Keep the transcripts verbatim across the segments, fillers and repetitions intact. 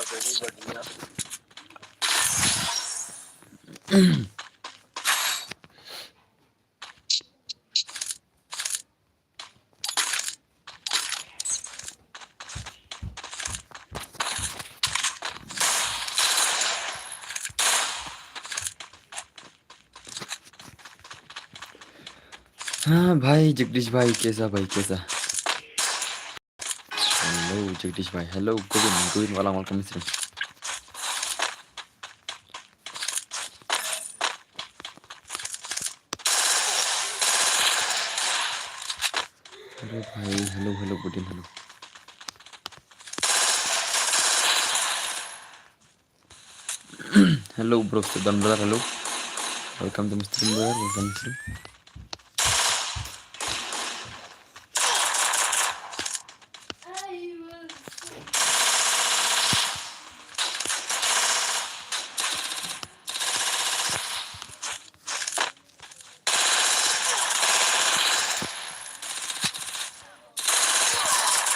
हाँ भाई जगदीश भाई, कैसा भाई, कैसा? Hello Jagdish bhai. Hello Govind. Govind wala, welcome stream. Hello bhai. Hello, hello Govind. Hello. Hello bro, sit down brother. Hello. Welcome to stream brother. Welcome to stream.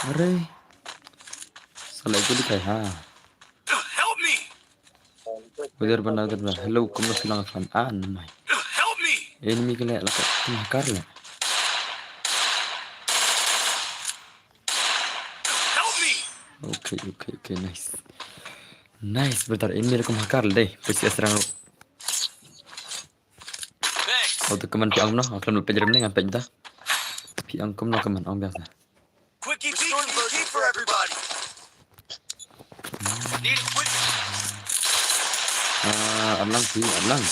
अरे साला, ito di kai ha. Help me. Udah pernah, udah pernah. Hello, kamu silang fan. Ah, namai. Help me. Enemy kena lah, kat tengah kar lah. Help me. Okay, okay, okay, nice. Nice brother. Enemy lah kum hakar deh. Pasti serang. Thanks. Auto command piang no. Aku nak pejam ni, ngan pejam dah. Piang kum no command, ong biasa. Quickie, quickie, quickie for everybody. Need a quick. Ah, Arlang si, Arlang.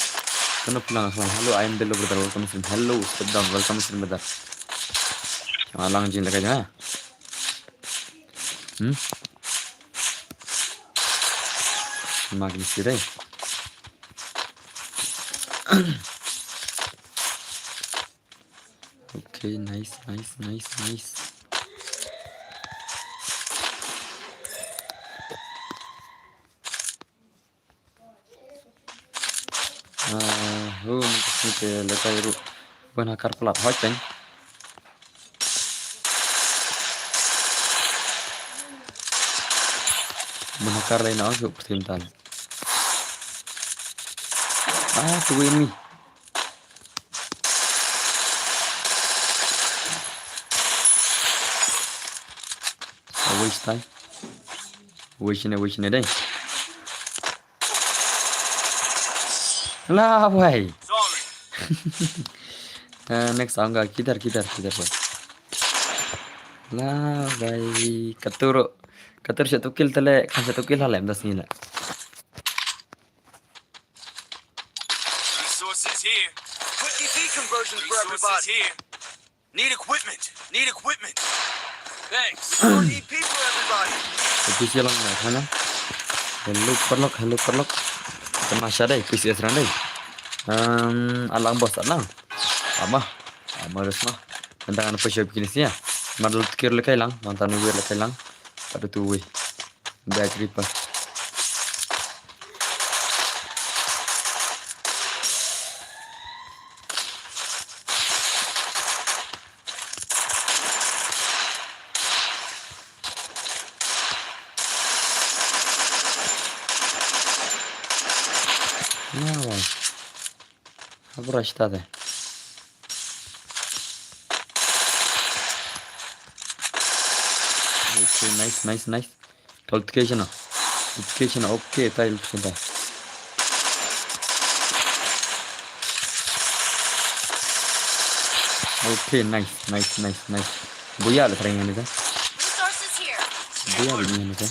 Kano pulang Arlang? Hello, I am Bello brother. Welcome stream. Hello, step down. Welcome stream brother. Arlang jin lagay ha. Hmm? Magni si dai. Okay, nice, nice, nice, nice. Ah, hu, ni ke lekai ru. Bun hakar pelat hoi pen. Bun hakar lai na hu pertim tan. Ah, tu ini. Waste time. Waste ne, waste ne dai. Lah, bhai. Sorry. Eh, next aunga, kidhar, kidhar, kidhar, bhai. Lah, bhai. Katuro. Katuro satu kill tale, kan satu kill halem das nila. Resources here. Quickie deconversion for everybody. Resources here. Need equipment. Need equipment. Thanks. Need people, everybody. Official lang na, ha na? Hello, paralok, hello, paralok. Tamasha dai, P C S rang dai. Um, alang boss, alang. Ama, ama resma. Nda ngan pa shop kini sia. Madal tikir lekai lang, mantan wir lekai lang. Pada tu wei. Back Reaper. Nah, wah. Abra shita de. Okay, nice, nice, nice. Tol tike shana. Tike shana, okay, tai tike shana. Okay, nice, nice, nice, nice. Buya le threng ni ta. Resources here. Buya le ni ta.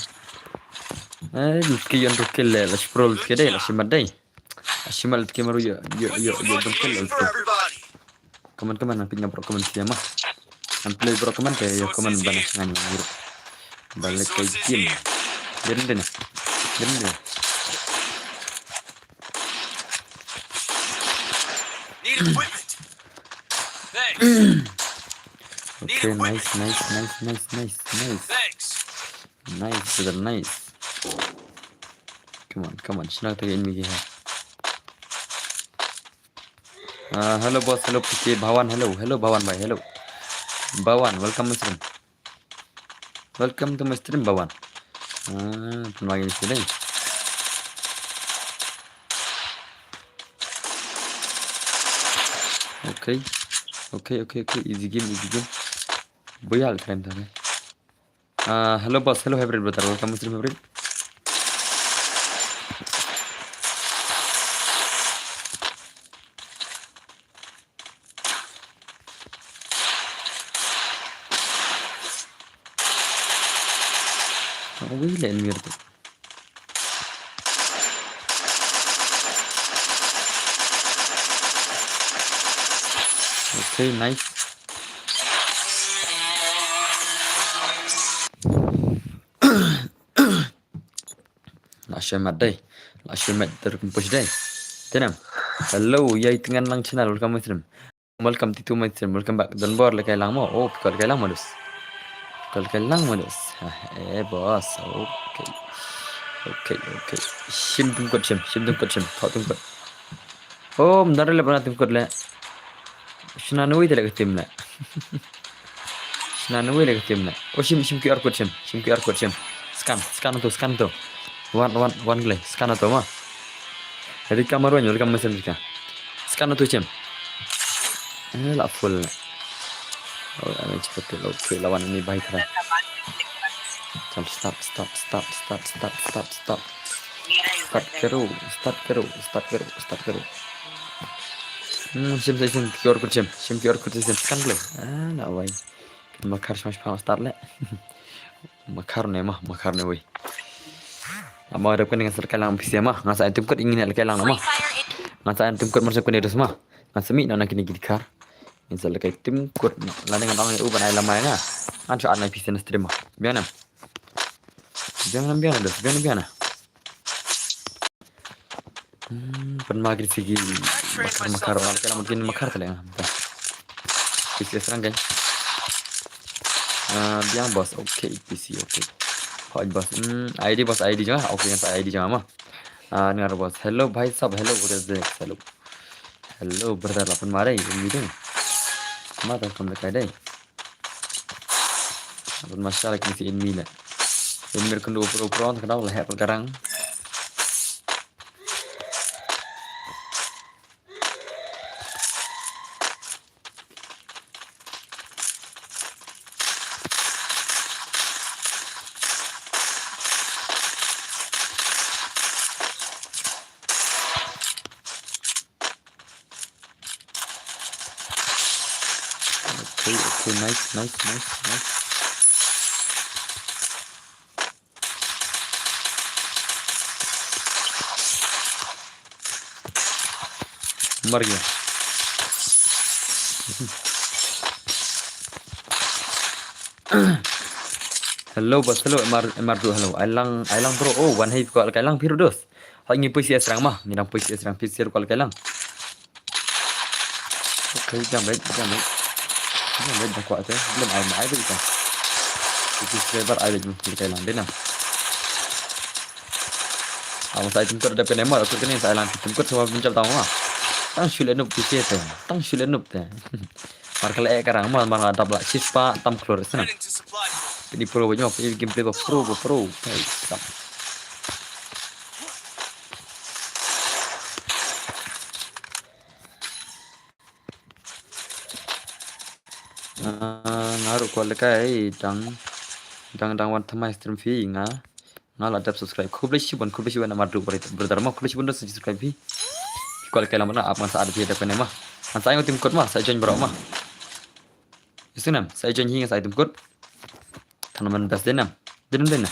Eh, tike yon tike le, la shprol tike de, la shimat de. Ashimal tike maru yo, yo, yo, yo, dum kel. Come on, come on, nang ping bro, come on, siama. Nang play bro, come on, ke yo, come on, bana ngan bro. Balik ke game. Dene, dene. Dene, dene. Need equipment. Thanks. Okay, nice, nice, nice, nice, nice, nice. Thanks. Nice, brother, nice. Come on, come on. Shna ta enemy ki hai. Ah, hello boss, hello P K Bhawan, hello, hello Bhawan bhai, hello. Bhawan, welcome to stream. Welcome to my stream, Bhawan. Ah, pynmagi ni sini. Okay. Okay, okay, okay. Easy game, easy game. Boyal time tadi. Ah, hello boss, hello hybrid brother, welcome to stream hybrid. Wi le mir tu. Okay, nice. La shwe mat dei. La shwe mat ter kumpush dei. Tenam. Hello, yai tengan lang channel. Welcome my stream. Welcome to my stream. Welcome back. Don bor lekai lang mo. Oh, pkot lekai lang modus. Pkot lekai lang modus. Ha, eh boss. Okay. Okay, okay. Shim tungkot shim. Shim tungkot shim. Thok tungkot. Oh, mdar le bana tungkot le. Shna nui te le tim le. Shna nui le tim le. Oh, shim shim Q R code shim. Shim Q R code shim. Scan, scan tu, scan tu. Wan, wan, wan gle. Scan tu ma. Rika marwan, rika mesen rika. Scan tu shim. Eh, la full le. Oh, ani cepat tu lo, tu lawan ini baik lah. Jump, stop, stop, stop, stop, stop, stop, stop. Start kero, start kero, start kero, start kero. Hmm, shim, shim, shim, Q R code shim, shim Q R code shim, scan le. Ah, na wai. Makar smash power start le. Makar ne ma, makar ne wai. Ama dep kan dengan serkai lang P C ma, ngasa item code ingin lekai lang ma. Ngasa item code masuk kene dus ma. Ngasa mi na kini gidkar. Ngin sa lekai item code la dengan orang uban ai lamai nga. An sha an P C na stream ma. Biang nam. Biang nam biang nam dus, biang nam biang nam. Hmm, pynmagi sigi makar makar wal kala mungkin makar tale nga. P C serang kan. Ah, biang boss, okay, P C, okay. Hoi boss, hmm, I D boss, I D jong, okay, yang I D jong ma. Ah, dengar boss, hello bhai sab, hello, brother, hello. Hello brother, la pynmari, ini ding. Mata kam dekai dei. Pynmasa lagi si ini le. Ini mir kundu upro upro, tak kenal lah, hep garang. Okay, okay, nice, nice, nice, nice. Mar gaya. Hello boss, hello M R, M R two, hello. Ai lang, ai lang bro. Oh, wan hei ko kai lang phi ru dos. Hoi ngi pui si asrang ma, ngi dang pui si asrang, phi si ru ko kai lang. Okay, jam bait, jam bait. Jam bait da kwah te. Lem ai ma ai bait ka. Iti subscriber ai bait mu kai lang dei na. Aw sa item code da kane ma, da kane sa lang item code sa bin jam tang ma. Tang shu le nup ti te. Tang shu le nup te. Mar kala e karang ma, mar nga dap la shift pa tam klor sana. Ini pro bait mo, ini gameplay ba pro, ba pro. Hey, stop. Ah, nga ruh kwah lehkai dang, dang, dang wan thymmai stream phi nga. Nga la dep subscribe. Khublei shibun, khublei shibun namar ruh brother mo, khublei shibun da subscribe phi. Kwah lehkai lam na ap ngan sa add phi da kane ma. Ngan sa ai team code ma, sa join bro ma. Isnam, sa join hi ngan sa ai team code. Tanaman best denam. Denam denam.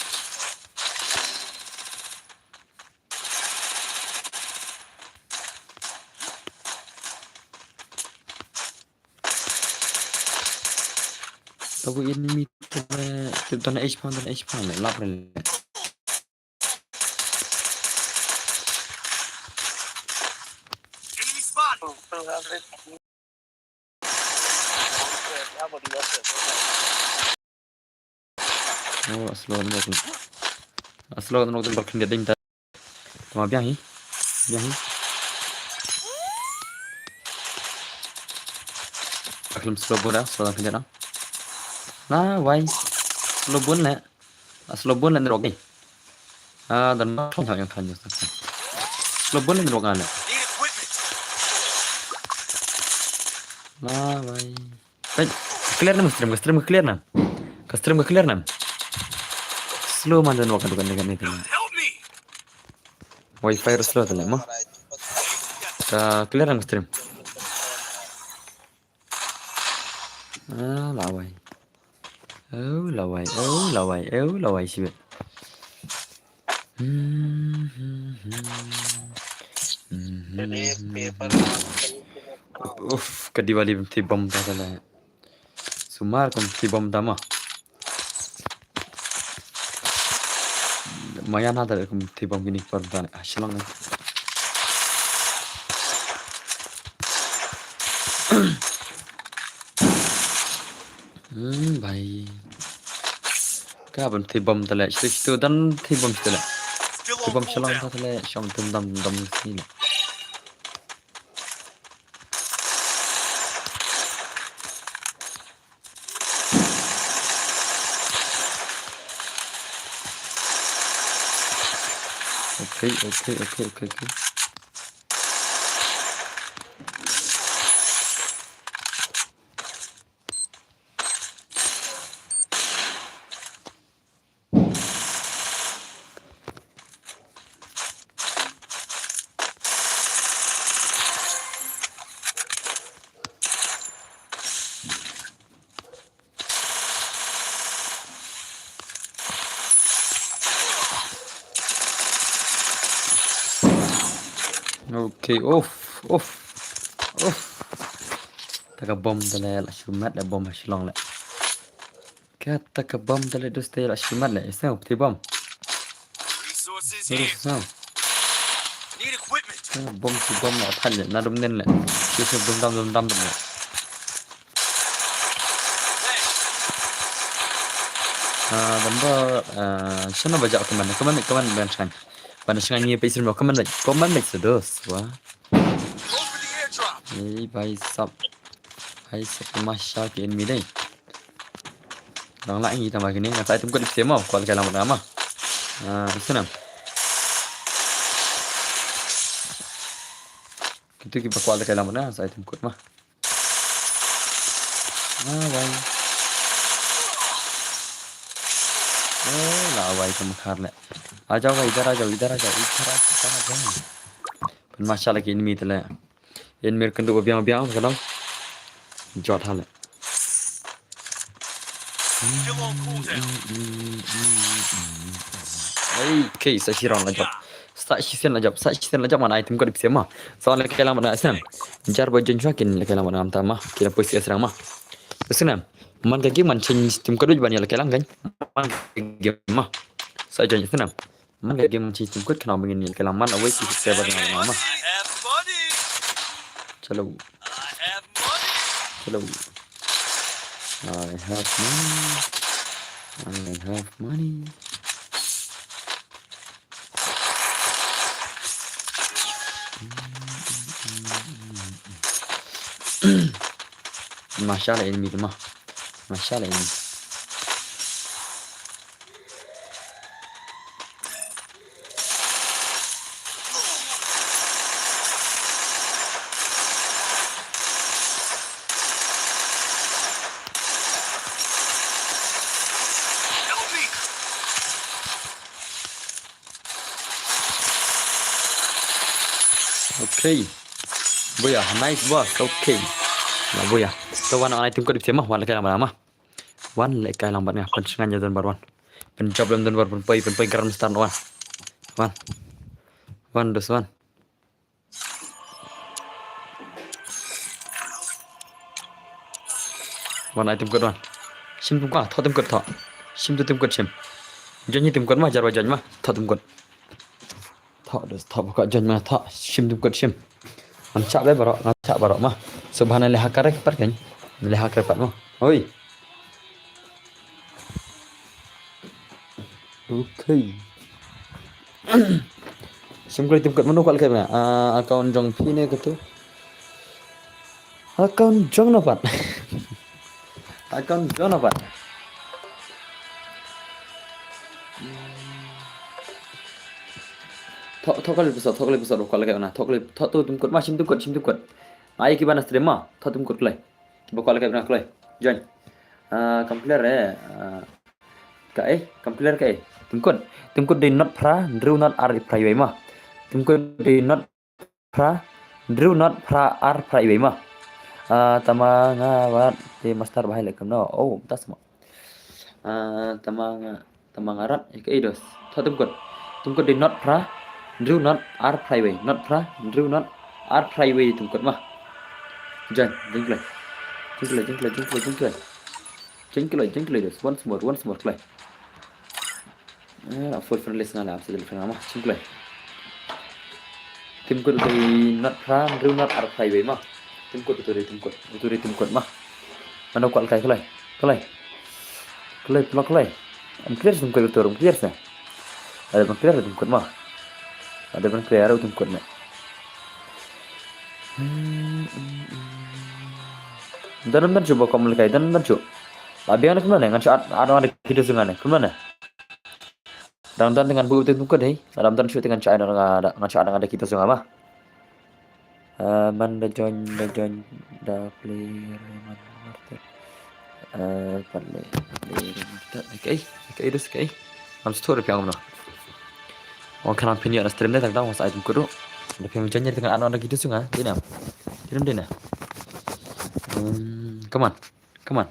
Tabu enemy tele, tele tana H pound, tana H pound le, lap le. Enemy spot. Oh, slow nang. Slow nang, nang berkendit ding ta. Tama biang hi. Biang hi. Aklem slow bun dah, slow nang kendit nang. Nah, why? Slow bun le. Slow bun le nang rok ni. Ah, dan ma thong thong yang khan. Lo bon ni wak ngane. La bai. Hey, clear nam stream, ka stream ka clear nam. Ka stream ka clear nam. Slow man dan wak ka dukan dengan itu. Wifi slow tale mo. Ka clear nam stream. Ah, lawai. Oh, lawai. Oh, lawai. Oh, lawai sibet. Hmm, hmm, hmm. Hmm, hmm, hmm, hmm. Uf, ka Diwali bym thei bom ta tale. Sumar kum thei bom ta ma. Maya na da kum thei bom kini por ta. Ah, Shillong ne. Hmm, bai. Ka bym thei bom tale. Situ situ dan thei bom situ le. Thei bom Shillong ta tale. Shong dum dam dum sini le. Okay, okay, okay, okay, okay. Okay, off, off, off. Ta ka bom tale la shu mat le bom ha Shillong le. Kata ka bom tale dus te la shu mat le. Isn't it? Thei bom. Resources here. Serious now. Need equipment. Ah, bom si bom la than le. Na dum nen le. Si si dum dam dum dam le. Ah, dam ba, ah, shana ba ja kaman, kaman, kaman ban shang. Ban shang ni pe sir mo kaman, kaman le sedos wa. Go for the airdrop. Ei, bhai sab. Bhai sab, masha ki enemy dei. Dang la ngi tama kini, nga sa item code ipse mo, kwal kai lang bad nga ma. Ah, ipse nam. Kitu ki ba kwal kai lang bad nga, sa item code ma. Ah, bai. Oh, la bai kam khar le. आ जाओ भाई, इधर आ जाओ, इधर आ जाओ, इधर आ जाओ, इधर आ जाओ. Pynmasha la ki enemy tale. Enemy kynduh ba biang biang ka dang. Jot ha le. Ei, okay, sa shi round la jop. Sa shi sien la jop, sa shi sien la jop man item code ipse ma. Sa la kai lang bad nga snem. Jar ba jin shwa kin la kai lang bad nga tam ma. Kin la poi si srang ma. Snem. Man ka game man change item code ban ïa la kai lang kan. Man ka game ma. Sa join snem. Man ka game chi tum kut khnang ba ngin ïa la kai lang man away ki subscriber nga ma. Chalo. Chalo. I have money. I have money. Masha la enemy tu ma. Masha la enemy. Okay. Boya, nice boss. Okay. Na boya. To wan, wan item code ipse ma, wan la kai lang bad nga ma. Wan la kai lang bad nga, pynshngaiñ ïa don bar wan. Pynjop lem don bar, pynpoi, pynpoi gram star wan. Wan. Wan dos wan. Wan item code wan. Shim tum ka, tho tum code tho. Shim tu tum code shim. Join tum code ma, jar ba join ma, tho tum code. Tho, tho, ba ka join ma, tho, shim tum code shim. Ngan chak be baroh, ngan chak baroh ma. So ba na le hacker pat kan. Le hacker pat ma. Oi. Okay. Shim kali tum code mano kwal kai bana. Ah, account jong phi ne katu. Account jong na pat. Account jong na pat. Thoh, thoh kali episode, thoh kali episode, ba kwah leh kai na. Thoh kali, thoh tu tymkut ma, shim tymkut, shim tymkut. Ai kiba na stream ma, thoh tymkut kloi. Kiba kwah leh kai na kloi. Join. Ah, kam clear eh. Ah, ka eh, kam clear ka eh. Tymkut. Tymkut dei not phra, hynriew not ar phra iwei ma. Tymkut dei not phra, hynriew not phra ar phra iwei ma. Ah, tama nga wat te master bahai leh kumno. Oh, tas ma. Ah, tama nga, tama nga rat, eh, ka eh dos. Thoh tymkut. Tymkut dei not phra, hynriew not ar phra iwei. Not phra, hynriew not ar phra iwei tymkut ma. Join, join kloi. Join kloi, join kloi, join kloi, join kloi. Join kloi, join kloi dos. Once more, once more kloi. Eh, la full friend list nga la, am sa jel friend nga ma. Join kloi. Tymkut dei not phra, hynriew not ar phra iwei ma. Tymkut utu dei tymkut, utu dei tymkut ma. Mano kwah leh kai kloi. Kloi. Kloi, pynlong kloi. Am clear tymkut utu, am clear sa. Ada am clear tymkut ma. Ada am clear tymkut ma. Don don shu ba kwah leh kai, don don shu. Ba biang na kumno ne, ngan shu add, add, add kito shu nga ne, kumno ne. Dang don te ngan buh tymkut dei. Dang don shu te ngan shu add, ngan shu add, ngan add kito shu nga ma. Ah, man da join, da join, da play, man market. Ah, play, play market. Okay, okay, dus okay. Am stur piang no. Wan khnang phin ïoh na stream ne, tang tang wan sa ai tymkut ruh. Da phin join ne, te ngan add na kito shu nga. Dei na. Dei na, dei na. Hmm, come on. Come on.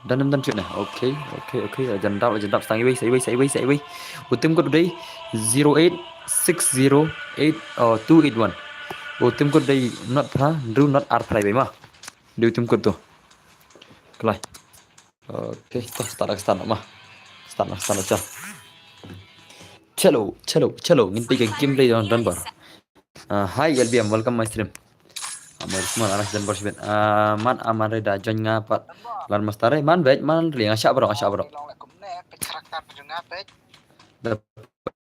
Dang don shu ne. Okay, okay, okay. Jan dap, jan dap, sa iwei, sa iwei, sa iwei, sa iwei. U tymkut dei zero eight six zero eight, oh, two eight one. U tymkut dei not phra, hynriew not ar phra iwei ma. Dei u tymkut tu. Kloi. Okay, to start, start ma. Start, start, start. Chalo, chalo, chalo. Ngin peit ka gameplay don don bar. Ah, hi L B M, welcome my stream. Amar small aras dan borsbet. Ah, man amar da join nga pat. Lan master eh, man bej, man ri nga shah bro, nga shah bro. Da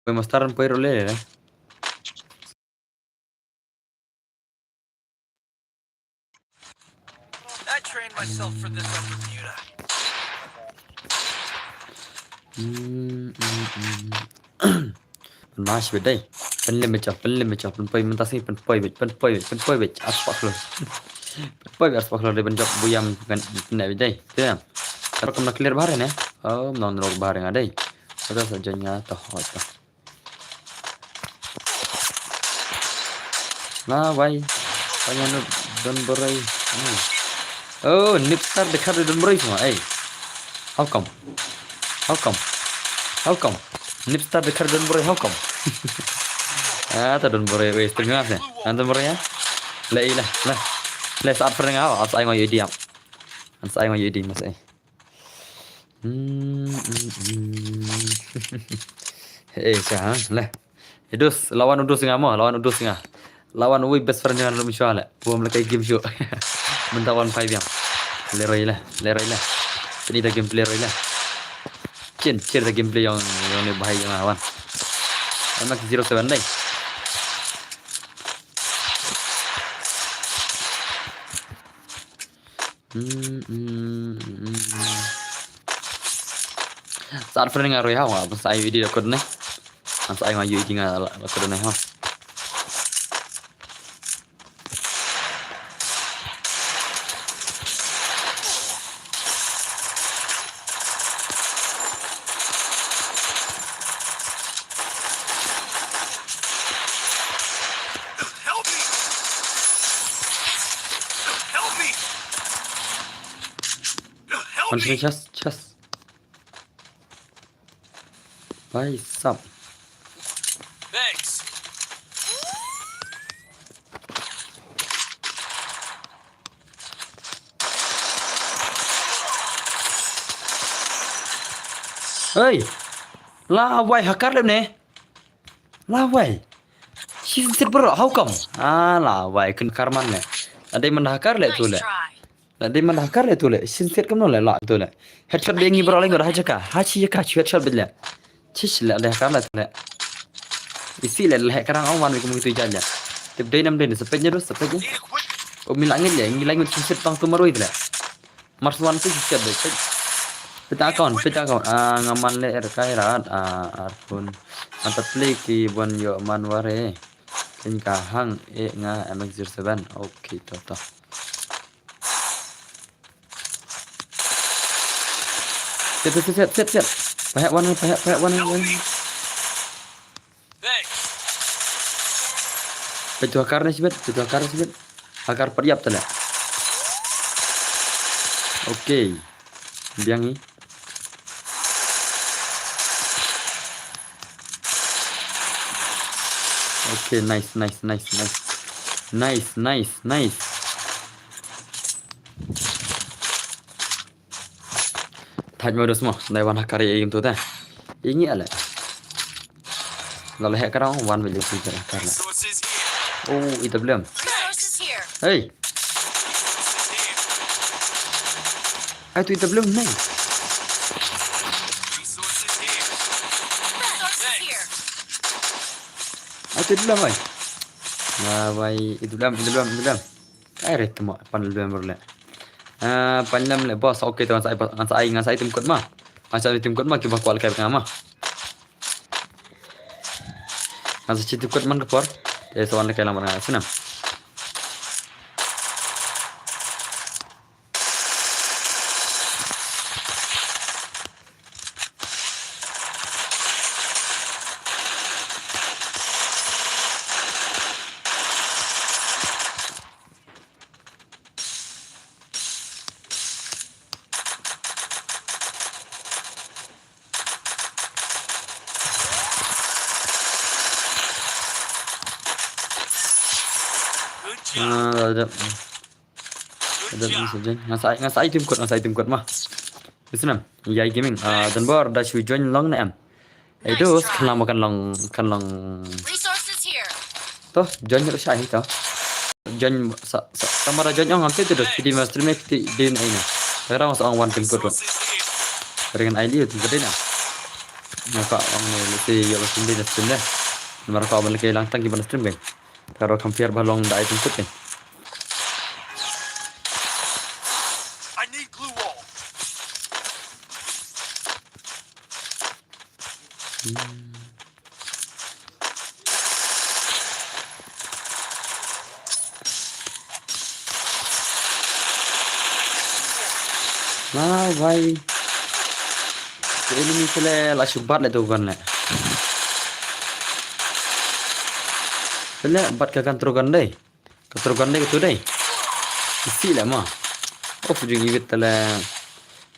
poi master an poi role ne. I trained myself for this on Bermuda. Hmm, hmm, hmm. Pynmash bad dei. Pynlem bad, pynlem bad, pynpoi mynta sngi, pynpoi bad, pynpoi bad, pynpoi bad. Arspah klur. Pynpoi bad arspah klur dei ban jop buyam kan ne bad dei. Te. Taruh kam na clear bahar ne. Oh, non rok bahar nga dei. Kata sa join nga toh, oh, toh. Lawai. Tanya nu don boroi. Hmm. Oh, Nipstar de khar don boroi semua. Eh. How come? How come? How come? Nipstar de khar don boroi, how come? Ah, ta don boroi, weh, stream nga sih. An don boroi ya? Le, le, le. Le, saat pernah ngau, as ai ngau yedi am. An sa ai ngau yedi mas ai. Hmm, hmm, hmm. Eh, sa, ha? Le. Idus, lawan udus nga mo, lawan udus nga. Lawan uwi best friend nga lum shwa le. Bom le kai game show. Mynta one five yang. Leroy le, leroy le. Ini da gameplay leroy le. Chin, chin da gameplay yang, yang ni bahaya yang lawan. Anak zero seven dai. Hmm, hmm, hmm. Saat pernah nga roi ha, nga sa ai video record ne. Nga sa ai nga yu iti nga record ne ha. Help me! Help me! Help me! Chest, chest. Bhai sab. Thanks. Hey. Lawai hakar lem ne. Lawai. Shisien set bro, how come? Ah, lawai, kun karman ne. Adai man hakar le tu le. Adai man hakar le tu le. Shisien set kam no le la tu le. Headshot be ngi bro le ngi ha jaka. Ha chi jaka chu headshot bit le. Chish le adai hakar le tu le. Isi le le karang awan kum tu jaja. Tip dai nam dai ne sepet ne ro sepet ne. O mi la ngi le ngi la ngi shisien set tang tu maroi le. Mars one tu siap deh. Peta account, peta account. Ah, ngaman le er kai rat. Ah, arpun. Ata play ki bon yo man ware. Kin ka hang e nga M X zero seven. Okay, to to. Set, set, set, set, set. Pahak wan, pahak, pahak wan, wan. Petu akar ni sibet, petu akar ni sibet. Akar pat yap tala. Okay. Biang ni. Okay, nice, nice, nice, nice. Nice, nice, nice. Thaj mo dos mo, dai wan hakar ya im tu ta. Ingi ale. Lalu hek karang wan beli tu hakar le. Oh, itu belum. Resources here. Hey. Ai tu itu belum ni. Resources here. Ai tu belum ai. Nah, bai itu belum, itu belum, itu belum. Ai re temo pan lem le. Ah, pan lem le boss. Okay, to ngan sa ai, ngan sa ai, ngan sa ai tim kut ma. Ngan sa ai tim kut ma kiba kwal kai nga ma. Ngan sa ai tim kut man ka por. Te sa wan le kai lang ma nga snem. Ah, ada. Ada ni saja. Ngan sa ai, ngan sa ai tim kut, ngan sa ai tim kut ma. Isnam, Yai Gaming. Ah, dan bor da shu join long ne em. Ai dos, kan long, kan long, kan long. Resources here. To, join ruh shai to. Join sa, sa, tang ba da join ong am te te dos, phi dei ma stream ne phi dei na ina. Ngarang sa ong wan tim kut ruh. Ringan ai liu tim kut dei na. Nga ka ong ne lehse ïa ba stream dei na stream dei. Namar ka ban lehke lang tang ki ban stream dei. Ka ruh compare ba long da ai tim kut dei. I need glue wall. Nah, bhai. Te enemy pele la shu bat le tu gun le. Pele bat ka kan tru gun dei. Ka tru gun dei, ka tu dei. Isi le ma. Of jing iwit tele.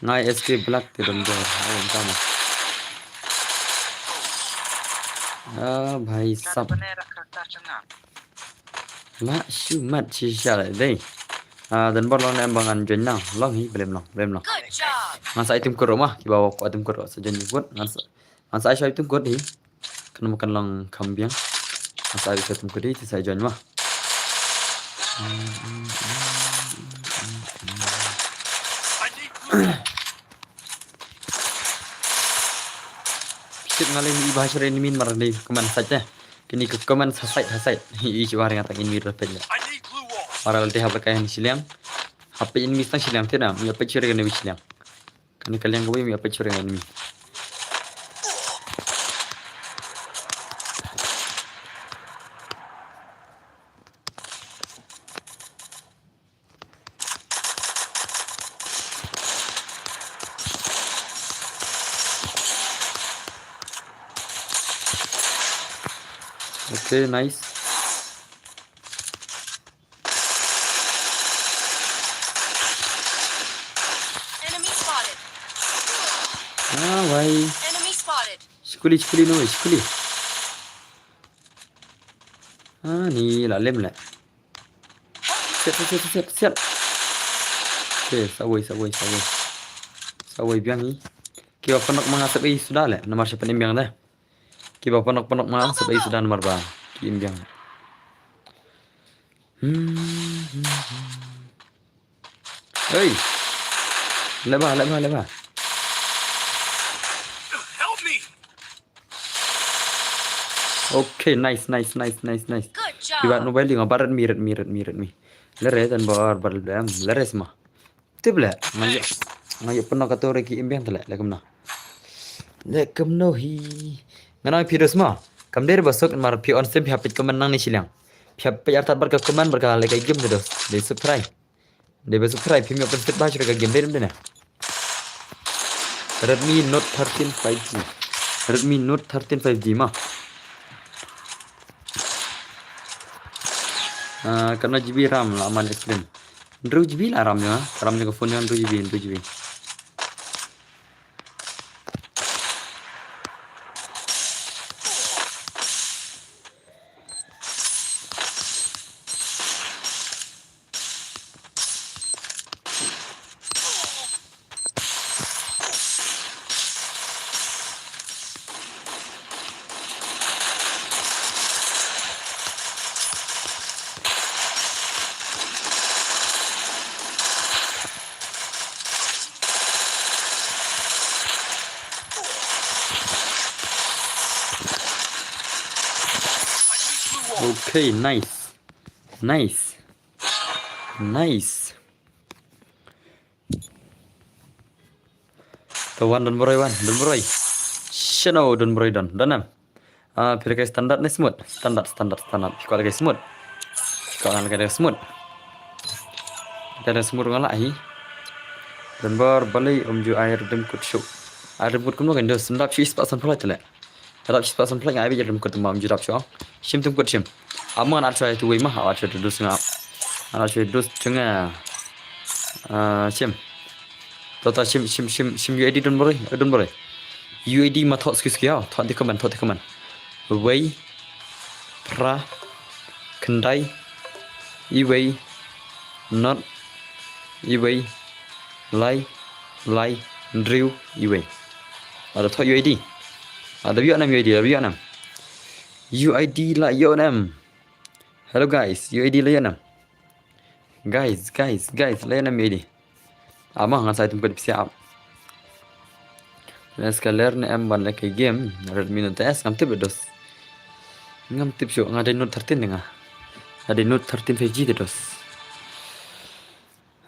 Ngai S K Black te don bor. Oh, entah ma. Ah, bhai sab. La shu mat shisha le dei. Ah, dan bor long ne em ba ngan join na. Long hi, blem long, blem long. Good job. Ngan sa ai tim kut ruh ma, kiba kwah tim kut ruh sa join kut. Ngan sa, ngan sa ai shai tim kut hi. Kan mo kan long kham biang. Ngan sa ai tim kut hi, te sa join ma. Shit, nga leh i ba ha shuwa enemy mar ni comment sait te. Kini ka comment ha sait, ha sait. I shuwa ring atang enemy ruh peit le. Mar la te hap la kai han shiliang. Hap peit enemy tang shiliang te na. Ïa peit shuwa ring enemy shiliang. Kani ka liang ka wei ïa peit shuwa ring enemy. Okay, nice. Enemy spotted. Ah, bhai. Enemy spotted. Shikuli, shikuli, no, shikuli. Ah, ni la lem le. Siat, siat, siat, siat, siat. Okay, sa wei, sa wei, sa wei. Sa wei biang hi. Kiba pynlong ma nga sep ei suda le, namar sha pynbiang da. Kiba pynlong, pynlong ma nga sep ei suda namar ba ki im biang. Hmm, hmm, hmm. Hey. Leba, leba, leba. Help me. Okay, nice, nice, nice, nice, nice. Good job. Ibat mobile di ngabar red mi, red mi, red mi, red mi. Lere dan bar bar lem, lere sma. Tip le, ngayo, ngayo pynno ka tore ki imbiang tele, le kumno. Le kumno hi. Nga nang phi dos mo. Kam dei ba suk mar phi on stream phi hap peit comment nangne shiliang. Phi hap peit artat bad ka comment bad ka lehkai game te dos. Dei suk try. Dei ba suk try phim ïoh pynstep ba shu ka game dei dei na. Redmi Note thirteen five G. Redmi Note thirteen five G mo. Ah, katno G B RAM la man explain. Hynriew G B la RAM jong nga. RAM jong ka phone jong nga hynriew G B, hynriew G B. Okay, nice. Nice. Nice. To wan Don Boroi wan, Don Boroi. Shano Don Boroi don, don em. Ah, phi lehkai standard ne smooth? Standard, standard, standard. Phi kwah lehkai smooth? Phi kwah lehkai smooth? Lehkai smooth nga lah hi. Don Bor, balei um ju ai redeem code shuh? Ai redeem code kumno kan dos, sendap shu spah san pulai tele. Dap shi spah san pulai nga ai beit redeem code te ma um ju dap shuh. Shim redeem code shim. Am ngan add shuwa ïa tu wei ma, add shuwa ïa tu dus nga. Add shuwa ïa tu dus jong nga. Ah, shim. To to shim shim shim shim U I D Don Boroi, eh, Don Boroi. U I D ma thoh ski ski ha, thoh di comment, thoh di comment. Wei, phra, khyndai, iwei, not, iwei, lai, lai, hynriew, iwei. Lada thoh U I D. Lada ïoh nam U I D, lada ïoh nam. U I D la ïoh nam. Hello guys, U I D la ïoh nam. Guys, guys, guys, la ïoh nam U I D. Ama ngan sa item code pisa ap. Nes ka ler ne em ban lehkai game, Redmi Note ten S ngam tip dos. Ngam tip shuh, nga dei Note thirteen nga. Nga dei Note thirteen five G te dos.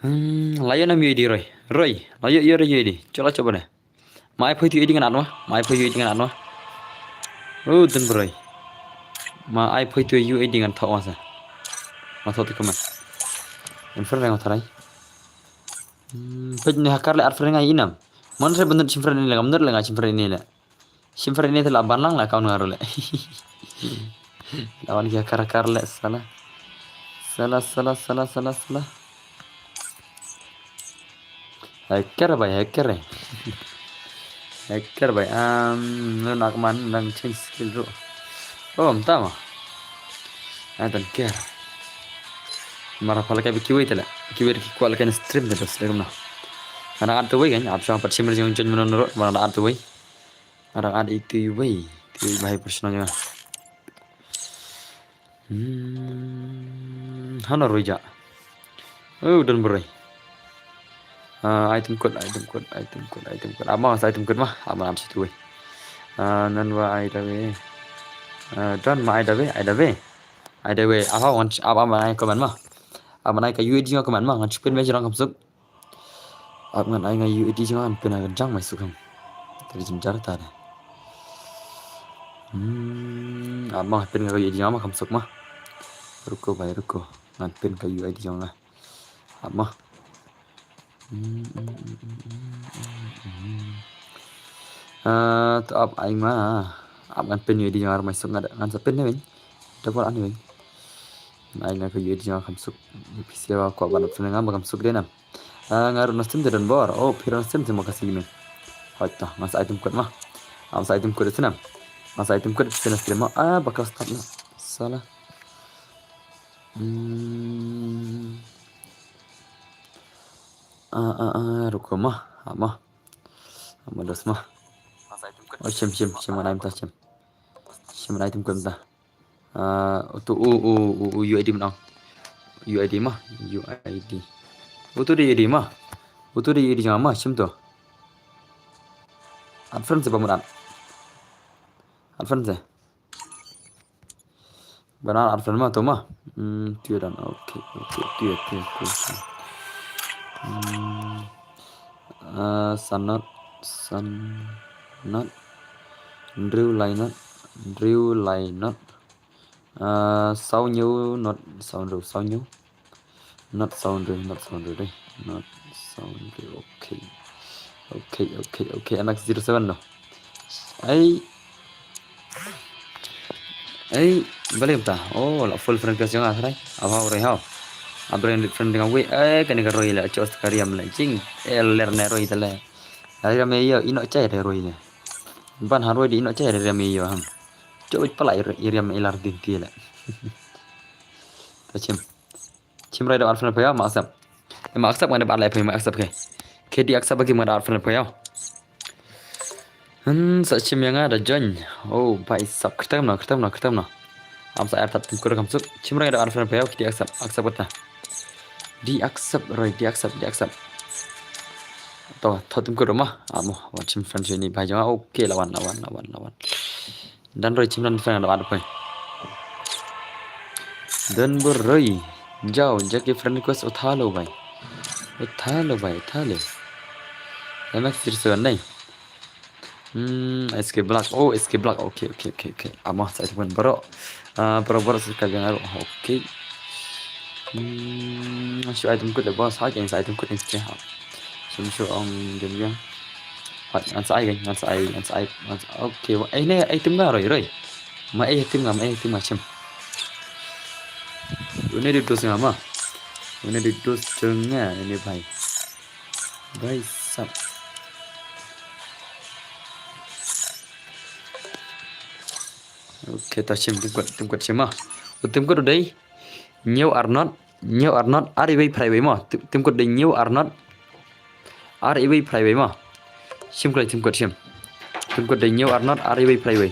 Hmm, la ïoh nam U I D Roy. Roy, la ïoh ïoh Roy U I D. Chola choba ne. Ma ai phai tu U I D ngan add ma. Ma ai phai U I D ngan add ma. Oh, Don Boroi. Ma ai phai tu U I D ngan thoh ma sa. Ma thoh tu comment. Infrared ngan thoh rai. Hmm, peit ne hacker le add friend nga ïa i nam. Mon se benut shim friend ïa i le, ngam nut le nga shim friend ïa i le. Shim friend ïa i te la ban lang la account nga ruh le. La wan ki hacker hacker le sala. Sala, sala, sala, sala, sala. Hacker bai, hacker eh. Hacker bai, am, no nak man nang change skill ruh. Oh, mynta ma. I don't care. Mara pala ka kiwei te le. Kiwei ki kwah lehkai stream te dos, lehkai kumno. Nga dang add te wei kan, ap shong pat shim re jong jon mano nero, nga dang add te wei. Nga dang add itu wei. Itu wei bahai personal jong nga. Hmm, hano roja. Oh, Don Boroi. Ah, item code, item code, item code, item code. Ama sa item code ma, ama am situ wei. Ah, nan wa ai da wei. Ah, don ma ai da wei, ai da wei. Ai da wei, apa wan, apa ma ai comment ma. Apa ai ka U I D jong comment ma, ngan chupin me jirang kamsuk. Ap ngan ai nga U I D jong nga, ngan pyn ha ka jong mai suk kham. Tadi jynjar ta de. Hmm, ap ma pyn nga U I D jong nga ma kham suk ma. Ruko bhai, ruko. Ngan pyn ka U I D jong nga. Ap ma. Hmm, hmm, hmm, hmm, hmm, hmm. Ah, to ap ai ma. Ap ngan pyn U I D jong nga mai suk nga de. Ngan sa pyn ne weng. Double an weng. Ngan ai nga ka U I D jong nga kham suk. Ni pisa wa kwah ban ap pyn nga ba kham suk de nam. Ah, nga ruh na stream te Don Bor. Oh, phi ruh na stream te ma ka sini. Hoi ta, nga sa item code ma. Nga sa item code te nam. Nga sa item code te na stream ma. Ah, bakal start na. Salah. Hmm. Ah, ah, ah, ruko ma. Ah, ma. Ah, ma dos ma. Oh, shim, shim, shim, mana item ta shim. Shim, mana item code ta. Ah, utu u, u, u, u, U I D mynta. U I D ma, U I D. Utu dei U I D ma. Utu dei U I D jong nga ma, shim tu. Add friend se ba mut add. Add friend se. Ba mut add friend ma tu ma. Hmm, tu dan. Okay, okay, tu, tu, tu, tu. Hmm. Ah, Sanat, Sanat. Hynriew lai not. Hynriew lai not. Ah, saw hynñiew not, saw hynriew, saw hynñiew. Not saw hynriew, not saw hynriew dei. Not saw hynriew, okay. Okay, okay, okay. Anak zero seven noh. Ai. Ai, balei mynta? Oh, la full friend request jong nga trai. Aba roi hau. Aba friend jong nga wei. Eh, kane ka roi la, chos ka riam la jing. Eh, ler ne roi tale. Riam ïa ïa ino chai re roi ne. Ban ha roi di ino chai re riam ïa ïa ham. Chos pala ïa riam ïa lar din ti la. Ta chim. Chim roi da ar friend pha ïa ma accept. Eh, ma accept nga da ar lai pha ma accept ke. Ke di accept bagi ma da ar friend pha ïa. Hmm, sa chim ïa nga da join. Oh, bai sap kyrtem no, kyrtem no, kyrtem no. Am sa ar tat tim kur kam suk. Chim roi da ar friend pha ïa, ke di accept, accept kata. Di accept roi, di accept, di accept. To, to tim kur ma. Amo, wan chim friend sini bai jong. Okay, lawan, lawan, lawan, lawan. Dan roi chim dan friend da ar pha. Dan bor roi. Jao, jaki friend request uthalo bai. Uthalo bai, uthalo. Emak sir seven dei. Hmm, S K Black. Oh, S K Black. Okay, okay, okay, okay. Amo sa item kun bro. Ah, bro, bro, sa ka jang aro. Okay. Hmm, shu item kut le boss. Ha, sa item kut ni ha. Sum shu ong jam jam. Hat, ngan sa ai, ngan sa ai, ngan sa ai, ngan sa ai. Okay, wa, eh, ne item nga roi, roi. Ma eh item nga, ma eh item nga chim. Une di dos nga ma. Une di dos jong nga, une bai. Bai sap. Okay, ta chim tim kut, tim kut chim ma. U tim kut u dei. Hynñiew ar not, hynñiew ar not, ar iwei phra iwei mo. Tim, tim kut dei hynñiew ar not, ar iwei phra iwei mo. Chim kloi tim kut chim. Tim kut dei hynñiew ar not, ar iwei phra iwei.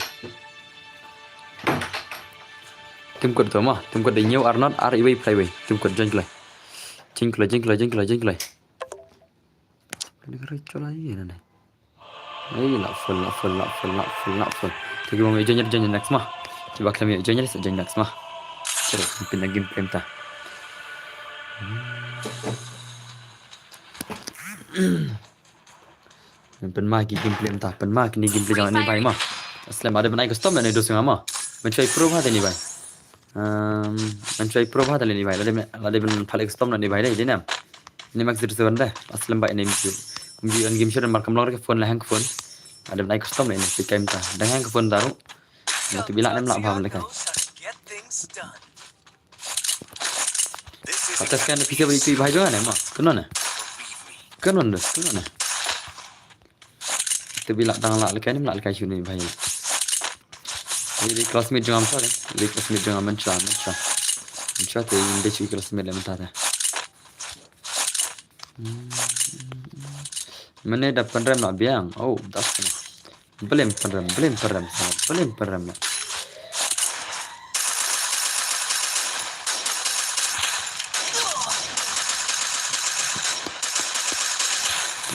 Tim kut to mo. Tim kut dei hynñiew ar not, ar iwei phra iwei. Tim kut join kloi. Join kloi, join kloi, join kloi, join kloi. Ini kira cola ye na ne. Ai, la full, la full, la full, la full, la full. Te ki bang join, join next ma. Ki ba klam join, join next ma. Terus pin lagi game ta. Pynmai ki gameplay mynta, pynmai kine gameplay jong ani bai ma. Slem ba dei ban ai custom ne dos nga ma. Ban choi pro ba dei ni bai. Ehm, ban choi pro ba dei ni bai. Lade lade ban phal custom ne bai dei dei nam. Ni mak zero seven dei. Slem ba ini mju. Mju an game show dan mar kam long ke phone la hang phone. Ada ban ai custom ne ni kai mynta. Dan hang phone daru. Mati bila nem la ba le kai. Atas kan pisa beri tu bai jong ne ma. Kena ne. Kena ne, kena ne. Te bila dang la lekai ni, la lekai shu ni bai. Ini classmate jong am sa ni. Ini classmate jong am mencha, mencha. Mencha te ini shu classmate le mentara. Mane da pynrem la biang. Oh, das. Blem pynrem, blem pynrem, blem pynrem.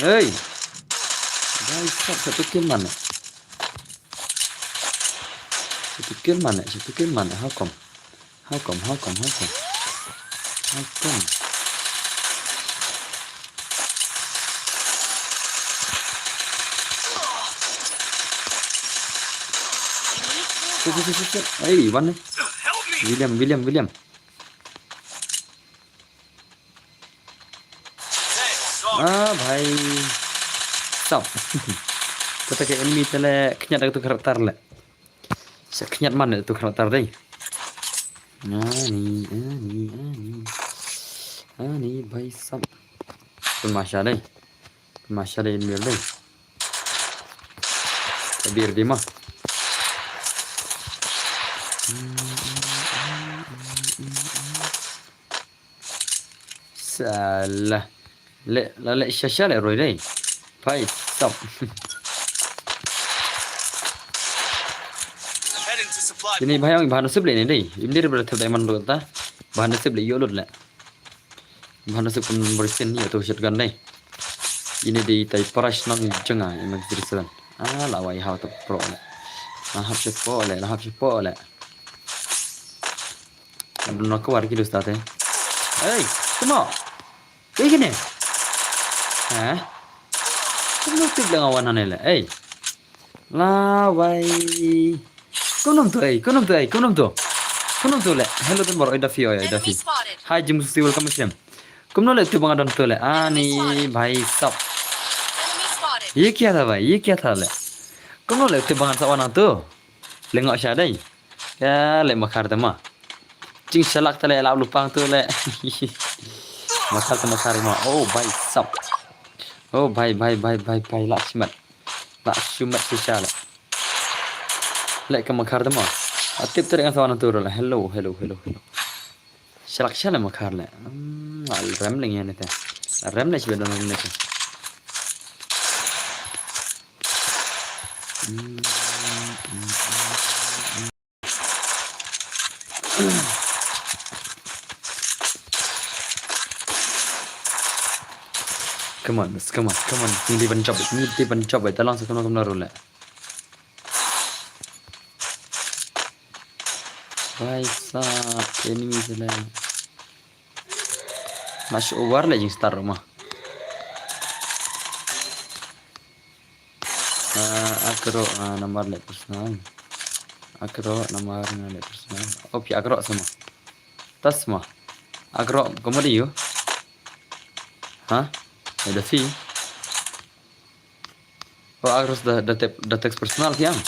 Hey. Guys, satu kill mana? Satu kill mana? Satu kill mana? How come? How come? How come? How come? How come? Shit, shit, shit, shit, shit. Hey, one. William, William, William. Ah, bhai. Stop. Kata ka enemy tale knyat tu karakter le. Sa knyat man tu karakter dei. Ani, ani, ani. Ani, bhai sab. Pynmasha dei. Pynmasha dei enemy dei. Kabir di ma. Salah. Le, la le shasha le roi dei. Bhai sab. Ini bhai ong bhanu sib le ini dei. Ini dei berthep diamond lut ta. Bhanu sib le yo lut le. Bhanu sib kun bersin yo tu shotgun dei. Ini dei tai parash nong jenga imak diri sedan. Ah, la wai hau tu pro le. La hap shepo le, la hap shepo le. Abdul nak war ki dosta te. Hey, come on. Hey, gini. Ha? Kamu tip dengan wan hanela. Hey. Lawei. Kumno to ei, kumno to ei, kumno to. Kumno to le. Hello, Don Bor, oi Dafi, oi, oi Dafi. Hi, Jim Susi, welcome, Shem. Kumno le to bang don to le. Ani, bhai sab. Ye kya tha, bhai? Ye kya tha le? Kumno le to bang sa wana to. Le ngok sha dei. Ya le makhar te ma. Ching shalak te le la lupang to le. Makhar te makhar ma. Oh, bhai sab. Oh, bhai, bhai, bhai, bhai, bhai, la shimat. La shimat shisha le. Le ka makhar te ma. A tip te re ngan sa wana to le. Hello, hello, hello, hello. Shalak shalak makhar le. Hmm, al rem leng ya ne te. Rem le shibat don ne te. Hmm, hmm, hmm, hmm. Come on, miss, come on, come on. Ngi dei ban jump, ngi dei ban jump, ta lang sa kumno kumno ruh le. Bhai sab, enemy te le. Nga shu over le jingstart ruh ma. Ah, akro, ah, namar le personal. Akro, namar nga le personal. Oh, phi akro sa ma. Tas ma. Akro, kumno dei ïoh? Ha? Ada phi? Oh, akro da, da tep, da text personal phi am.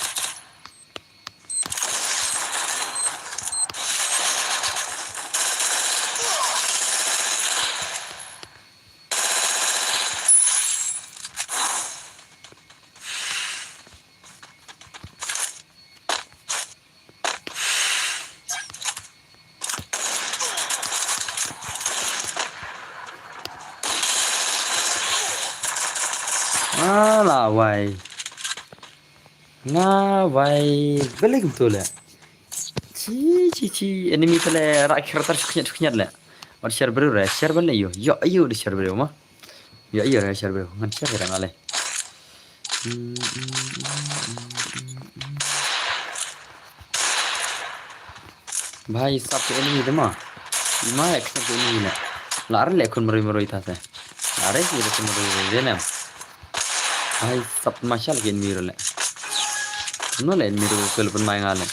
Ah, lawei. Nga wai bele kumto le. Chi, chi, chi. Enemy te le rak kher tar shuknyat, shuknyat le. Wat share briew re, share ban le ïoh. Ïoh, ïoh de share briew ma. Ïoh, ïoh re share briew. Ngan share re nga le. Bhai sab te enemy te ma. Ima ek sab te enemy le. Lare le khun maroi maroi ta te. Lare ki le khun maroi maroi de nem. Bhai sab ma shal ki enemy le. No le enemy ro ko le pun mai nga le.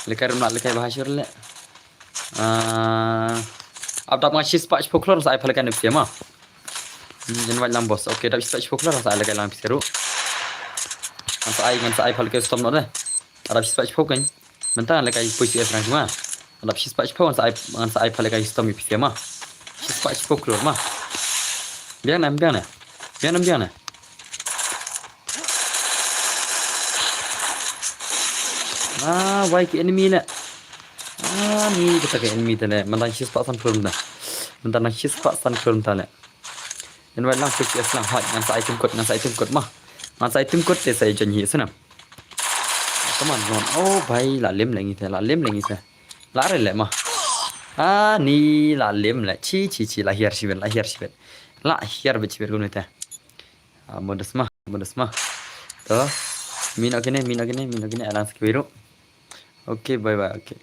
Le kai rum la le kai bhai shur le. Ah, ap dap nga shi spah shiphew klur sa ai pha le kai nep sia ma. Hmm, jan wai lang boss. Okay, dap shi spah shiphew klur sa ai le kai lang pisa ru. Ngan sa ai, ngan sa ai pha le kai stom no de. Dap shi spah shiphew kan. Mynta le kai pui C S rang ma. Dap shi spah shiphew ngan sa ai, ngan sa ai pha le kai stom ïa phi ma. Shi spah shiphew klur ma. Biang na, biang na. Biang na, biang na. Ah, wai ki enemy le. Ah, ni kata ki enemy te le. Mynta shi spah san klur mynta. Mynta na shi spah san klur mynta le. Ngan wai lang pui C S lang hoi, ngan sa ai tim kut, ngan sa ai tim kut ma. Ngan sa ai tim kut te sa ai jan hi sana. Come on, come on. Oh, bhai, la lem le ngi te, la lem le ngi te. La re le ma. Ah, ni la lem le. Chi, chi, chi, la hiar shibet, la hiar shibet. La hiar bet shibet kum ni te. Ah, modus ma, modus ma. To. Min okine, min okine, min okine, alang sa kiwiru. Okay, bye bye, okay.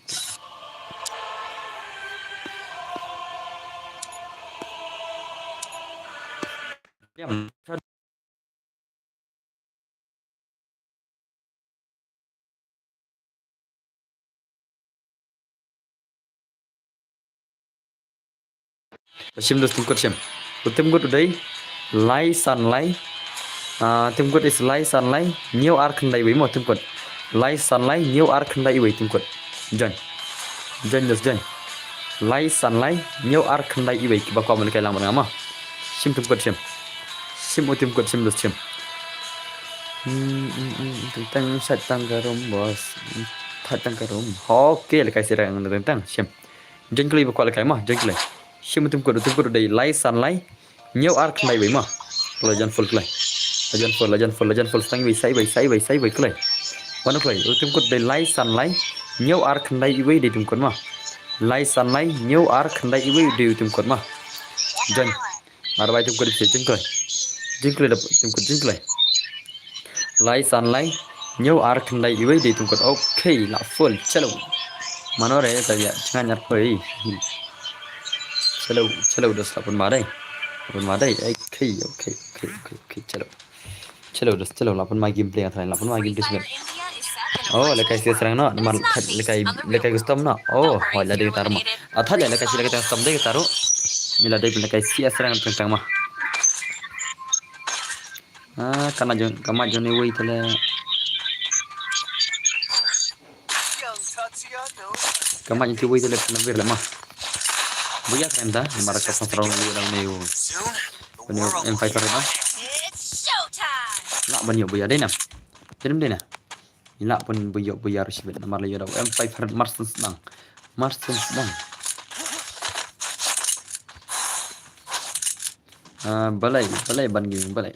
Shim dos tim kut shim. U tim kut u dei lai san lai. Ah, tim kut is lai san lai. Hynñiew ar khyndai wei mo tim kut. Lai san lai hynñiew ar khyndai wei tim kut. Join. Join dos join. Lai san lai hynñiew ar khyndai wei kiba kwah ban kai lang bad nga ma. Shim tim kut shim. Shim u tim kut shim dos shim. Hmm, hmm, hmm, tang tang sat tang ka rum boss. Thait tang ka rum. Okay, le kai sirang tang tang shim. Join klei ba kwah le kai ma, join klei. Shim u tim kut, u tim kut u dei lai san lai. Hynñiew ar khyndai wei ma. Klei jan full klei. Lajan full, lajan full, lajan full. Sa wei, sa wei, sa wei, sa wei klei. Wan klei. U tim kut dei lai san lai. Hynñiew ar khyndai wei dei tim kut ma. Lai san lai hynñiew ar khyndai wei dei u tim kut ma. Join. Ar bai tim kut dei join klei. Join klei da tim kut join klei. Lai san lai hynñiew ar khyndai wei dei tim kut. Okay, la full. Chalo. Mano re ta ya chngan yar poi. Chalo, chalo dos la pun ma dei. Pun ma dei. Okay, okay, okay, okay, okay, chalo. Chalo, just chalo, la pynmai gameplay nga tharai, la pynmai gameplay shibit. Oh, lehkai C S rank noh, namar lehkai, lehkai custom noh. Oh, hoi, la dei kita ruh mo. Athah lehkai C S lehkai custom dei kita ruh. Ni la dei lehkai C S rank teng teng mo. Ah, ka mat jong, ka mat jong ni wei tele. Ka mat jong ki wei tele kena wir le mo. Buya kren ta, namar ka pang sarong ni dang ni. Ni M five kren ta. Lah ban ïoh buya dei na. Dei na, dei na. Ila pun buya buya ruh shibit namar la ïoh da M five Marston sdang. Marston sdang. Ah, balei, balei ban gi, balei.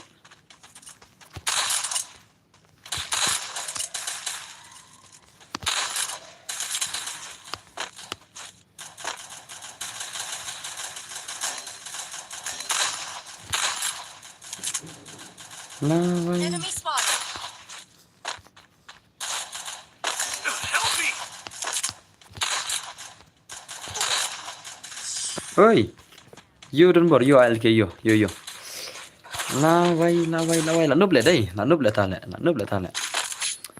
Lawai. Enemy spotted. Oi. Yo, don bor, yo, I'll kill you, yo, yo. Lawai, lawai, lawai, la noob leh dei, la noob leh ta leh, la noob leh ta leh.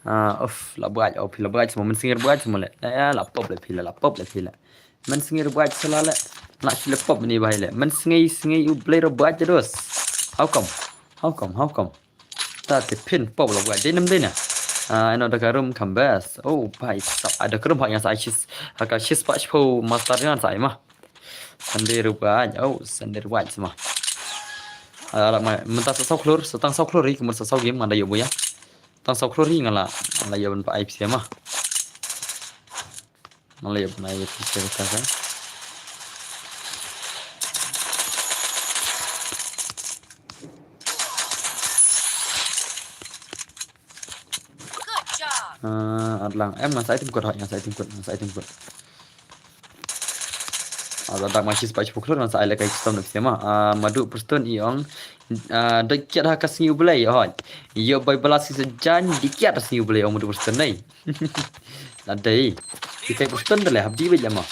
Ah, uff, la buat, oh, phi la buat semua, mynsngi buat semua leh. Ya, ya, la pop leh phi leh, la pop leh phi leh. Mynsngi buat sala leh. La shu leh pop ni bai leh. Mynsngi, sngi u Blei ro buat je dos. How come? How come? How come? Ta te phin pop la buat. Dei nam dei na. Ah, ino da ka room kam best. Oh, bai sap. Ada ka room ha yang sa ai shis. Ha ka shis pa shpo master yang sa ai ma. Sunday ro buat. Oh, Sunday ro buat sama. Ala ma mynta sa saw klur, sa tang saw klur ri, kumur sa saw game nga da ïoh buya. Tang saw klur ri nga la, nga la ïoh ban pa ai pisa ma. Nga la ïoh ban ai pisa ka ka. Ah, at lang. Em, nga sa ai tim kut, nga sa ai tim kut, nga sa ai tim kut. Ah, da dak ma shis pa shis pukhlur nga sa ai lehkai custom na pisa ma. Ah, Madu Preston i ong. Ah, da kiat ha ka sngi u Blei, hoi. Ïoh bai bala si sa jan, di kiat ha sngi u Blei ong Madu Preston nei. La dei. Hikai Preston da leh hap di beit leh ma.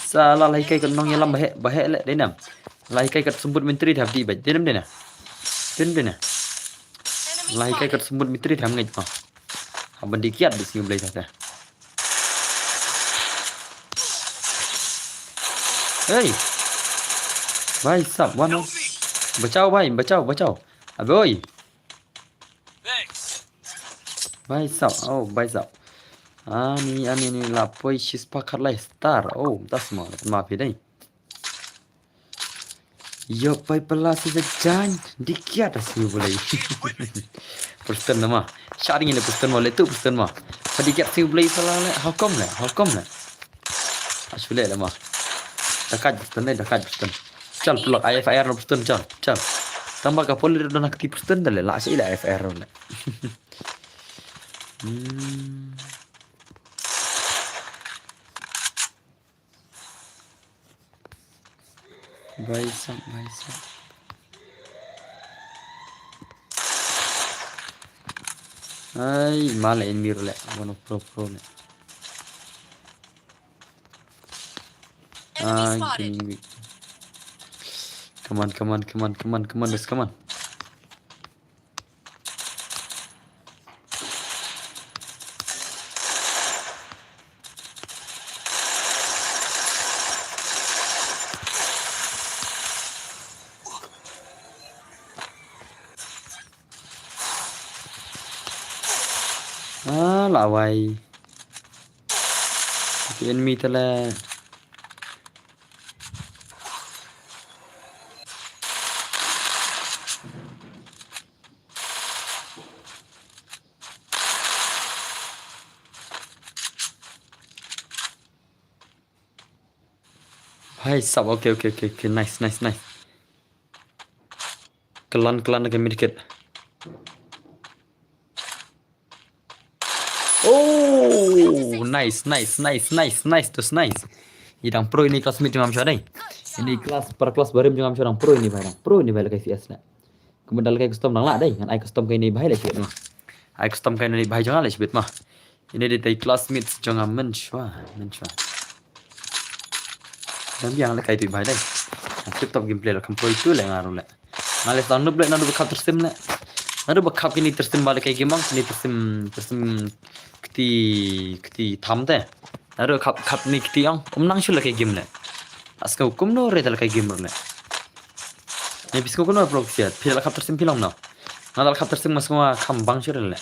Sa la la hikai ka nongïalam baheh, baheh leh dei nam. La hikai ka sembut menteri hap di beit. Dei nam dei na. Dei nam dei na. La hikai ka sembut menteri hap ngeit ma. Hap ban di kiat di sngi u Blei ta ta. Hey. Bhai sab, wan. Bachao bhai, bachao, bachao. Abe oi. Bhai sab, oh, bhai sab. Ani, ani ni la poi shis pa khat lai star. Oh, das ma, ma phi dei. Ïoh bai pala si sa jan, di kiat ha sngi u Blei. Preston na ma. Sha ring le Preston ma, le tu Preston ma. Sa di kiat sngi u Blei sala le, how come le, how come le. Ashu le le ma. Da kat Preston le, da kat Preston. Chal pulak I F R no Preston, chal, chal. Tang ba ka poli don ha kti Preston da le, la sa ila I F R le. Hmm. Bhai sab, bhai sab. Ai, ma le enemy le, one of pro pro le. Ai, enemy spotted. Come on, come on, come on, come on, come on, just come on. Ah, la wai. Ki enemy tele. Hai sab, okay, okay, okay, okay, nice, nice, nice. Klan, klan, okay, medkit. Oh, nice, nice, nice, nice, nice, just nice. I dang pro ini classmate jong nga sha dei. Ini class, para class barim jong nga sha dang pro ini bai, dang pro ini bai lehkai C S na. Kumba da lehkai custom dang lah dei, ngan ai custom kai ini bai leh shibit ma. Ai custom kai ini bai jong nga leh shibit ma. Ini dei tai classmates jong nga mynshuwa, mynshuwa. Dang biang lehkai tu bai dei. Tip top gameplay la kam pro itu leh nga ruh leh. Nga leh sound noob leh, nga noob khat tersim leh. Naduh ba khap kine tyrsim ba la kai game ong, kine tyrsim, tyrsim kti, kti tham te. Naduh khap, khap kine kti ong, um nang shuh la kai game le. Aska kumno re ta la kai game le. Ne phi sngew kumno bro ksia, phi la khap tyrsim phi long no. Nga la khap tyrsim nga sngew kham bang shuh le.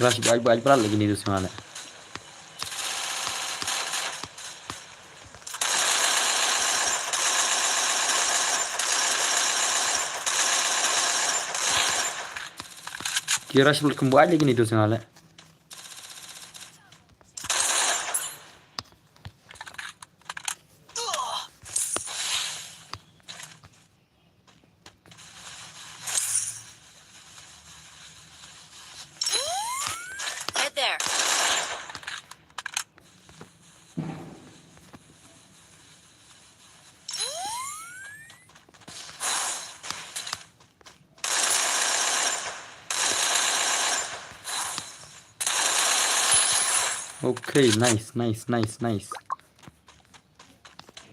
Rush bad bad bad lagi ni tu semua le. Ki rush bad kembuat lagi ni tu semua le. Head there. Okay, nice, nice, nice, nice.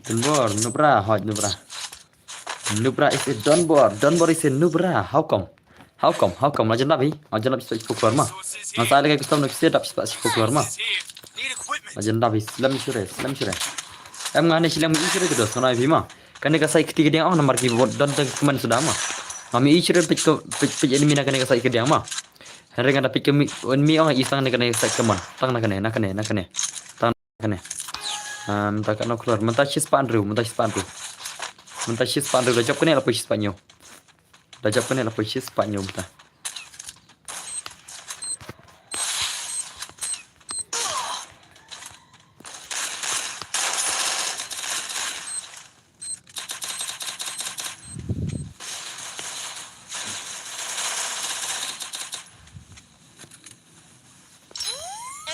Donbor, Nubra, hoi Nubra. Nubra is a Donbor, Donbor is a Nubra. How come? How come? How come? Lajan dabi, lajan dabi sipah sipah keluar ma. Masa ada kayak custom nak siap dabi sipah sipah keluar ma. Lajan dabi, slam sure, slam sure. Em ngane silang mi sure kedos, ngana bi ma. Kane ka side kti kediang ong namar ki bot don tang keman suda ma. Ngam i sure pik ke pik pik enemy na kane ka side kediang ma. Hare ngana pik ke mi enemy ong i tang ne kane side keman. Tang na kane, na kane, na kane. Tang na kane. Ah, mynta ka no keluar. Mynta shispah hynriew, mynta shispah hynriew. Mynta shispah hynriew, da jop kane la poi shispah hynñiew. Da jop kane la poi shispah hynñiew mynta.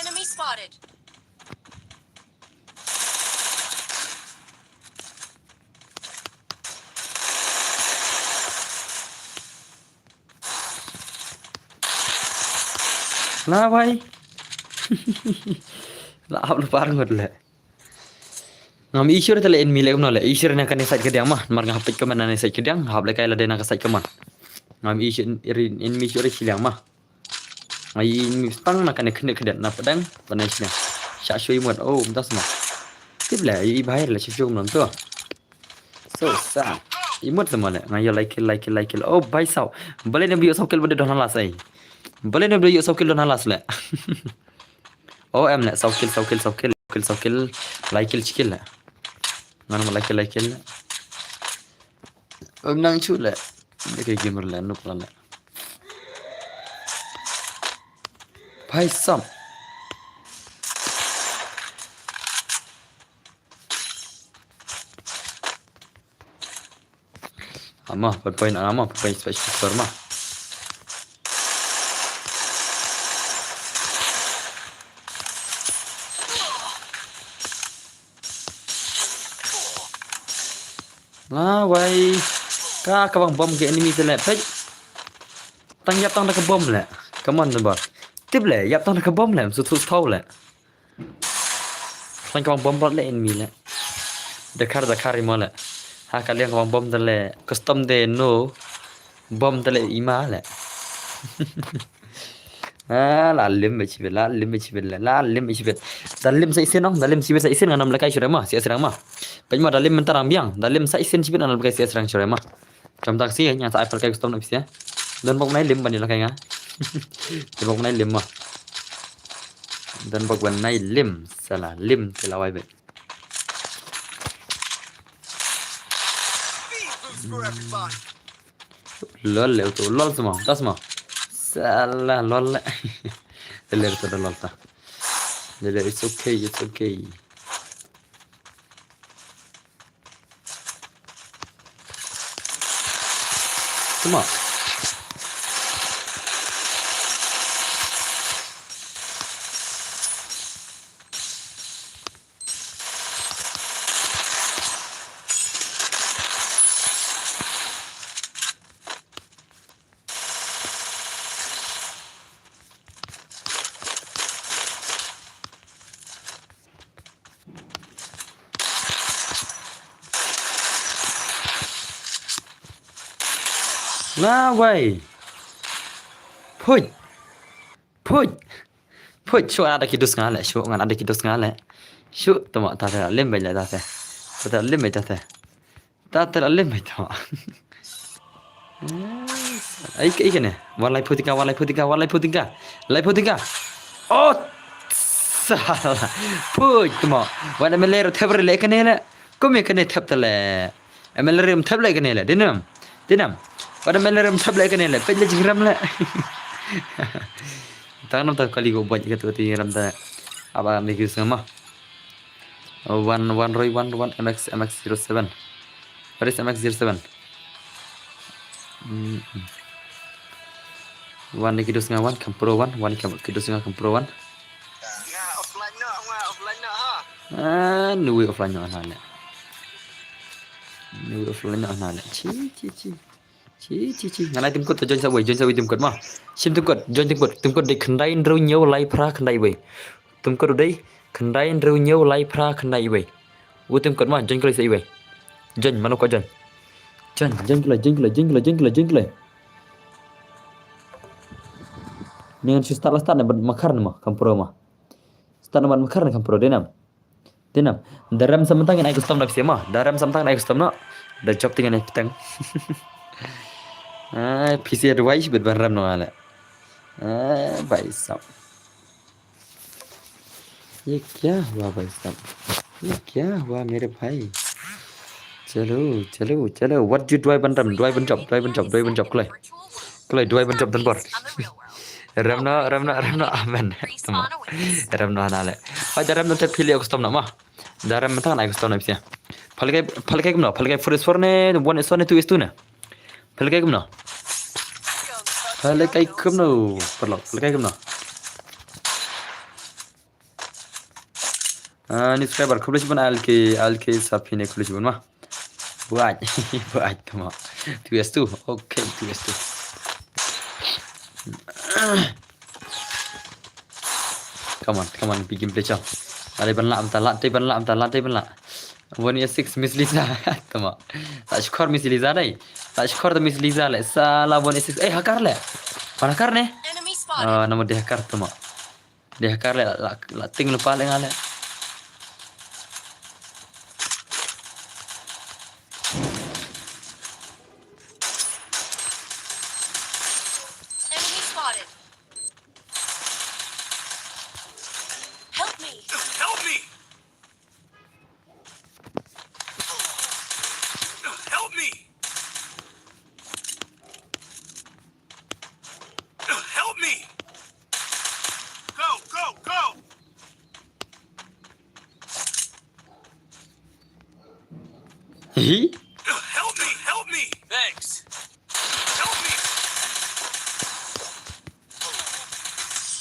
Enemy spotted. La wai. La hap lypa ngut le. Ngam i sure te le enemy le kumno le. I sure na kane side kediang ma. Namar nga hap peit keman na kane side kediang. Hap le kai lade na ka side keman. Ngam i sure enemy sure shiliang ma. Nga i enemy tang na kane kane kediang na pdeng. Bad na shiliang. Shah shu i mut. Oh, mynta sma. Tip le i bhai le shah shu kumno tu. So sad. I mut sma le. Nga ïa like kill, like kill, like kill. Oh, bhai saw. Balei ne ba ïoh saw kill ba dei don halas ai. Balei ne ba ïoh saw kill don halas le. Oh, em le. Saw kill, saw kill, saw kill. Kill, saw kill. Lai kill, shi kill le. Ngan ma lai kill, lai kill le. Em nang chu le. Ni ke gamer le, nuk la le. Bhai saw. Ama, pat point ama, pat point special store ma. La wai. Ka ka bang bom ke enemy te le. Peit. Tang ïap tang da ka bom le. Come on, the bot. Tip le, ïap tang da ka bom le. Su su tau le. Khlaiñ ka bang bom bad le enemy le. Dakhar dakhar i mo le. Ha ka liang ka bang bom da le custom de no. Bom da le i ma le. Ah, la lim ba chibet, la lim ba chibet le, la lim ba chibet. Da lim sa isin ong, da lim chibet sa isin ngan ym lehkai shuh re ma, sa isin ma. Peit ma da lim mynta rang biang, da lim sa isin chibet ngan ym lehkai sa isin shuh re ma. Kam tak si, ngan sa ai pyrkhat custom na pisa. Don bok nai lim ban ïa la kai nga. Don bok nai lim ma. Don bok ban nai lim. Sala lim te la wai bet. Lol le to lol sama, tas ma. Sala lol le. Le to lol ta. Le, it's okay, it's okay. Come on. Lawei. Phuit. Phuit. Phuit, shu ngan add ki dus nga leh, shu ngan add ki dus nga leh. Shu, tuma, ta te la lim beit leh, ta te. Ta te la lim beit, ta te. Ta te la lim beit, tuma. Ai, ai kane. Wan laiphew tyngka, wan laiphew tyngka, wan laiphew tyngka. Laiphew tyngka. Oh, sala. Phuit, tuma. Wan M L A ruh thep ruh leh kane leh. Kum ïa kane thep te leh. M L A ruh thep leh kane leh. Dei nam. Dei nam. Wan M L A ruh thep leh kane leh. Peit leh jingrem leh. Tang nam ta kali ko buat ka tu tu jingrem ta. Aba ni ki sngama. Oh, one, one Roy, one, one M X, M X zero seven. Where is M X zero seven? Hmm. Wan ni ki dus nga wan, kam pro wan, wan ni ki dus nga kam pro wan. Nga offline noh, nga offline noh ha. Ah, nui offline noh na leh. Nui offline noh na leh. Chi, chi, chi. Chi, chi, chi. Nga lai tymkut, join sa wei, join sa wei tymkut ma. Shim tymkut, join tymkut, tymkut dei khyndai hynriew hynñiew lai phra khyndai wei. Tymkut dei khyndai hynriew hynñiew lai phra khyndai wei. U tymkut ma, join kloi sa wei. Join, mano ko join. Join, join kloi, join kloi, join kloi, join kloi, join kloi. Ni ngan shu start la start ne bad makhar ne ma, kam pro ma. Start ne bad makhar ne kam pro dei nam. Dei nam. Da rem sa mynta ngin ai custom na phi ma. Da rem sa mynta ngin ai custom na. Da job te ngin ai pteng. Ai, phi sa advice bad ban rem noh leh. Ai, bhai sahab. ये क्या हुआ भाई साहब? ये क्या हुआ मेरे भाई? चलो, चलो, चलो. What you duwai ban rem, duwai ban job, duwai ban job, duwai ban job, kloi. Kloi, duwai ban job don bor. Rem noh, rem noh, rem noh, amen. Tama. Rem noh na leh. Ai, da rem noh te phi leh custom noh ma. Da rem mynta ngan ai custom na phi. Pha leh kai, pha leh kai kumno, pha leh kai four is four ne, one is one ne, two is two ne. Pha leh kai kumno. Pha leh kai kumno. Paralok, pha leh kai kumno. Ah, ni subscriber, khublei shibun L K, L K sa phi ne khublei shibun ma. Buat, buat tama. Two S two, okay, two S two. Come on, come on, big game play cham. Late ban lah mynta, late ban lah mynta, late ban lah. One S six Miss Lisa, tama. Lah shukor Miss Lisa dei. Lah shukor ta Miss Lisa leh, sala one S six. Eh, hakar leh. Pan hakar ne? Enemy spotted. Ah, nama dei hakar tama. Dei hakar leh, la, la, la ting lypa leh nga leh. Enemy spotted. Help me. Help me. Help me. Help me. Go, go, go. Hi? Help me, help me. Thanks. Help me.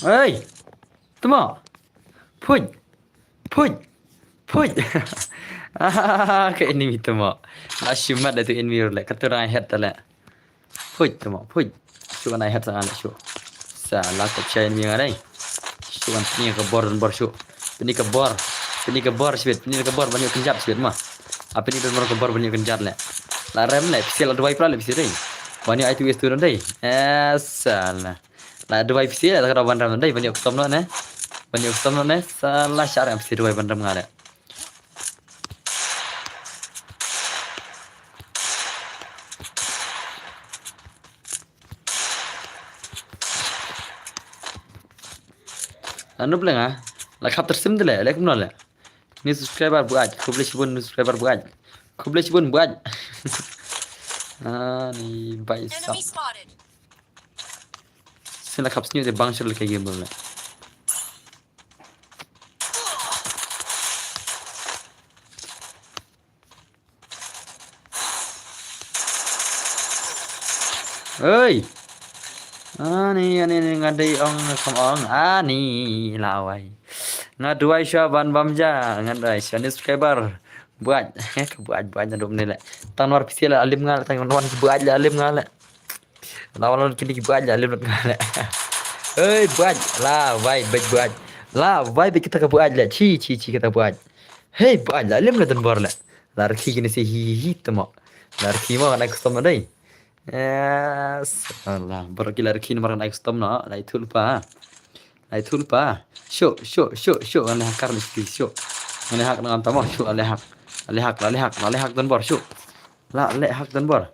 Hey. Tama. Phuit. Phuit. Phuit. Ah, ka enemy tama. La shimat da tu enemy ruh leh. Ka tu rang head ta leh. Phuit tama. Phuit. Shu kan ai head sa ngan shu. Sala kop shai enemy nga dei. Shu kan pynïa ka bor don bor shu. Pynïa ka bor. Pynïa ka bor shibit. Pynïa ka bor ban ïoh kynjat shibit ma. Ah, pynïa don bor ka bor ban ïoh kynjat leh. La rem leh. Phi sa la duwai pra leh phi sa dei. Ban ïoh ai tu S two don dei. Eh, sala. La duwai phi sa leh, la ka ban rem dei, ban ïoh custom noh ne. Ban ïoh custom noh ne, sala shah rem phi sa duwai ban rem nga leh. La noob leh nga, la khap tyrsim de leh, leh kumno leh. New subscriber buat, khublei shibun new subscriber buat. Khublei shibun buat. Ah, ni bai sam. Enemy spotted. Sien la khap sniew de bang shar leh ka game leh. Oi. Ani, ani, ani, nga dei ong, kham ong. Ani, lawei. Nga duwai sha ban bam ja, nga duwai sha new subscriber. Buat, ka buat, buat na dum ni leh. Tang nwar phi sa leh alim nga leh, tang nwar buat leh alim nga leh. Lawan lawan kini ki buat ja lim nga leh. Hei buat la vai bej buat. La vai bej kita ka buat leh. Chi chi chi kita buat. Hei buat la lim la don bor leh. La rkhi kini si hi hi hi tama. La rkhi ma ngan ai custom dei. Yes. Alah, baroh ki la rkhin mar ngan ai custom noh, la ithul pa. La ithul pa. Shuh, shuh, shuh, shuh, ngan leh hacker ni shuh. Ngan leh hack ngan tamo, shuh, la leh hack. La leh hack, la leh hack, la leh hack don bor, shuh. La leh hack don bor.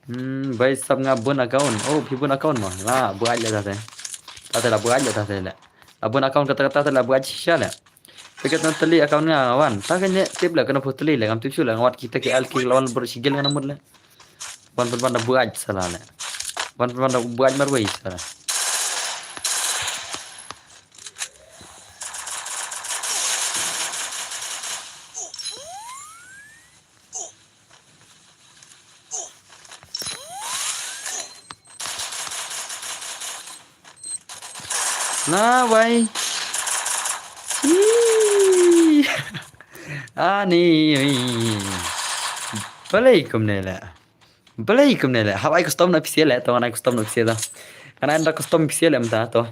Hmm, bai sap nga bun account. Oh, phi bun account mo. La buaid leh tate. Tate la buaid leh tate leh. La bun account kata kata la buaid shisha leh. Phi kat na tali account nga wan. Ta ka ne tip leh kana phu tali leh ngam tip shuh leh nga wat kita ki al ki lawan bor shigil ngana mut leh. Wan pun wan da buaid sala leh. Wan pun wan da buaid marwei sala. Na wai. Ih. Ani. Balei kumne leh. Balei kumne leh. Hap ai custom na official leh. To ngan ai custom na official da. Ngan ai da custom official leh mynta to.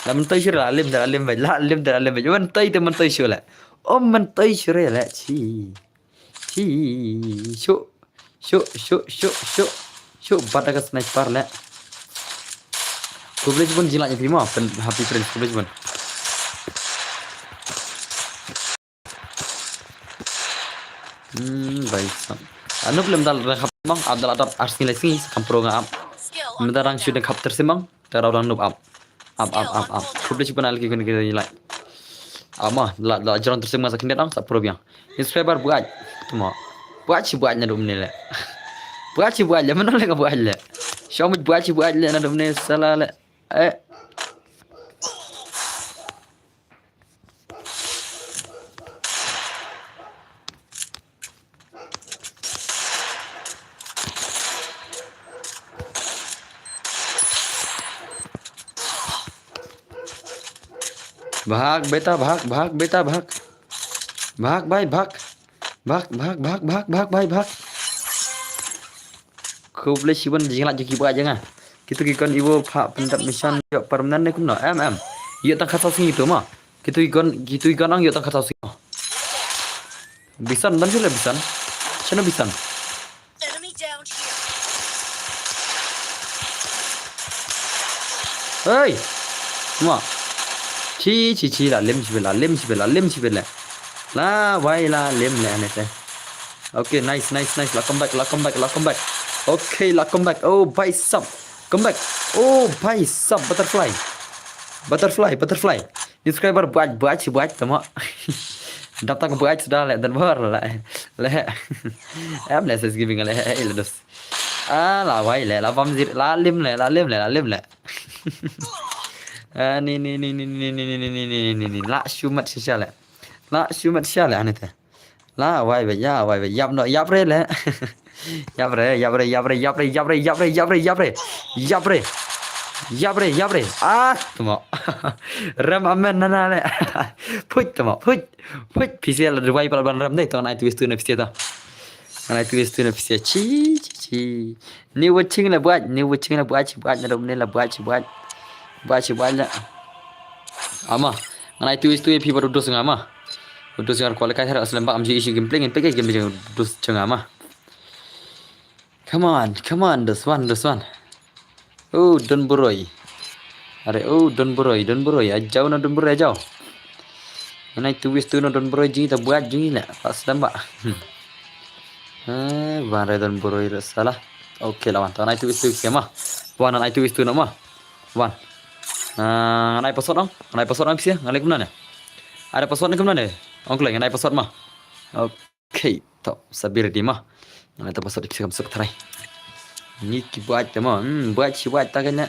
La mynta shuh la lim da la lim ba. La lim da la lim ba. Mynta te mynta shuh leh. Om mynta shuh leh. Chi. Chi. Shuh. Shuh, shuh, shuh, shuh. Shuh, bat da ka sniper leh. Khublei shibun jinglait ïa phi mo, pen happy friends, khublei shibun. Hmm, bai sam. Anup lem dal rang hap mang, ab dal adap ar sngi lai sngi, kam pro nga ab. Meda rang shu dang khap ter simang, te rau dang nup ab. Ap, ap, ap, ap. Khublei shibun ïa ki khun ki lai. Ama, la, la jrong tersing masa khyndiat ang, sa pro biang. Subscriber buat. Tuma. Buat shi buat na dum ne le. Buat shi buat le, mana le buat le. Shomit buat shi buat le na dum ne sala le. Eh. Bhag, beta, bhag, bhag, beta, bhag. Bhag, bhai, bhag. Bhag, bhag, bhag, bhag, bhag, bhai, bhag. Khublei shibun jinglait jong ki ba jong nga. Kitu ki kon iwo pha pyndap mission ïoh permanent ne kumno? Em, em. Ïoh tang khatsaw sngi tu ma. Kitu ki kon, kitu ki kon ang ïoh tang khatsaw sngi. Bisan, ban shu le bisan. Shano bisan? Enemy down here. Hey! Ma. Chi, chi, chi, la lim chi la lim chi la lim chi la. La wai la lim le ne te. Okay, nice, nice, nice. La come back, la come back, la come back. Okay, la come back. Oh, bhai sab. Come back. Oh, bhai sab, butterfly. Butterfly, butterfly. Subscriber buat, buat shi buat tama. Dap tang buat sudah le dan bor le. Le. Em le ses giving le, eh, le dos. Ah, la wai le, la bam zir, la lim le, la lim le, la lim le. Ah, ni, ni, ni. La shumat shisha le. La shumat shisha le, ane te. La wai be, ya wai be, yap no, yap re le. Yap re, yap re, yap re, yap re, yap re, yap re, yap re, yap re. Yap re. Yap re, yap re. Ah, tuma. Rem amen nana le. Phuit tuma, phuit. Phuit, pisia la duwai pala ban rem dei, to ngan ai twist tu na pisia to. Ngan ai twist tu na pisia. Chi, chi, chi. Ni watching la buat, ni watching la buat, chi buat, na dom ni la buat, chi buat. Buat, chi buat la. Ama. Ngan ai twist tu ya phi baru dus ngama. Udus ngar kuala kai har aslam ba am ji issue gameplay ngin peke game jeng dus jeng ama. Come on, come on, dus wan, dus wan. Oh, don boroi. Are, oh, don boroi, don boroi. Ajau na don boroi, ajau. Ngan ai twist tu na don boroi jing ta buat jing la. Pas damba. Eh, wan re don boroi re sala. Okay, lawan. Ngan ai twist tu kema. Wan, ngan ai twist tu nama. Wan. Ah, ngan ai password dong. Ngan ai password dong pisia. Ngan ai kumna ne. Ada password ne kumna ne. Ong kleng, ngan ai password ma. Okay, to sabir di ma. Ngan ai password pisia kam suk trai. Ni ki buat te ma. Hmm, buat shi buat ta kena.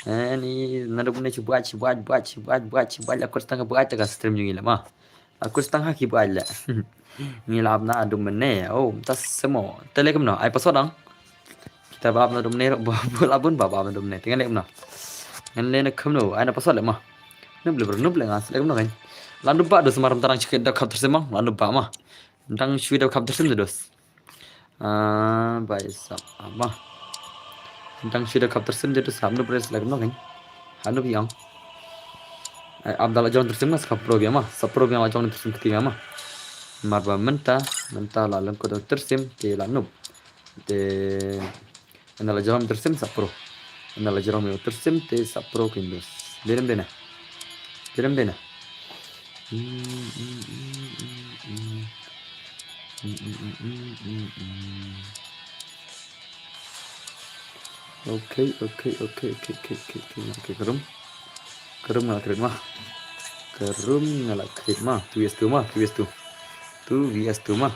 Eh, ni nadu ne shi buat, shi buat, buat, shi buat, buat, shi buat. Aku tang buat ta ka stream jong ila ma. Aku setengah ki buat le. Ngi lap na dum mene. Oh, tas semua. Tele kumno? Ai password dong. Kita bab na dum ne, bu labun bab na dum ne. Tinggal le kumno? Ngan le na kumno? Ai na password le ma. Nup le bro, nup le ngas le kumno kan. Landu ba do semaram tarang chikit da khap tersemang. Landu ba ma. Dang shui da khap tersem dos. Ah, bai sap ama. Dang shui da khap tersem je tu sap nu pres lagam no kan. Hanu biang. Ai, Abdallah jong tersem na sap pro biang ma. Sap pro biang la jong tersem keti ma. Mar ba menta, menta la lengko da tersem ke la nup. Te ynda la jrong tyrsim sap pro. Ynda la jrong tyrsim te sap pro kein dos. Dei ne em dei na. Dei ne em dei na. Okay, okay, okay, okay, okay, okay, okay, okay, ka room. Ka room nga la create ma. Ka room nga la create ma. Two V S two ma, two V S two. Two V S two ma.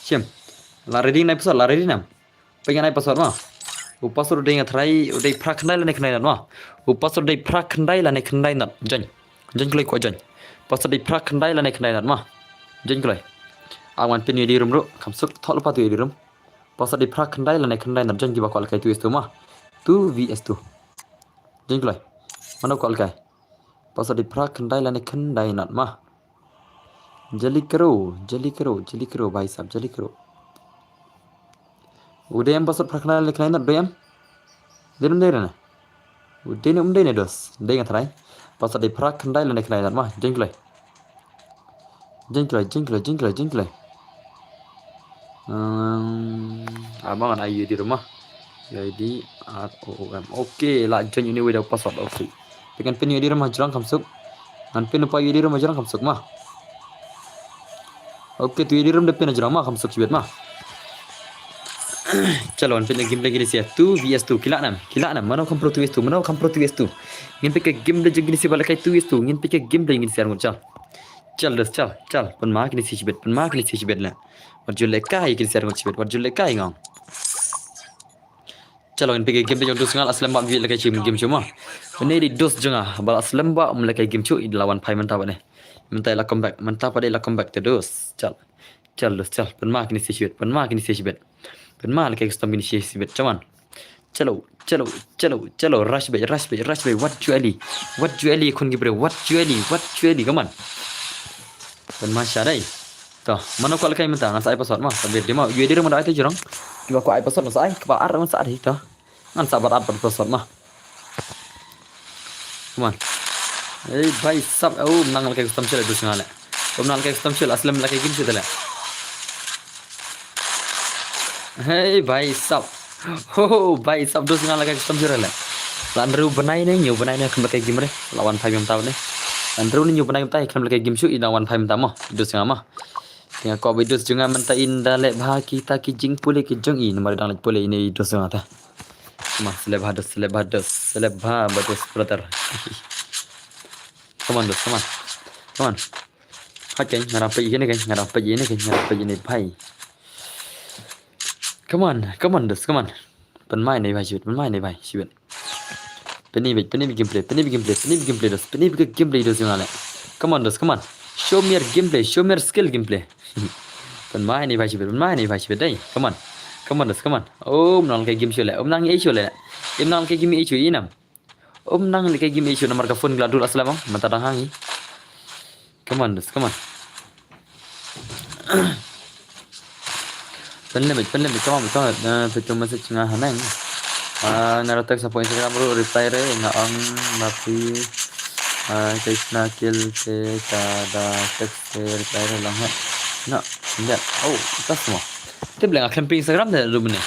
Shim. La ready na i password, la ready na. Pyngan ai password ma. U password u dei nga tharai, u dei phra khyndai lane khyndai not ma. U password u dei phra khyndai lane khyndai not. Join. Join kloi ko join. Password u dei phra khyndai lane khyndai not ma. Join kloi. Awan pyn ïa di room ruh. Kam suk thok lypa tu ïa di room. Password u dei phra khyndai lane khyndai not. Join kiba kwah lehkai two V S two ma. Two V S two. Join kloi. Mano kwah lehkai. Password u dei phra khyndai lane khyndai not ma. Jali kro, jali kro, jali kro, bhai sahab, jali kro. U dei em password phra khyndai lane khyndai not, u dei em? Dei ne em dei ne? U dei ne em dei ne dos? Dei nga tharai. Password u dei phra khyndai lane khyndai not ma. Join kloi. Join kloi, join kloi, join kloi, join kloi. Hmm, ama ngan ai U I D room ma. U I D R O O M. Okay, la join uni wei da password. Okay. Te ngan pyn U I D room ha jrong kam suk. Ngan pyn lypa U I D room ha jrong kam suk ma. Okay, tu U I D room da pyn ha jrong ma, kam suk shibit ma. Chalo, ngan pyn game play kine shi two V S two. Ki lah nam, ki lah nam. Mano kham pro two V S two, mano kham pro two V S two. Ngin pyn ka game play jong kine shi ba lehkai two V S two. Ngin pyn ka game play kine shi ar ngut chal. Chal dos chal, chal. Pynma kine shi shibit, pynma kine shi shibit la. Wat ju lehkai kine shi ar ngut shibit, wat ju lehkai ngong. Chalo, ngin pyn ka game play jong dos jong nga, la slem bha ym lehkai game shuh ma. Une dei dos jong nga, ba la slem bha ym lehkai game shuh, i la wan phai mynta pat ne. Mynta i la comeback, mynta pat i la comeback te dos. Chal. Chal dos chal. Pynma kine shi shibit, pynma kine shi shibit. Pynma lehkai custom kine shi shibit. Come on. Chalo, chalo, chalo, chalo. Rush beit, rush beit, rush beit. Wat ju eli. Wat ju eli khun ki briew. Wat ju eli, wat ju eli. Come on. Pynma sha dei. To, mano kwah lehkai mynta, ngan sa ai password ma. Sa bit dei ma. U I D room da ai te jrong. Kiba kwah ai password ngan sa ai, kiba ar ngan sa ai to. Ngan sa bat ar pat password ma. Come on. Ei bhai sahab, oh, ym nang lehkai custom shuh le dos jong nga le. Ym nang lehkai custom shuh le, la slem lehkai game shuh te le. Hey bhai sahab. Ho, ho, bhai sahab, dos jong nga lehkai custom shuh le. La hynriew bnai ne, hynñiew bnai ne khlem lehkai game re. La wan phai mynta ne. La hynriew ne hynñiew bnai mynta khlem lehkai game shuh, i dang wan phai mynta mo. Dos jong nga ma. Te nga kwah ba i dos jong nga mynta in da leh bha kita ki jingpule ki jong i, namar i dang leh pule ine i dos jong nga ta. Come on, sa leh bha dos, sa leh bha dos, sa leh bha ba dos, brother. Come on dos, come on. Come on. Ha kein, nga dang peit ine kein, nga dang peit ine kein, nga dang peit ine bhai. Come on, come on dos, come on. Pynma ine bhai shibit, pynma ine bhai shibit. Pynma beit, pynma beit gameplay, pynma beit gameplay, pynma beit gameplay dos, pynma beit gameplay dos jong nga le. Come on dos, come on. Show me your gameplay, show me your skill gameplay. Pynma ine bhai shibit, pynma ine bhai shibit dei. Come on. Come on dos, come on. Oh, ym nang lehkai game shuh le, ym nang ei shuh le. Ym nang lehkai game ei shuh i nam. Ym nang lehkai game ei shuh namar ka phone ka la duh la slem ong, mynta dang hang hi. Come on dos, come on. Pynlem beit, pynlem beit, come on, come on. Eh, peit u message nga haneng. Ah, nga da text hapoh Instagram ruh reply re, nga ong ma phi. Ah, kai sna kill te ka da text te reply re lang he. No, nda. Oh, ka sma. Tip le nga khlem plie Instagram te naduh mynne.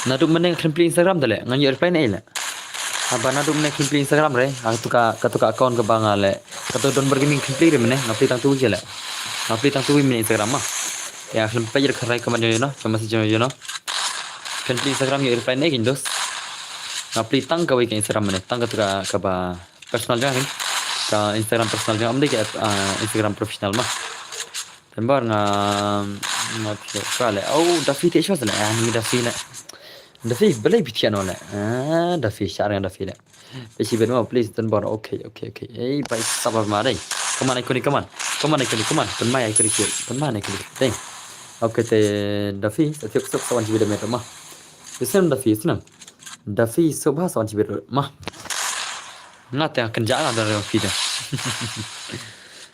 Naduh mynne nga khlem plie Instagram te le. Ngan ïoh reply ne ei le. Haba naduh mynne khlem plie Instagram re. Katu ka, katu ka account kaba nga le. Katu Don Bar Gaming khlem plie re mynne, nga plie tang tu wi le. Nga plie tang tu wi mynne Instagram ma. Ïa khlem peit re kharai ka man jong ïa no, ka message jong ïa no. Khlem plie Instagram ïa reply ne kin dos. Nga plie tang kawei ka Instagram mynne, tang katu ka kaba personal jong nga kin. Ka Instagram personal jong nga, ym dei ka, ah, Instagram professional ma. Tang ba nga, nga plie ka le. Oh, Dafi te shuwa le. Ah, ni Dafi le. Dafi, balei phi thiah noh le? Ah, Dafi, shah ïa Dafi le. Phi shibit mo, please, Don Bor. Okay, okay, okay. Ei, bhai, sabar ma dei. Come on, iconic, come on. Come on, iconic, come on. Pynma iconic, pynma iconic. Dei. Okay, te Dafi, sa thiok sok sa wan shibit ma. Isem Dafi, isem. Dafi, sok bha sa wan shibit ma. Nga te kynja nga Dafi te.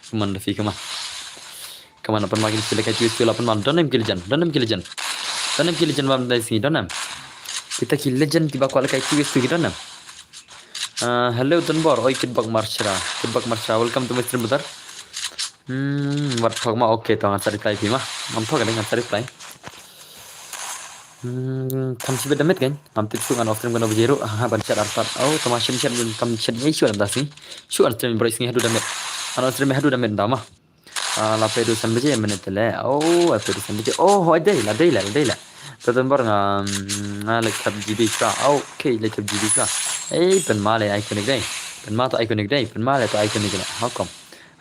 Come on, Dafi, come on. Come on, pynma kine shi lehkai two V two la pynma. Don em ki legend, don em ki legend. Don em ki legend bam dai si, don em. Kita ki legend kiba kwah lehkai two V two ki don em. Ah, hello Don Bor, oi Kitbok Marshra. Kitbok Marshra, welcome to my stream brother. Hmm, wat thok ma, okay, to ngan sa reply phi ma. Ngam thok ne, ngan sa reply. Hmm, kam sibit da miet kan? Ngam tip shuh ngan off stream kan ba jero. Ha, ban chat artat. Oh, tama shen chat, kam chat ye shuh da si. Shuh on stream bro, sngi haduh da miet. An on stream haduh da miet da ma. Ah, la pe du san baje minit le. Oh, la pe du san baje. Oh, hoi dei la, dei la, dei la. To don bor nga, nga le kap G B ka. Okay, le kap G B ka. Eh, pynma le iconic dei. Pynma to iconic dei. Pynma le to iconic le. How come?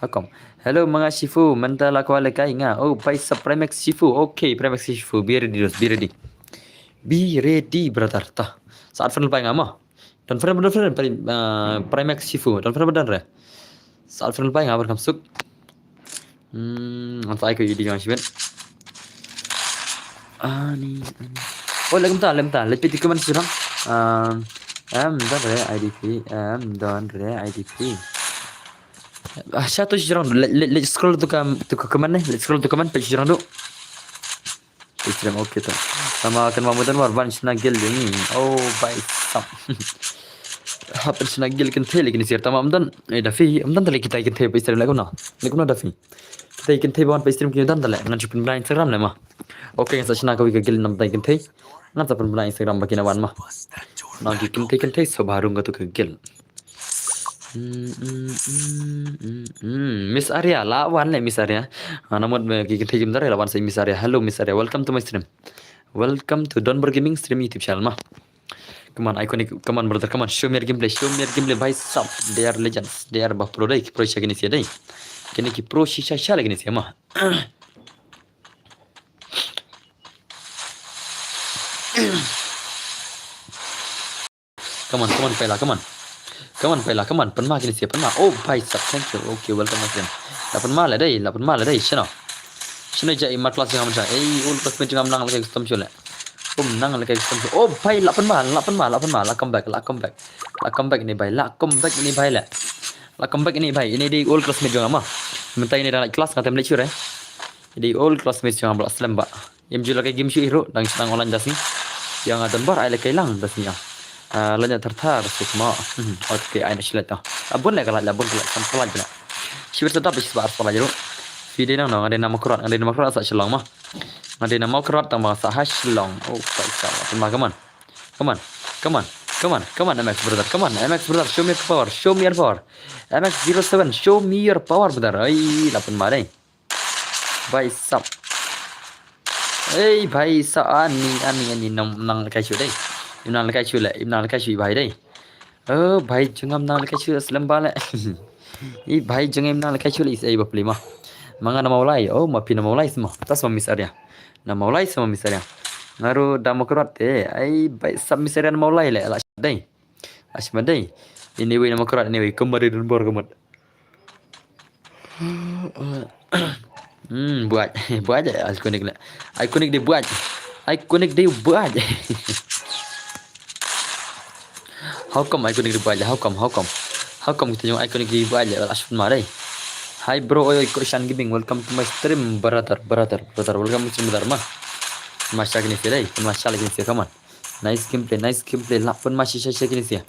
How come? Hello, manga Shifu. Mynta la kwah le kai nga. Oh, bai sap Primex Shifu. Okay, Primex Shifu. Be ready, dos. Be ready. Be ready, brother. Ta. Saat friend bai nga ma. Don friend, don friend, Pri-, ah, Primex Shifu. Don friend, don re. Saat friend bai nga bar kam suk. Hmm, ngan sa ai ka I D jong nga shibit. Ani, ani. Oh, lem ta, lem ta. Lem piti comment sirang. Um, em don re I D P, em don re I D P. Ah, sha tu sirang. Let, let, let scroll tu ka, tu ka comment ne. Let scroll tu comment page sirang tu. Page sirang, okay tu. Tama kan mamudan war ban shna gil jong ngi. Oh, bai sap. Hap shna gil kan thei lekin sir tama amdan. Eh, Dafi, amdan tale kita kan thei page sirang lagu na. Lagu na Dafi. Kita kynthei ba wan pa stream ki dan tale ngan shu pynbna Instagram le ma. Okay, ngan sa shna kawei ka gil namta kynthei. Ngan sa pynbna Instagram ba kina wan ma. Nang ki kynthei kynthei sa ba rung katu ka gil. Hmm, hmm, hmm, hmm, hmm. Miss Arya la wan le Miss Arya. Ah, namut, eh, ki kynthei jim dare la wan sa Miss Arya. Hello Miss Arya, welcome to my stream. Welcome to Donbor Gaming stream YouTube channel ma. Come on, iconic, come on, brother, come on, show me your gameplay, show me your gameplay, bhai sab, they are legends, they are bah pro dei, ki pro shisha kine sia dei. Kine ki pro shisha shisha la kine sia ma. Come on, come on, Paila, come on. Come on, Paila, come on, pynma kine sia, pynma. Oh, bhai sab, thank you. Okay, welcome, my friend. La pynma le dei, la pynma le dei, shano. Shano ja i mat class jong nga mynta. Ei, old classmate jong nga mynta la kai custom shu le. Um, nang la kai custom shu. Oh, bhai, la pynma, la pynma, la pynma, la come back, la come back. La come back ini bhai, la come back ini bhai le. La come back ini bhai, ini dei old classmate jong nga ma. Mynta ini da class nga tem leit shu re. Ini dei old classmate jong nga ba la slem ba. Im ju la kai game shu iru, dang sdang online da si. Ïa nga don bar ai la kai lang da si ïa. Ah, la nya thar thar suk ma. Hmm, okay, ai na shilet ta. Abun le ka la, abun ka la, sam ka la jena. Shibit sa dap shi ba ar sa la jeru. Fi dei nang nang, nga dei na Mawkyrwat, nga dei na Mawkyrwat sa Shillong ma. Nga dei na Mawkyrwat tang ba sa ha Shillong. Oh, paisa. Come on. Come on. Come on. Come on. Come on, M X brother. Come on, M X brother. Show me your power. Show me your power. M X zero seven, show me your power, brother. Ai, la pynma dei. Bhai sab. Ei, bhai sab, ani, ani, ani, nang, nang la kai shu dei. Im nang la kai shu le, im nang la kai shu bhai dei. Oh, bhai jong nga im nang la kai shu slem ba le. I bhai jong nga im nang la kai shu le is ei ba pli ma. Ma nga na Mawlai, oh, ma phi na Mawlai sma. Tas ma Miss Arya. Na Mawlai sma Miss Arya. Nga ruh da Mawkyrwat te, ai, bhai sab Miss Arya na Mawlai le, la shu dei. La shu dei. Anyway, na Mawkyrwat, anyway, kumba dei don bor kumut. Hmm, buat. Buat je iconic le. Iconic dei buat. Iconic dei buat. How come iconic dei buat je? How come? How come? How come kita jong iconic dei buat je? Wala shun ma dei. Hi bro, oi, oi, Koshan Gaming, welcome to my stream, brother, brother, brother, welcome to stream, brother, ma. Masha kini sia dei, masha lagi sia, come on. Nice gameplay, nice gameplay. Lah pun masih shisha kini sia.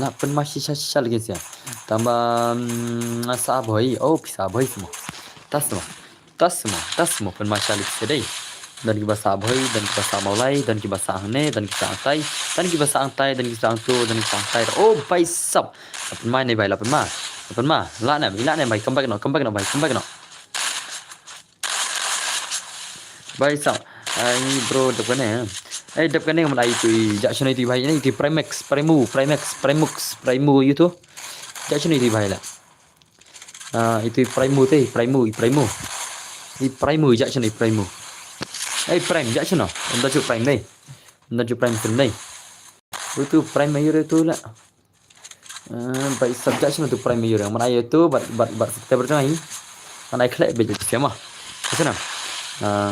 Lah pun masih shisha lagi sia. Tang ba, mm, sa bhoi. Oh, pisa bhoi semua. Tas semua. Tas semua. Tas semua pun masih lagi sia dei. Don kiba sa bhoi, don kiba sa Mawlai, don kiba sa hangne, don kiba sa angtai, don kiba sa angtai, don kiba sa angtu, don kiba sa angtai. Oh, bhai sab. Lah pun mai ni bhai, lah pun ma. Lah pun ma. Lah na, lah na bhai. Come back no, come back no bhai, come back no. Bhai sab, ai bro dep kane. Ai dep kane ngam ai tu i jak shano itu i bhai ini itu i Primex, Primu, Primex, Primux, Primu itu. Jak shano itu i bhai la. Ah, itu i Primu te, Primu, i Primu. I Primu jak shano i Primu. Ai Prime jak shano. Unda ju Prime dei. Unda ju Prime sim dei. Itu Prime ayu itu la. Eh, bhai sab jak shano tu Prime ayu re. Man ayu tu bat bat bat subscriber jong ai. Man ai khlek bej siama. Ka sana. Ah,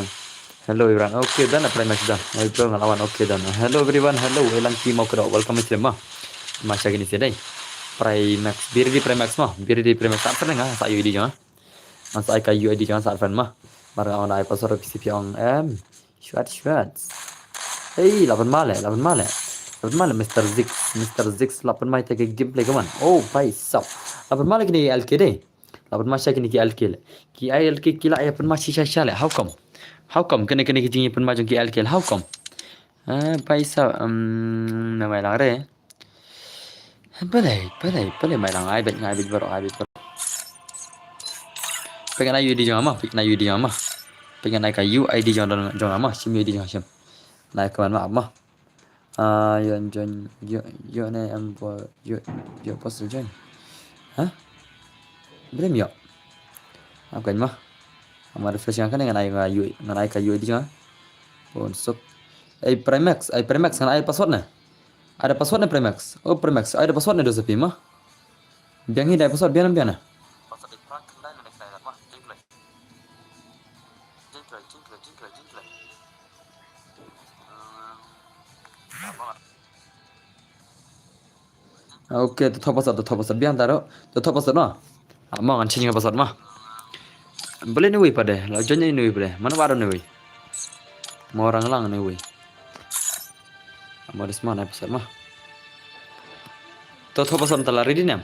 hello Imran. Okay, done Primex done. Ai bro nga lawan. Okay, done. Hello everyone. Hello. Elang ki mau kedok. Welcome to stream ma. Masha kini sia dei. Primex. Biri di Primex ma. Biri di Primex. Tak pernah nga sa ayu di jong. Nga sa ai ka U I D jong sa friend ma. Mar nga on ai password P C P ong em. Shwat, shwat. Hey, lah pun ma le, lah pun ma le. Lah pun ma le, Mister Zix, Mister Zix, lah pun ma ïa ka gameplay, come on. Oh, bhai sab. Lah pun ma le kini L K dei. Lah pun ma sha kini ki L K le. Ki L K ki la ïa pun ma shisha sha le. How come? How come? Kane kane ki jingïapynmai jong ki L K L. How come? Ah, paisa, um, na mai lang re. Balei, balei, balei mai lang, ai bet, ai bet baroh, ai bet baroh. Pyngan ai U I D jong nga ma, pyngan ai U I D jong nga ma. Pyngan ai ka U I D jong, jong nga ma, shim U I D jong nga shim. Nai ka man ma, ma. Ah, yo join, yo, yo ne em bo, yo, yo post join. Ha? Brem yo. Apa kan ma? Ama refresh nga kane ngan ai nga U I, ngan ai ka U I D jong nga. Bun suk. Ai Primex, ai Primex ngan ai password ne. Ada password ne Primex. Oh Primex, ada password ne dosa pi ma. Biang hi da password biang biang ne. Okay, to thoh password, to thoh password biang taro. To thoh password ma. Ama ngan change password ma. Balei ne wei pade, la join ne wei pade. Mana ba ne wei. Mo rang lang ne wei. Amo dis ma nai password ma. To thoh password tala ready ne.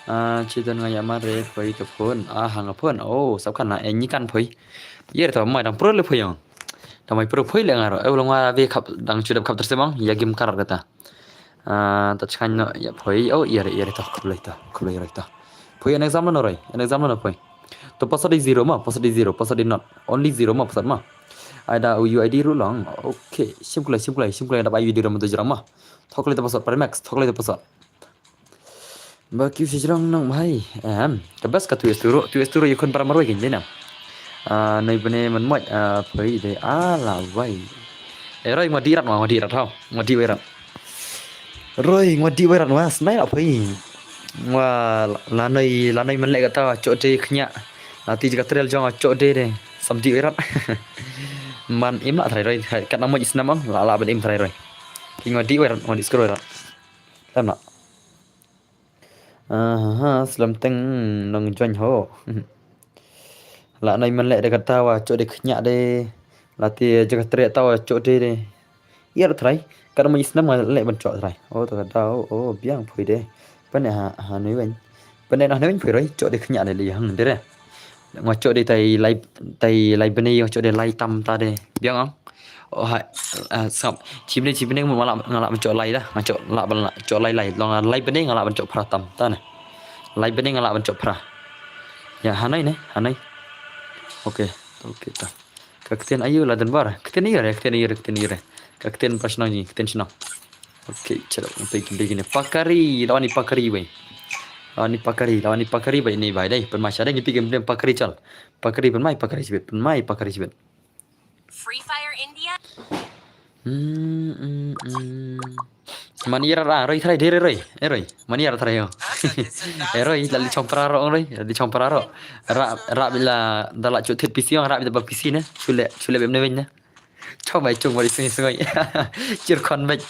Ah, chiton nga ïa ma re phoi to phone. Ah, hang phone. Oh, sap kan na eh nyi kan phoi. Yer to mai dang pro le phoi yong. Dang mai pro phoi le nga ro. Eh, long wa be khap dang chudap khap tersebang. Ya game karat kata. Ah, ta chkan no ya phoi. Oh, yer yer to khublei to. Khublei yer to. Phoi an exam no roi. An exam no phoi. To password di zero ma, password di zero, password di not. Only zero ma password ma. Ai da U I D ruh long. Okay, shim kulai, shim kulai, shim kulai da ba U I D ram tu jrang ma. Thok le to password Primex, thok le to password. Ba kiew shi jrong nang bhai. Em, ka best ka tu esturo, tu esturo ïa khun para marwei kin dei na. Ah, nei bne man moj, ah, phoi dei ala wai. Eh, roi ngwa di rat ngwa, ngwa di rat hau, ngwa di wei rat. Roi ngwa di wei rat ngwa, snai la phoi. Ngwa la noi, la noi man leh kata, chok de khnya. La ti jaka trail jong chok de de. Sam di wei rat. Man im la trai roi, kat na moj isnam ang, la la ban im trai roi. Ki ngwa di wei rat, ngwa di skro wei rat. Lam la. Aha, slem teng nong join ho. La nai man leh de kata wa chok de khnya de. La ti jaka trek ta wa chok de de. Ïa trai. Kada mo isnam ma leh ban chok trai. Oh ta kata oh, oh biang phui de. Pane ha ha nui wen. Pane na nui wen phui roi chok de khnya de li hang de re. Ngwa chok de tai lai, tai lai bene yo chok de lai tam ta de. Biang ang. Oh hai. Ah, sap. Chibne chibne mo la ngala ban chok lai da. Nga chok la ban la chok lai lai. Long lai bene ngala ban chok phra tam ta ne. Lai bene ngala ban chok phra. Ya hanai ne, hanai. Okay, okay ta. Ka ktien ayu la den bar. Ktien ayu re, ktien ayu re, ktien ayu re. Ka ktien prashnang ji, ktien shnang. Okay, chalo, ngi peit ngi peit ne pakari, lawan ni pakari wei. Lawan ni pakari, lawan ni pakari bai ni bai dai, pynmai sha dai ngi peit ngi peit pakari chal. Pakari pynmai, pakari sibit, pynmai, pakari sibit. Free Fire India. Hmm, hmm, hmm. Mani ra ra, roi trai, dere roi, eh roi. Mani ra trai yo. Eh roi, la li chong pra ro roi, la li chong pra ro. Ra ra bila dala chu thit P C ong, ra bila ba P C ne. Chule, chule bem ne wen ne. Chong bai chung bai sing sing. Chir kon bai.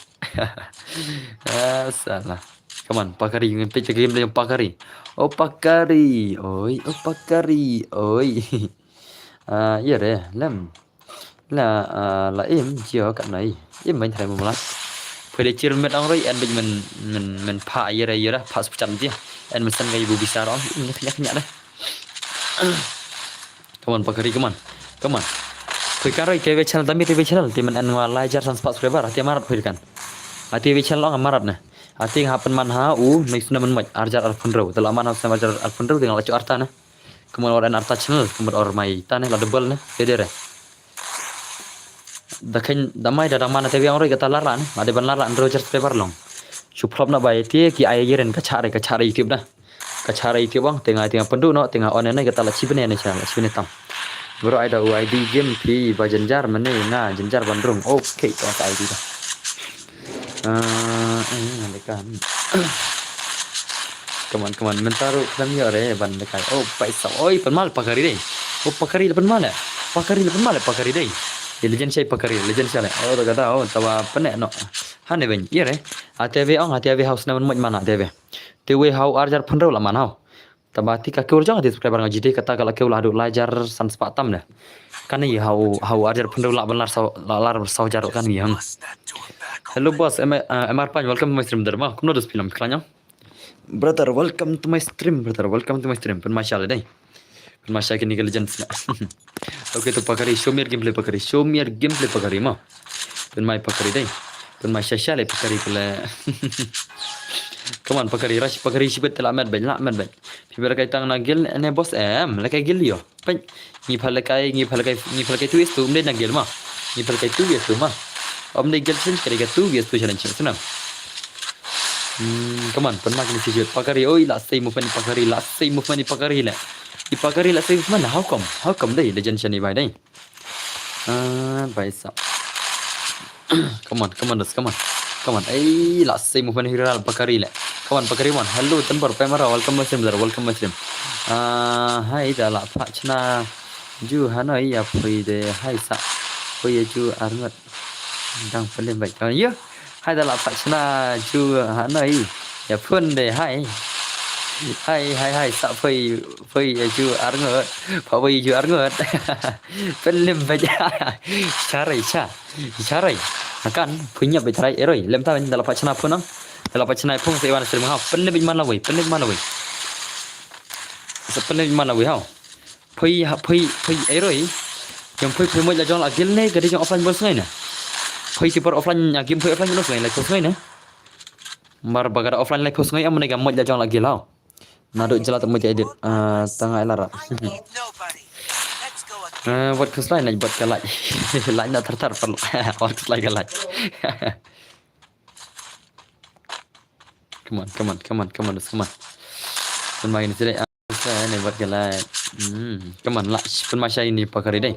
Ah, salah. Come on, pakari, ngin peit game le pakari. Oh pakari, oi, oh pakari, oi. Ah, iya re, lem. La, ah, la im jio kat nai. Im bain thai mumla. Pwede chir met ang roi en bej men men men pha iya re iya re pha sup chan jia. En men san gai bu bisa rong. Im nyak nyak nyak deh. Come on, pakari, come on. Come on. Phi kan roi T V channel, tami T V channel. Ti men en wa lai jar san spot subscriber. Ti marat phi kan. Ati T V channel ong marat ne. Ati nga pen man ha u, nai sna men moj, arjar arpun rau. Tela man ha sna arjar arpun rau, tinggal acu arta ne. Come on, or en arta channel, come on, or mai ta ne, la double ne. Dede re. Da khen, da mai da dang man T V ong roi kata lar lan. Ade ban lar lan, roi jar subscriber long. Chu flop na bai ti, ki ai yeren ka chare, ka chare YouTube da. Ka chara iti bang, tenga tenga pendu no, tenga on ne kata la chibne ne cha, la chibne tam. Bro, ai da u I D game phi ba jenjar mene nga jenjar ban rung. Okay, to ka I D da. Ah, eh, ngan dekan. Come on, come on, mentaru klam yo re ban dekai. Oh, paisa. Oi, penmal pakari deh. Oh, pakari la penmal eh. Pakari la penmal eh, pakari deh. Ya legend shai pakari, legend shai le. Oh, da kata, oh, tawa pene no. Hane ben, iya re. Ate be ong, ate be house na men moj mana ate be. Te wei hau arjar pynriew la man hau. Taba ti ka kewr jong ati subscriber nga jide kata ka la kew la du la jar san spah tam ne. Kane i hau hau arjar pynriew la ban lar saw la lar saw jar kane i hang. Hello boss, M R, uh, M R Pine, welcome to my stream brother. Ma, kumno dus film klanyang. Brother, welcome to my stream, brother. Welcome to my stream. Pen mashal dai. Pynmai sha kine ki legends na. Okay, to Pakari, show me your gameplay Pakari, show me your gameplay Pakari mo. Pynmai Pakari dei. Pynmai sha sha lei Pakari pynlei. Come on Pakari, rush Pakari shibit te la met beit, la met beit. Phi ba lehkai tang na guild ne boss em, lehkai guild ïoh. Peit. Ngi pha lehkai, ngi pha lehkai, ngi pha lehkai tu is tu, ym dei na guild mo. Ngi pha lehkai tu is tu mo. Ym dei guild challenge, ka dei ka tu is tu challenge, sngewthuh. Hmm, come on, pynmai kine shi shibit Pakari, oi, la sei movement Pakari, la sei movement Pakari leh. I Pakari la sei movement, how come? How come dei, legend shane bai dei. Ah, bai sa. Come on, come on, dos, come on. Come on. Ei, la sei movement hi ra Pakari leh. Come on, Pakari one. Hello, Tanbor, Pemara, welcome my stream, brother, welcome my stream. Ah, hai, da la pha chna. Ju hanoi ïa phui de, hai sa. Phui ïa ju arngot. Dang pynlem beit. Come on, ïa. Hai da la pha chna ju hanoi. Ïa phun de, hai. Hai, hai, hai, sa phui, phui ïa ju arngot. Pha phui ïa ju arngot. Pynlem beit. Sharai, sha. Sharai. Hakan, phui ñiap beit trai, eroi. Lem ta da la pha chna phun nang. Da la pha chna phun sa iwan stream hau. Pynlem beit man la wei, pynlem man la wei. Sa pynlem beit man la wei hau. Phui, ha, phui, phui, eroi. Jong phui, phui moj la jong la guild ne, ka dei jong offline bol sngai ne. Phui ti por offline, ah, game phui offline bol sngai, like sngai ne. Mar ba ka da offline like sngai, am ne ka moj la jong la guild hau. Naduh jylla te moj ka edit, ah, tang ai la ra. Eh, wat ka slide na, wat ka like. Like na thar thar per. Wat ka slide ka like. Come on, come on, come on, come on, come on. Pynmai ni sile, ah, ne wat ka like. Hmm, come on, la, pynmai sha ini Pakari dei.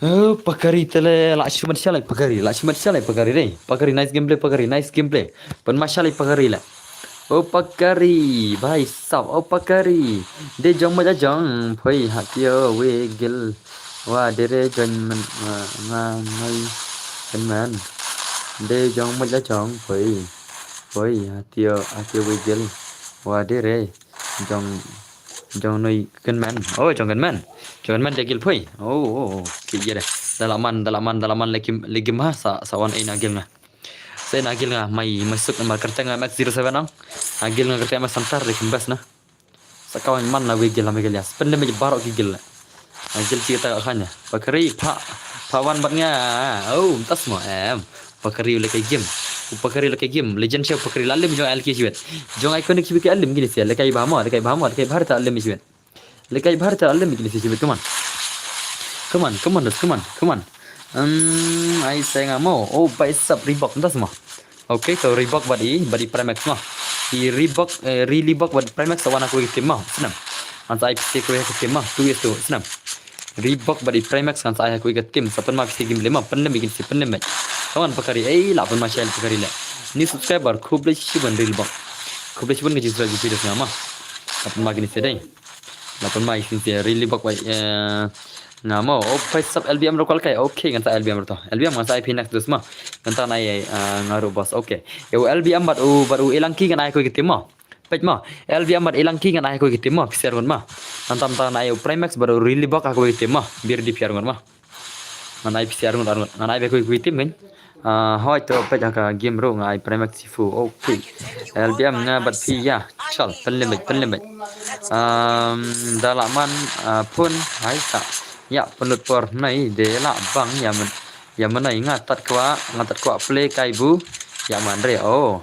Oh, Pakari te le, la shu mat shalai Pakari, la shu mat shalai Pakari dei. Pakari, nice gameplay Pakari, nice gameplay. Pynmai shalai Pakari la. Oh Pakari, bhai sab, oh Pakari. De jong ma jong, phui ha tio we guild. Wa de re jong men, wa, nga, ngai, gunman. De jong ma jong, phui. Phui ha tio, ha tio we guild. Wa de re jong, jong noi gunman. Oh, jong gunman. Jong gunman de guild phui. Oh, oh, oh. Ki ïa de. Da la man, da la man, da la man lagi, lagi mah sa, sa wan ai na guild nga. Sa ai na guild nga, mai, mai suk namar kyrteng nga M X zero seven ang. Na guild nga kyrteng M X Santar de kin best na. Sa ka wan man na we guild, na we guild ïa. Spend damage baroh ki guild. Na guild ki ta ka khanya. Pakari, pha, pha wan bad nga. Oh, mynta sma, em. Pakari lehkai game. U Pakari lehkai game. Legend sha Pakari la lem jong L K shibit. Jong iconic shibit ka lem kine sia. Lehkai bha mo, lehkai bha mo, lehkai bha ta lem shibit. Lehkai bha ta lem kine sia shibit. Come on. Come on, come on, come on, come on. Hmm, ai sa nga mo. Oh, bhai sab Reebok. Mynta sma. Okay, so Reebok bad i, bad i Primax mo. I Reebok, eh, Re-, Reebok bad Primax sa wan ha kawei ka team mo. Snem. Ngan sa ai phi sa kawei ka team mo. Two is two. Snem. Reebok bad i Primax ngan sa ai ha kawei ka team. Sa pynmai phi sa game le mo. Pynlem beit kine sia, pynlem beit. Come on Pakari. Ei, la pynmai sha Pakari le. New subscriber, khublei shibun Reebok. Khublei shibun ka jingsubscribe video nga mo. Sa pynmai kine sia dei. La pynmai kine sia Reebok bad, eh, nga mo. Oh, bhai sab L B M ruh ka lehkai. Okay, ngan sa L B M ruh to. L B M ngan sa ai phi next dos mo. Ngan sa ai, eh, nga ruh boss. Okay. Ïa u L B M bad u, bad u Elangki ngan ai ha kawei ka team mo. Peit mo. L B M bad Elangki ngan ai ha kawei ka team mo. Phi sa arngut mo. Ngan sa ai u Primax bad u Reebok ha kawei ka team mo. Biar di phi arngut mo. Ngan ai phi sa arngut, arngut. Ngan ai beit ha kawei ka team kan. Ah, hoi to peit ha ka game ruh nga ai Primax Sifu. Okay. L B M nga bad phi ïa. Chal, pynlem beit, pynlem beit. Um, da la man, ah, phone, hai sa. Ïa, pynlut por nai de la bang ïa men. Ïa men nai nga tat kwah, nga tat kwah play kai bu. Ïa man re. Oh.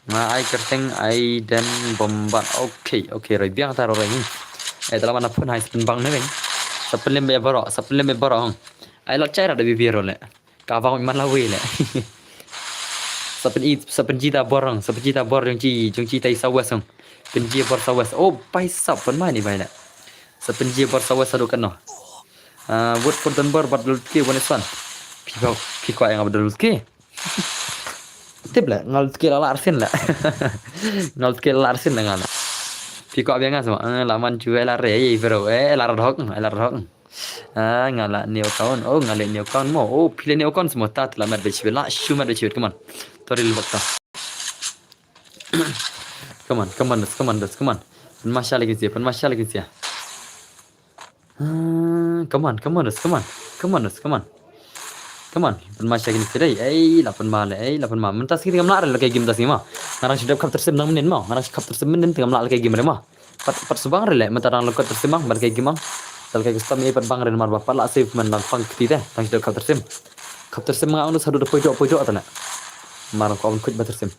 Nga ai kyrteng ai den bombat. Okay, okay, roi biang ta roi ni. Eh, da la man phone hai sa pynbang ne beng. Sa pynlem beit baroh, sa pynlem beit baroh hong. Ai la chai ra da bibi ro le. Ka bang man la wei le. Sa pyn i, sa pynji ta bor hong, sa pynji ta bor jong chi, jong chi tai sa west hong. Pynji bor sa west. Oh, bhai sab pynmai ni bhai le. Sa pynji bor sa west sa duk kan no. Ah, vote for Dunbar bad Lutke one is one. Phi kwah, phi kwah ïa nga bad Lutke. Tip le, nga Lutke la la arsin le. Nga Lutke la la arsin le nga le. Phi kwah biang nga sma, eh, la man ju, eh, la re, eh, bro, eh, la ra dhok, eh, la ra dhok. Ah, nga la new account, oh, nga le new account mo, oh, phi le new account sma, ta la mat beit shibit, la shu mat beit shibit, come on. To Reebok ta. Come on, come on, come on, come on. Pynmai sha le kine sia, pynmai sha le kine sia. Ah, come on, come on, come on. Come on, come on. Come on, pynmai sha kine sia dei. Ei, la pynmai le, ei, la pynmai. Mynta sngi ngam lah re lehkai game ta sngi mo. Nga dang shu dep khap tyrsim dang mynnin mo. Nga dang shu khap tyrsim mynnin te ngam lah lehkai game re mo. Pat, pat shu bang re leh, mynta dang lehkai tyrsim bang, bad lehkai game bang. Te lehkai custom ei pat bang re namar ba pat lah save man dang pang kti te, dang shu dep khap tyrsim. Khap tyrsim nga ong sa dep poi doh, poi doh te leh. Mar ko ong khuid ba tyrsim.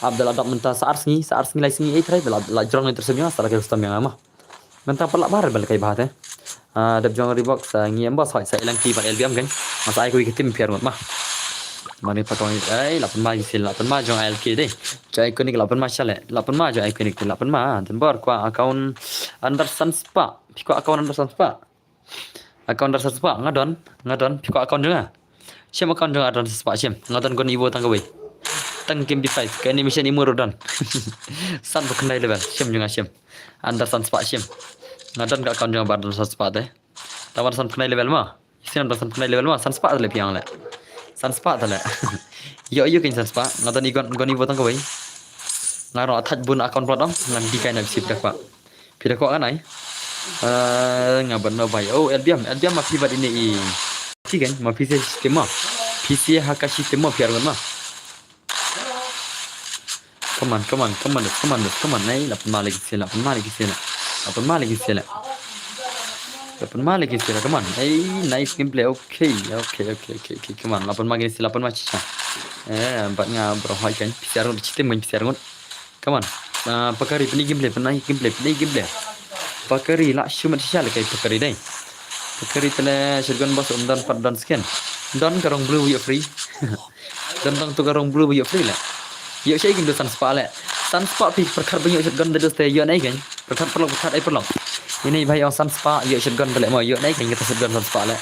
Ap da la dap mynta sa ar sngi, sa ar sngi lai sngi ei trai, da la, la jrong ei tyrsim ïa nga, sa lehkai custom ïa nga mo. Mynta pat lah bha re ba lehkai bha te. Ah, dep jong Reebok sa ngi em ba soi sa ilang ki bad L B M kan. Masa ai ko ki team phi arngut mo. Mane patong ai la pynma ki sien la pynma jong I L K dei. Jong Iconic la pynma shaleh. La pynma jong Iconic la pynma. Don bor kwah account under san spah. Phi kwah account under san spah. Account under san spah nga don, nga don. Phi kwah account jong nga. Shim account jong nga under san spah shim. Nga don gun Evo tang kawei. Tang game P five ka animation i mur don. San phew khyndai level shim jong nga shim. Under san spah shim. Nga don ka account jong nga ba under san spah te. Tang ba san phew khyndai level mo. Sien ba san phew khyndai level mo, san spah te leh phi ong leh. San spah te leh. Ïoh ïoh kein san spah. Nga don i gun, gun Evo tang kawei. Nga rong attack bun account plot ong. Ngan di kai na phi sip dak ba. Phi da kwah kan ai. Eh, nga bad no bai. Oh, L B M, L B M ma phi bad ine i. Phi kan, ma phi se system ma. Phi se ha ka system ma phi arngut mo. Come on, come on, come on, come on, come on. Nei, la pynma lagi sien, la pynma lagi sien. La pynma lagi sien. La pynma lagi sien, come on. Hey, nice gameplay. Okay, okay, okay, okay, okay. Come on, la pynma lagi sien, la pynma chicha. Eh, bad nga bro hoi kan. Phi se arngut chitim kan phi se arngut. Come on. Ah, Pakari, pynai gameplay, pynai gameplay, pynai gameplay. Pakari, lah shu mat shisha lehkai Pakari dei. Pakari te leh shotgun boss um don pat don skin. Don ka rong blue ïoh free. Don tang tu ka rong blue ïoh free leh. Ïoh shai kin do san spah leh. San spah phi pyrkhat ba ïoh shotgun te dos te ïoh nai kan. Pyrkhat paralok pyrkhat ai paralok. Ine i bhai ong san spah ïoh shotgun te leh mo ïoh nai kan kata shotgun san spah leh.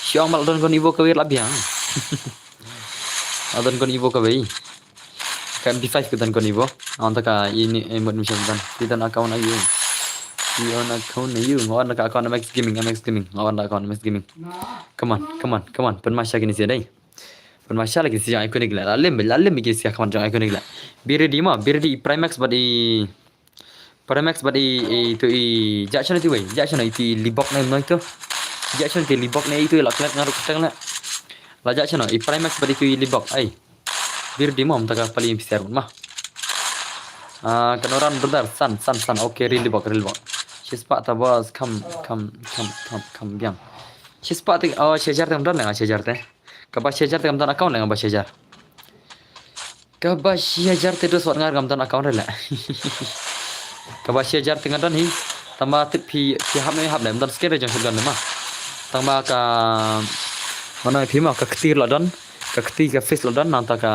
Shi ong ma la don gun Evo kawei la biang. La don gun Evo kawei. Ka M P five ka don gun Evo. Ong ta ka ini emot mission don. Phi don account aïu. Phi on account aïu. Nga on ka account M X Gaming, M X Gaming. Nga on account M X Gaming. Come on, come on, come on. Pynma sha kine sien dei. Pynma sha la kine sien jong Iconic leh. La lem, la lem kine sien account jong Iconic leh. Be ready mo, be ready Primax bad i Primax bad i, i tu i jak shano tu wei. Jak shano i tu i Libok na noi tu. Jak shano tu i Libok na i tu i la klet nga ruk teng leh. La jak shano i Primax bad i tu i Libok ai. Be ready mo mynta ka pali phi se arngut mo. Ah, Kanoran brother, san, san, san. Okay, real Libok, real Libok. Shi spah ta boss, kam, kam, kam, kam, kam biang. Shi spah te, oh, shi hajar te don leh, shi hajar te. Kaba shi hajar te kam don account leh, kaba shi hajar. Kaba shi hajar te dos wat ngar kam don account re leh. Kaba shi hajar te nga don hi. Tangba tip phi, phi hap ne hap leh, don skin re jong shotgun ma. Tangba ka, mano phi ma, ka kti la don. Ka kti ka face la don, nangta ka,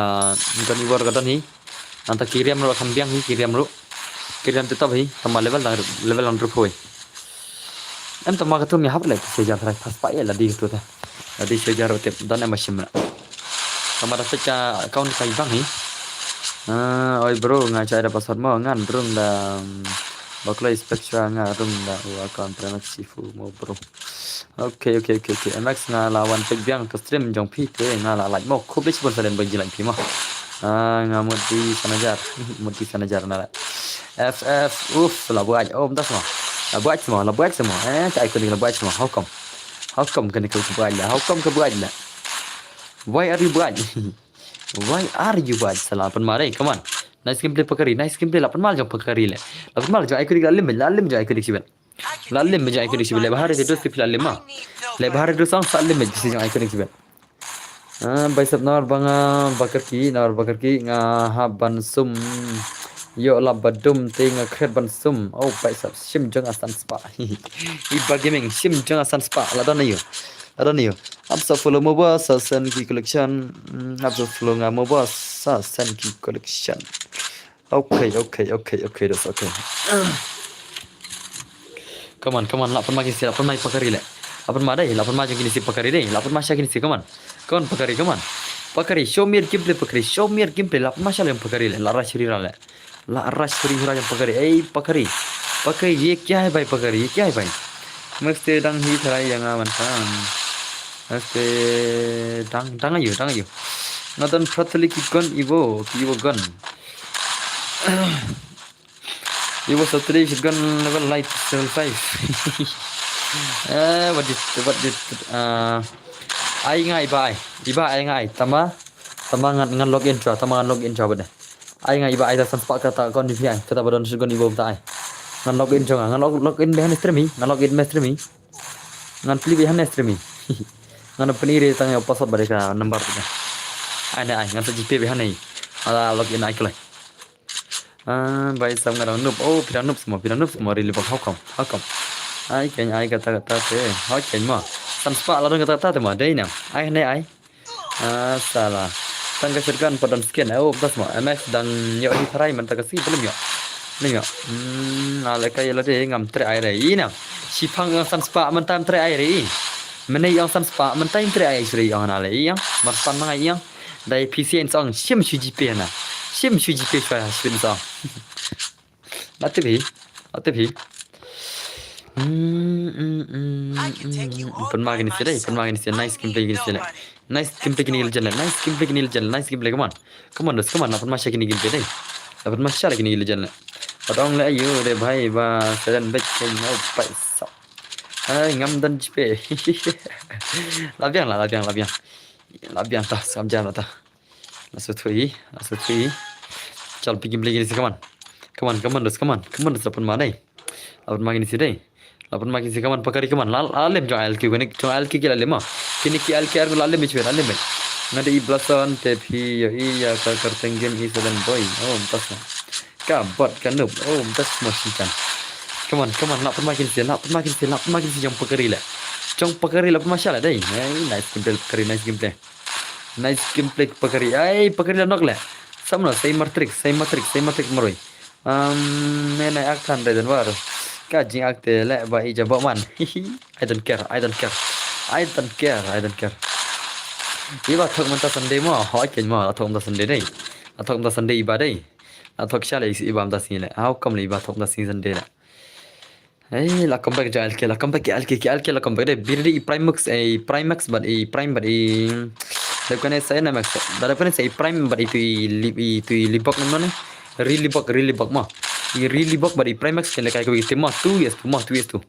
don Evo ka don hi. Nangta ki riam ruh kham biang hi, ki riam ruh. Ki riam te top hi, tangba level dang, level dang ruh poi. Em tangba katu mi hap leh, shi hajar trai pas pa ye la di katu te. La di shi hajar ruh tip, don em ba shim leh. Tangba da peit ka account ka i bang hi. Ah, oi bro, nga chai da password mo, ngan rung da, mm, bakloi Spectra nga rung da, u account Primax Shifu mo bro. Okay, okay, okay, okay. M X nga la wan peit biang ka stream jong phi te nga la like mo. Khublei shibun salen ba ngi like phi mo. Ah, nga mut di sanajar. Mut di sanajar na la. F F, uff, la buat. Oh, mynta semua. La buat semua, la buat semua. Eh, tak ikut ni la buat semua. How come? How come kena kau buat lah? How come kau buat lah? Why are you buat? Why are you buat? Salah pynma re, come on. Nice gameplay Pakari, nice gameplay la pynma jong Pakari leh. La pynma jong ikut la lim, la lim jong ikut sibet. La lim jong ikut sibet. Leh bahari te dos te phi la lim ma. Leh bahari dos sang sa lim jong ikut sibet. Ah, bai sap nawar ba nga bakar ki, nawar bakar ki nga hap ban sum. Ïoh la ba dum te nga kret ban sum. Oh, bai sap shim jong nga san spah. Iba Gaming shim jong nga san spah. La don aïu. La don aïu. Hap sa follow mo ba sa send ki collection. Hmm, hap sa follow nga mo ba sa send ki collection. Okay, okay, okay, okay, dos, okay. Come on, come on, la pynma kine si, la pynma i Pakari leh. La pynma dei, la pynma jong kine si Pakari dei, la pynma sha kine si, come on. Come on, Pakari, come on. Pakari, show me your gameplay, Pakari, show me your gameplay, la pynma sha leh Pakari leh, la rush ri ra leh. La rush ri ra jong Pakari, ei, Pakari. Pakari, ye kya hai bhai, Pakari, ye kya hai bhai? Mesti dang hi tharai yang aman kan. Mesti dang, dang aïu, dang aïu. Nga don pratali ki gun Evo, ki Evo gun. Evo satri shotgun level light level five. Eh, what did, what did, uh, ai nga iba ai. Iba ai nga ai. Tama, tama ngan, ngan log in tra, tama ngan log in tra bade. Ai nga iba ai ta san spah kata account U P I kata ba don shu gon iba ta ai. Ngan log in jong nga, ngan log, log in behind stream hi, ngan log in behind stream hi. Ngan pli behind stream hi. Ngan pynire tang ïa u password bad ka number ta. Ai ne ai, ngan sa GPay behind hi. Ala log in ai kloi. Ah, bai sam nga dang noob. Oh, phi dang noob semua, phi dang noob semua, really bak. How come? How come? Ai keiñ ai kata kata te. How keiñ mo? San spah la don kata kata te mo. Dei ne. Ai ne ai. Ah, sala. Tang ka shotgun pat don skin. Oh, tas mo. M X dang ïoh hi tharai mynta ka sngi, bym ïoh. Bym ïoh. Hmm, ale ka ïa la de ngam trei ai re. I na. Shipang ong san spah mynta ym trei ai re. Mynne ong san spah mynta ym trei ai shuh re ong na le i ong. Mar pan ma nga i ong. Dei P C N song shim shu GPay na. Shim shu GPay shwa shim song. La tip hi. La tip hi. Hmm, hmm, hmm, hmm. Pynma kine sha dei, pynma kine sha. Nice gameplay kine sha le. Nice gameplay kine ki legend le. Nice gameplay kine ki legend le. Nice gameplay, come on. Come on, dos, come on. La pynma sha kine ki gameplay dei. La pynma sha le kine ki legend le. Pat ong le ayu re bhai ba sedan bet ken no paisa. Ai, ngam don GPay. La biang la, la biang, la biang. La biang ta, sam jam la ta. La sut hui, la sut hui. Chal pigim lagi ni si, come on. Come on, come on, dos, come on. Come on, dos, la pynma dei. La pynma kine si dei. La pynma kine si, come on, pakari, come on. La, la lem jong I L Q, kine jong I L Q ki la lem ma. Kine ki I L Q ar la lem, ich wer, la lem. Nga dei i Blason te phi ïohi ïa ka kyrteng game i Sedan boy. Oh, mynta sa. Ka bot ka noob. Oh, mynta sa mo shin chan. Come on, come on, la pynma kine si, la pynma kine si, la pynma kine si jong pakari le. Jong pakari la pynma sha le dei. Hey, nice gameplay pakari, nice gameplay. Nice gameplay pakari. Ai, pakari la nok le. Samno, sei Matrix, sei Matrix, sei Matrix maroi. Um, ne na ak than dei den war. Ka jingak te le ba i jabo man. I don't care, I don't care. I don't care, I don't care. Iba thok mynta Sunday mo, hoi ken mo, la thok mynta Sunday dei. La thok mynta Sunday iba dei. La thok sha le iba mynta sngi le. How come le iba thok mynta sngi Sunday le. Hey, la come back ja I L K, la come back I L K, I L K la come back dei. Birdi i Primex, eh, i Primex bad i Prime bad i. Dep kane sa na Max. Da dep kane sa i Prime bad i tu i li, i tu i Libok nam ne. Ri Libok, Ri Libok mo. I Ri Libok bad i Primex ken le kai ko i tim mo. Two vs two mo, two vs two.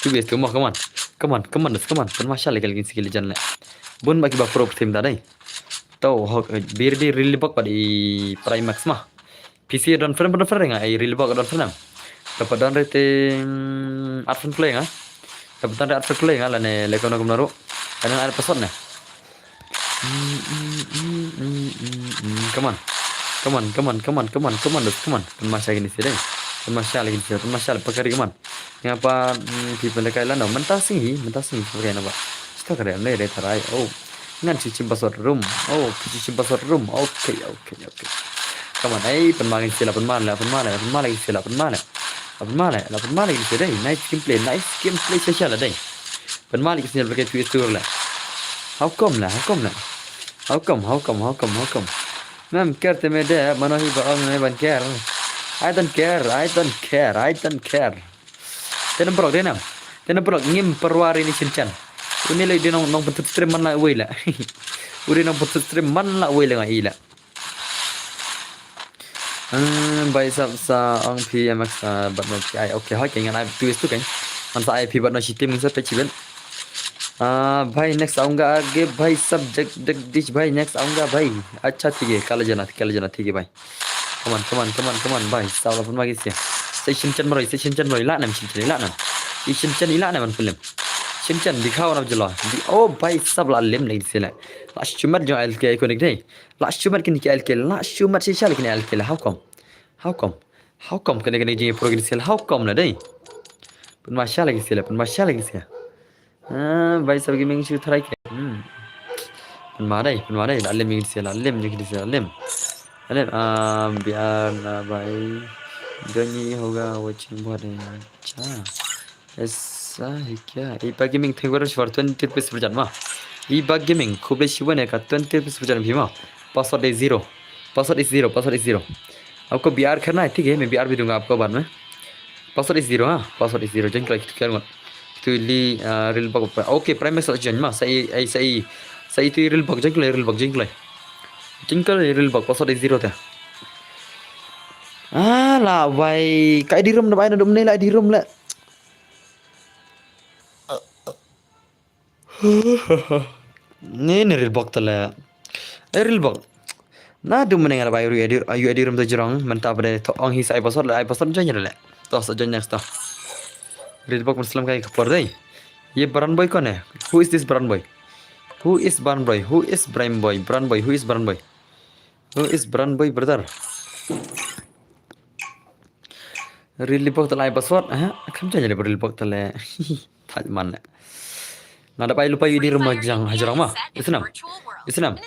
Two vs two mo, come on. Come on, come on, come on. Pynma sha le kel kin skill jan le. Bun ba ki ba pro team da dei. To hok, eh, Birdi Ri Libok bad i Primex mo. P C don friend, don friend nga, ai Ri Libok don friend. Dapat don re te, mm, add friend play nga. Dapat don re add friend play nga lane le kono kono ru. Lane add password ne. Mm, mm, mm, mm, mm, mm. Come on. Come on, come on, come on, come on, come on, come on. Pynma sha kine si dei. Pynma sha le kine si, pynma sha le pakari, come on. Nga pa, mm, phi pynlehkai lano, mynta sngi, mynta sngi pynlehkai na ba. Sto kare ne re tharai. Oh. Ngan shu shim password room. Oh, shu shim password room. Okay, okay, okay. Come on, ei, pynma kine si la, pynma le, pynma le, pynma le kine si la, pynma le. La pynma le, la pynma le kine si dei. Nice gameplay, nice gameplay sha sha la dei. Pynma le kine si la, pynlehkai tu tu le. How come le, how come le? How come, how come, how come, how come? Mem care te me de, mano hi ba ong me ban care. I don't care, I don't care, I don't care. Te na brok, te na. Te na brok, ngim pyrwa re ni shin chan. Uni le de nong, nong pyntut stream man la wei la. Uni nong pyntut stream man la wei la nga i la. Hmm, bai sap sa ong P M X, ah, bad no P I. Okay, hoi, keng ngan ai tu is tu keng. Man sa ai P bad no shi team sa pe chiben. Ah, bhai, next aunga age, bhai, subject dek dish, bhai, next aunga, bhai. Acha, thik hai, kala jana, kala jana, thik hai, bhai. Come on, come on, come on, come on, bhai. Sa la pynma kine si. Sa i shin chan maroi, sa i shin chan maroi. La nam shin chan, la nam. I shin chan, i la nam man film. Shin chan, dikhao nam jalo. Di, oh, bhai, sab la lem le kine si le. La shumat jong I L K iconic dei. La shumat kine ki I L K, la shumat shisha le kine I L K le. How come? How come? How come kane kane jing pro kine si le? How come le dei? Pynma sha le kine si le, pynma sha le kine si le. Ah, bhai sab gaming shu try ke. Hmm. Pynma dei, pynma dei, la lem jing si, la lem jing si, la lem. La lem, ah, biar na bhai. Gani hoga watching bahut hai. Acha. Aisa hai kya? Iba Gaming, thank you very much for twenty rupees per jan ma. Iba Gaming, khublei shibun ïa ka twenty rupees per jan phi ma. Password is zero. Password is zero, password is zero. आपको B R करना है, ठीक है, मैं B R भी दूंगा आपको बाद में। Password is zero, हाँ, password is zero. Jeng kloi, kit kar ngot. Tu li, ah, reel bak pa. Okay, Prime Max la join ma. Sa i, ai, sa i, sa i tu reel bak, jeng kloi, reel bak, jeng kloi. Jeng kloi reel bak, password is zero ta. Ah, la wai. Ka di room na bai na dum ne la di room la. Ni ni reel bak ta la. Eh, reel bak. Na du mane nga da bai ru adi yu adi rum da jrong mynta ba dei to ong hi sa ai password la ai password join le. To sa join next to. Read box Muslim kai ka por dei. Ye Bran Boy kone? Who is this Bran Boy? Who is Bran Boy? Who is Bran Boy? Bran Boy, who is Bran Boy? Who is Bran Boy brother? Read box tale ai password ha kam join le read box tale. Thaj man le. Nga da bai lupa yu di rum jang hajrong ma. Isnam. Isnam.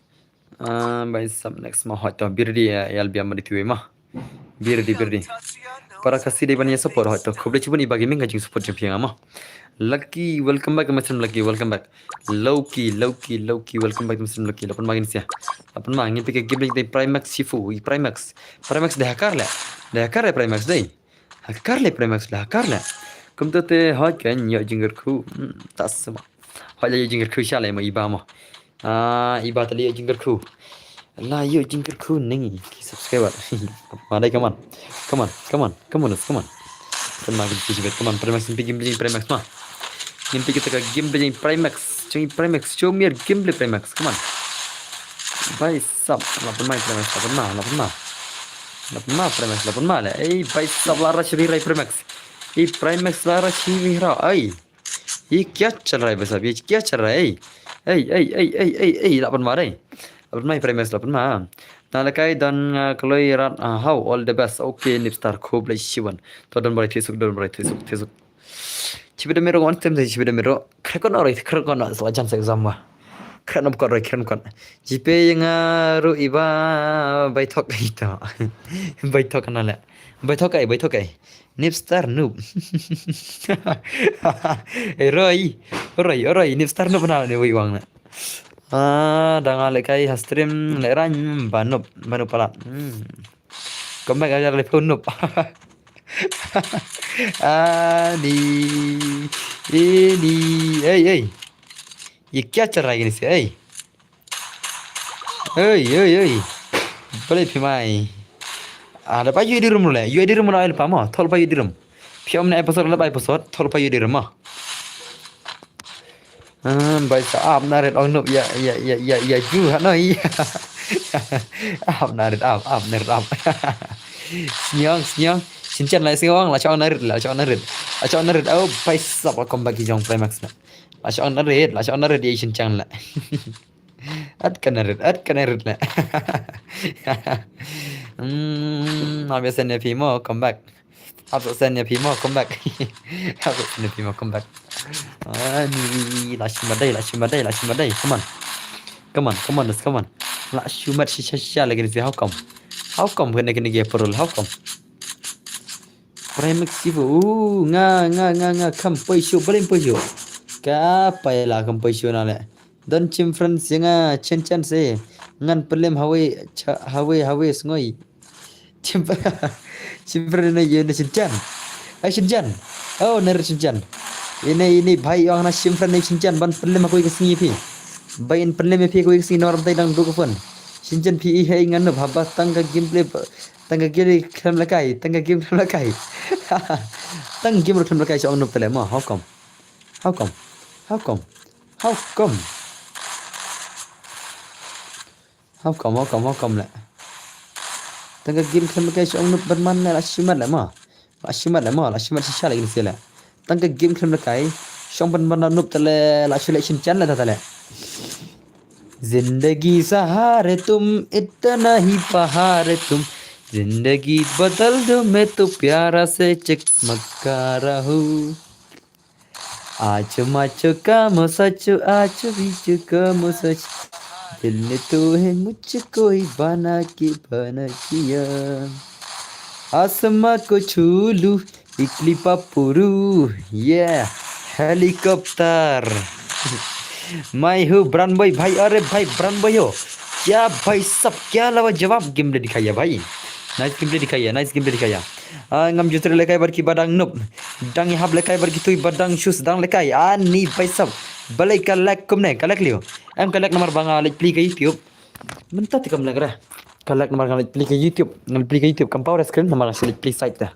Ah, bai sap next ma hot to birdi ya yal biam di tuwe ma. Birdi birdi. Para kasi dei ban ya support hot to. Khublei chibun iba gaming ka jing support jing piang ma. Lucky, welcome back, my friend Lucky, welcome back. Lucky, Lucky, Lucky, welcome back, my friend Lucky. Lapan ma gin sia. Lapan ma ngin pike game dei Primax Shifu, i Primax. Primax dei hakar le. Dei hakar le Primax dei. Hakar le Primax le hakar le. Kum to te hot kan yo jingger khu. Hmm, tas ma. Hot le yo jingger khu sha le ma iba ma. Ah, iba tali yo jingger khu. La yo jingger khu ning ki subscriber. Ma dai, come on. Come on, come on, come on, come on. Come on, game Primax, come on, Primax, game Primax ma. Ngin pike ta ka game Primax, jing Primax, show me your gameplay Primax, come on. Bai sap, lapan ma Primax, lapan ma, lapan ma. Lapan ma Primax, lapan ma le. Ei, bai sap la rush ri rai Primax. Ei, Primax la rush ri rai. Ei. Ei, kya chal raha hai bhai sahab? Ye kya chal raha hai? Ei, ei, ei, ei, ei, ei, lapan ma re. Lapan ma Primax, lapan ma. Na lekai don, uh, kloi rat, uh, how all the best. Okay, Nipstar, khublei shibun. To don barai thisuk, don barai thisuk, thisuk. Chibida mero on tem chibida mero. Krekon ori, krekon sala jan sa exam wa. Krekon ko ori, krekon. Jipe yang ru iba bai thok ito. Bai thok na le. Bai thok ai, bai thok ai. Nipstar noob. Eh, Roy. Roy, Roy, Nipstar noob na ne wei wang na. Ah, dang ale kai ha stream le ran ba noob, ba noob palat. Hmm. Come back agar le phone noob. Ah, ni. Eh, ni. Ei, ei. Ye kya chal raha hai, ei? Ei, ei, ei. Bale phi mai. Ah, da pa yu di rum le. Yu di rum le pa mo. Thol pa yu di rum. Phi om ne episode le pa episode. Thol pa yu di rum mo. Ah, bai sa ap na ret ong noob ya, ya, ya, ya, ya, ju ha no ya. Ap na ret ap, ap na ret ap. Sniang, sniang. Sinchan la sniang, la chong na ret, la chong na ret. La chong na ret. Oh, bai sa pa, welcome back jong Primax na. La chong na ret, la chong na ret ya sinchan la. At ka na ret, at ka na ret la. Hmm, na biasa ne phi mo, come back. Absent ya phi mo, come back. Absent ya phi mo, come back. Ah, ni, la shu mat dai, la shu mat dai, la shu mat dai. Come on. Come on, come on, let's come on. La shu mat shisha shisha lagi ni si, how come? How come kena kena ge perul, how come? Primax Shifu, uh, nga, nga, nga, nga, kam poi shu, balim poi shu. Ka pai la kam poi shu na le. Don chim friends ya nga chen chen se. Ngan pelim hawi, cha, hawi, hawi sngoi. Chim, chim friend ne ye ne chen chen. Ai chen chen. Oh, ner chen chen. Ine, ine bhai yang na chim friend ne chen chen ban pelim hawi ke sngi phi. Bai in pelim phi hawi ke sngi nor tai dang du ke phone. Chen chen phi i hei ngan nup haba tang ka gameplay. Tang ka game khlem lakai, tang ka game khlem lakai. Tang game khlem lakai chong nup tele mo, how come? How come? How come? How come? How come, how come, how come le? Tang ka game khlem lakai chong nup ban man le la shimat le mo. La shimat le mo, la shimat shisha le gin sila. Tang ka game khlem lakai, shong ban ban nup tale, la shu le shin chan le tale. जिंदगी सहारे तुम इतना ही पहाड़ तुम जिंदगी बदल दो मैं तो प्यारा से चकमका रहूं आज माचो का मोसाचो आज बीचो का मोसाचो दिल ने तो है मुझको ही बना के बना किया आसमां को छू लूं इकली पापुरू ये हेलीकॉप्टर मैं हूँ ब्रांड बॉय भाई अरे भाई ब्रांड बॉय हो क्या भाई सब क्या लावा जवाब गेम प्ले दिखाया भाई नाइस गेम प्ले दिखाया नाइस गेम प्ले दिखाया आ, ngam jutre lekai bar ki badang nup dang hap lekai bar ki tui badang shoes dang lekai ani bai sab balai ka lek kumne ka lek liu em ka lek namar banga lek pli ka YouTube mynta ti kam lek ra ka lek namar nga lek pli ka YouTube nga lek pli ka YouTube kam power screen namar nga lek pli site ta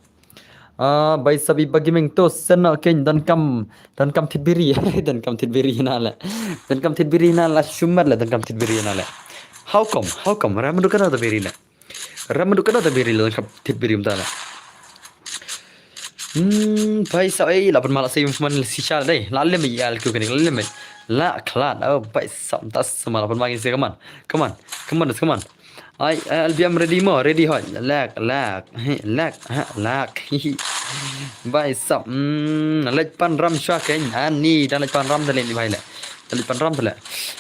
ah bai sabi bagi meng to sena ken dan kam dan kam thit biri dan kam thit biri na le dan kam thit biri na la shumar le dan kam thit biri na le How come? How come? Ram du kana da beri na. Ram du kana da beri la kap tit beri mta la. Hmm, pai sa ei la ban mala sei man si cha dai. La lem ya ku kene la lem. La klat. Oh, pai sa tas sama la ban magi se kaman. Kaman. Kaman das kaman. Ai, ai, L B M ready mo, ready hoi. Lek, lek. He, lek, ha, lek. Bai sap. Hmm, lek pan ram shwa ken. Ani dan lek pan ram dale ni bai le. Dale pan ram dale.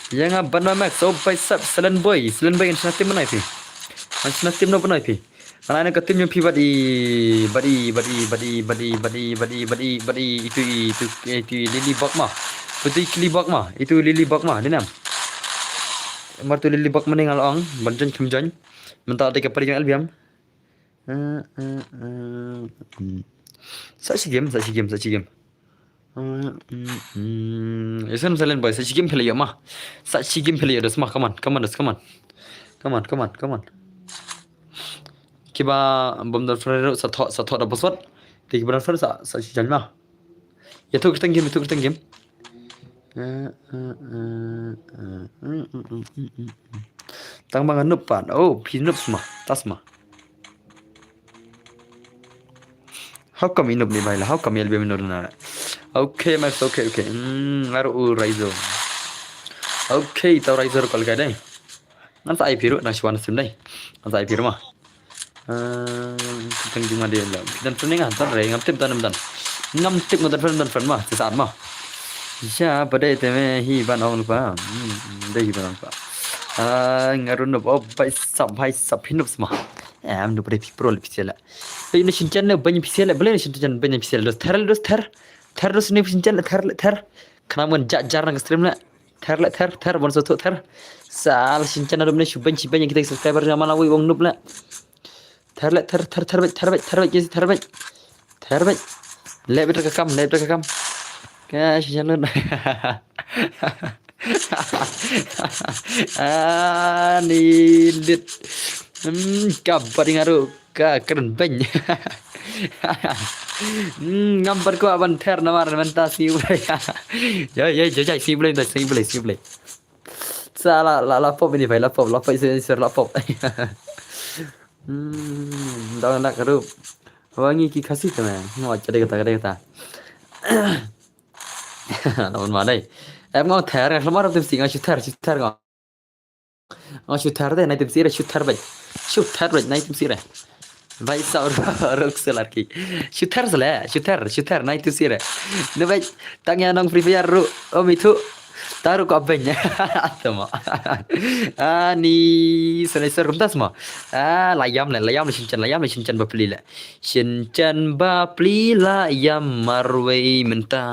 Yang a ban ma max. Oh, bai sap Selen boy. Selen boy kan shna tim mana pi. Kan shna tim no mana pi. Mana ka tim yang pi bad i, bad i, bad i, bad i, bad i, bad i, bad i, bad i, bad i, itu i, itu, itu i lily bok ma. Itu i kili bok ma. Itu lily bok ma. Dinam. Mar tu lily bok mending al ong. Ban jon kem jon. Mynta te ka pari jong L B M. Eh, eh, eh, hmm. Sa shi game, sa shi game, sa shi game. Eh, hmm, hmm. Isem Selen boy, sa shi game pele yo ma. Sa shi game pele yo das ma, come on, come on, das, come on. Come on, come on, come on. Kiba bom da friend sa tho, sa tho da password. Te kiba da friend sa, sa shi jan ma. Ya tu kerteng game, tu kerteng game. Eh, eh, eh, eh, mm, mm, mm, mm, mm, mm. Tang bang nup pan. Oh, pi nup sma, tas ma. How come inup ni bai la? How come L B M inup na? Okay, Max, okay, okay. Hmm, ngaru u Raizo. Okay, tau Raizo kol ka dai. Ngan sa ai piru na shwan sim dai. Ngan sa ai piru ma. Eh, tang jing ma dai la. Dan friend nga dan re ngam tip dan dan. Ngam tip ngam dan friend dan friend ma. Sisa ma. Ya, pada te me hi ban ong pa. Hmm, dai hi ban ong pa. Ah, ngaru nup, oh, bai sap, bai sap, hi nup sma. Em, nup dai pi pro le pi sela. Bai ne shin chan ne bai ne pi sela, bai ne shin chan bai ne pi sela. Dos ther, dos ther. Ther dos ne shin chan ther, ther. Kana mon ja jar nang stream la. Ther la ther, ther bon so ther. Sal shin chan nup ne shu bai shu bai kita subscriber jama la wei wong nup la. Ther la ther, ther, ther bai, ther bai, ther bai, ther bai. Ther bai. Le bit ka kam, le bit ka kam. Ka shin chan nup. Ah, ni lit. Hmm, ka bari ngaru ka kren beny. Hmm, ngam pat kwah ban ther namar mynta si blei. Yo, yo, yo, yo, si blei, si blei, si blei. Sa la, la, la pop ini bai, la pop, la pop, sir, sir, la pop. Hmm, dang nak rup. Wangi ki Khasi te me. Ngo, jadi kata, jadi kata. Lawan ma dai. Em ngo ther, nga hlomar tim si nga shu ther, shu ther ngo. Ngo shu ther de, nai tim si re, shu ther bai. Shu ther bai, nai tim si re. Bai sa ru, ruk selar ki. Shu ther sele, shu ther, shu ther, nai tim si re. Ne bai, tang ya nong Free Fire ru, o mi thu. Taru ko beny. Tama. Ani, sele ser kumtas ma. Ah, la yam le, la yam le shin chan, la yam le shin chan bapli le. Shin chan bapli la yam marwei mynta.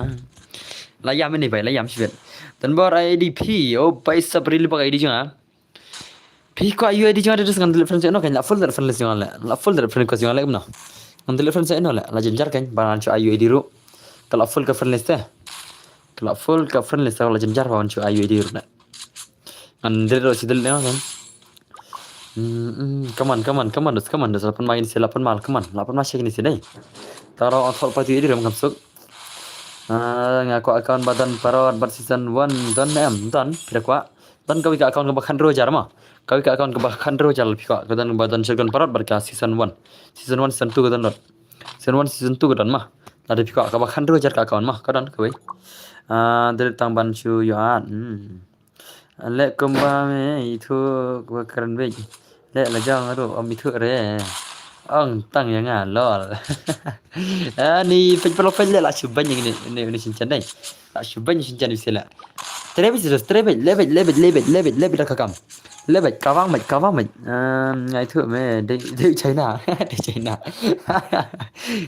La yam ini bai, la yam shibet. Tan bor I D P, oh bai sap rili bak I D jong nga. Pi ko ayu I D jong nga, de ngan delete friend jong nga, kan la full delete friend list jong nga le. La full delete friend request jong nga le kumno. Ngan delete friend jong nga le. La jynjar kan, ba ngan shu ayu I D ruh. Ka la full ka friend list te. Ka la full ka friend list, la jynjar ba ngan shu ayu I D ruh le. Ngan delete ruh shi delete kan. Hmm, hmm, come on, come on, come on, dos, come on, dos, lapan ma ini si, lapan ma, come on, lapan ma shi ini si dai. Tara on thot pati I D ram kam suk. Ah, nga ko account ba don parot bad season one don em, don, pira kwah. Don kawei ka account kaba khandro jar ma. Kawei ka account kaba khandro jar phi kwah. Ka don ba don shotgun parot bad ka season one. Season one, season two ka don dot. Season one, season two ka don ma. Lada phi kwah kaba khandro jar ka account ma. Ka don kawei. Ah, delete tang ban shu yo at. Hmm. Le kumba me i thu ko kren bej. Le la jong ruh om i thu re. Ong tang ya nga lol. Ani pej pelo pej le la shu bany ni ni ni shin chan dai. La shu bany shin chan sila. Tre bej, tre bej, le bej, le bej, le bej, le bej, le bej ka kam. Le bej, kawang bej, kawang bej. Em, ngai thu me, dei, dei China, dei China.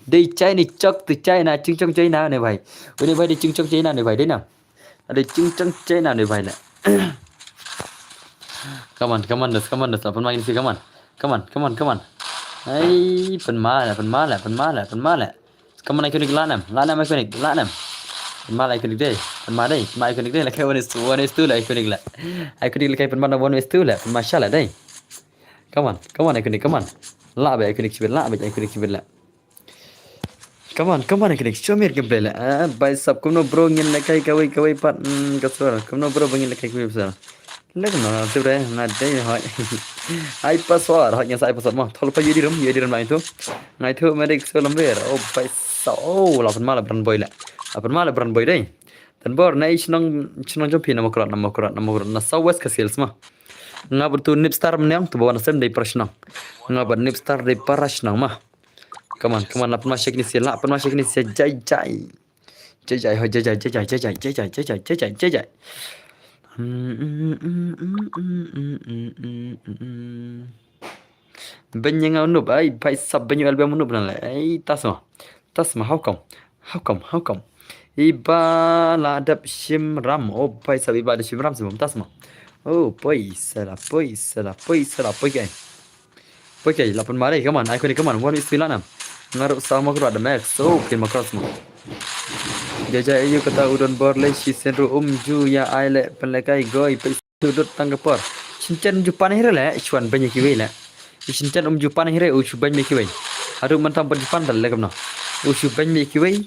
Dei China, chok tu China, ching chong China ne bhai. Une bhai dei ching chong China ne bhai, dei na. Dei ching chong China ne bhai le. Come on, come on, dos, come on, dos, pan ma ini si, come on. Come on, come on, come on. Ai, pan ma le, pan ma le, pan ma le, pan ma le. Come on, Iconic, la nem, la nem, Iconic, la nem. Pan ma le Iconic dei, pan ma dei, pan ma Iconic dei, la kai one is two, one is two la Iconic la. Iconic la kai pan ma one is two la, pan ma sha la dei. Come on, come on, Iconic, come on. La be Iconic shibit, la be Iconic shibit la. Come on, come on, Iconic, show me your gameplay la. Ah, bhai sab, kumno bro ngin la kai kawei kawei pat, mm, ka sur. Kumno bro ba ngin la kai kawei pat. Lek no na tu re, nga dei hoi. Ai password, hoi nga sa ai password mo. Thol pa yudi rum, yudi rum lai tu. Ngai tu medik so lamber. Oh, paisa. Oh, lapan mala brand boy le. Lapan mala brand boy dei. Tan bor na i chnong, chnong jong phi na Mawkyrwat, na Mawkyrwat, na Mawkyrwat, na South West Khasi Hills mo. Nga bad tu Nipstar mniang, tu bawan sem dei para chnong. Nga bad Nipstar dei para chnong mo. Come on, come on, lapan ma shek ni sia, lapan ma shek ni sia, jai, jai. Jai jai ho jai jai jai jai jai jai jai jai jai jai jai jai jai. Benya nga unup ai bai sap benya album unup nan le ai tasma. Tasma, how come? How come? How come? Iba la dap shim ram. Oh bai sap iba dap shim ram sima tasma. Oh poi sela poi sela poi sela poi kai. Poi kai lapan mare kaman ai kuni kaman wan isi lana. Ngaruk sama kura da max. So kin makras mo. Jaja ayu kata udon bor le shi senru um ju ya ai le penlekai goi pe sudut tang kepor. Shinchan jupan hire le shuan benya kiwei le. Shinchan um jupan hire u shu benya kiwei. Aru mentang ber jupan dal le kamno. U shu benya kiwei.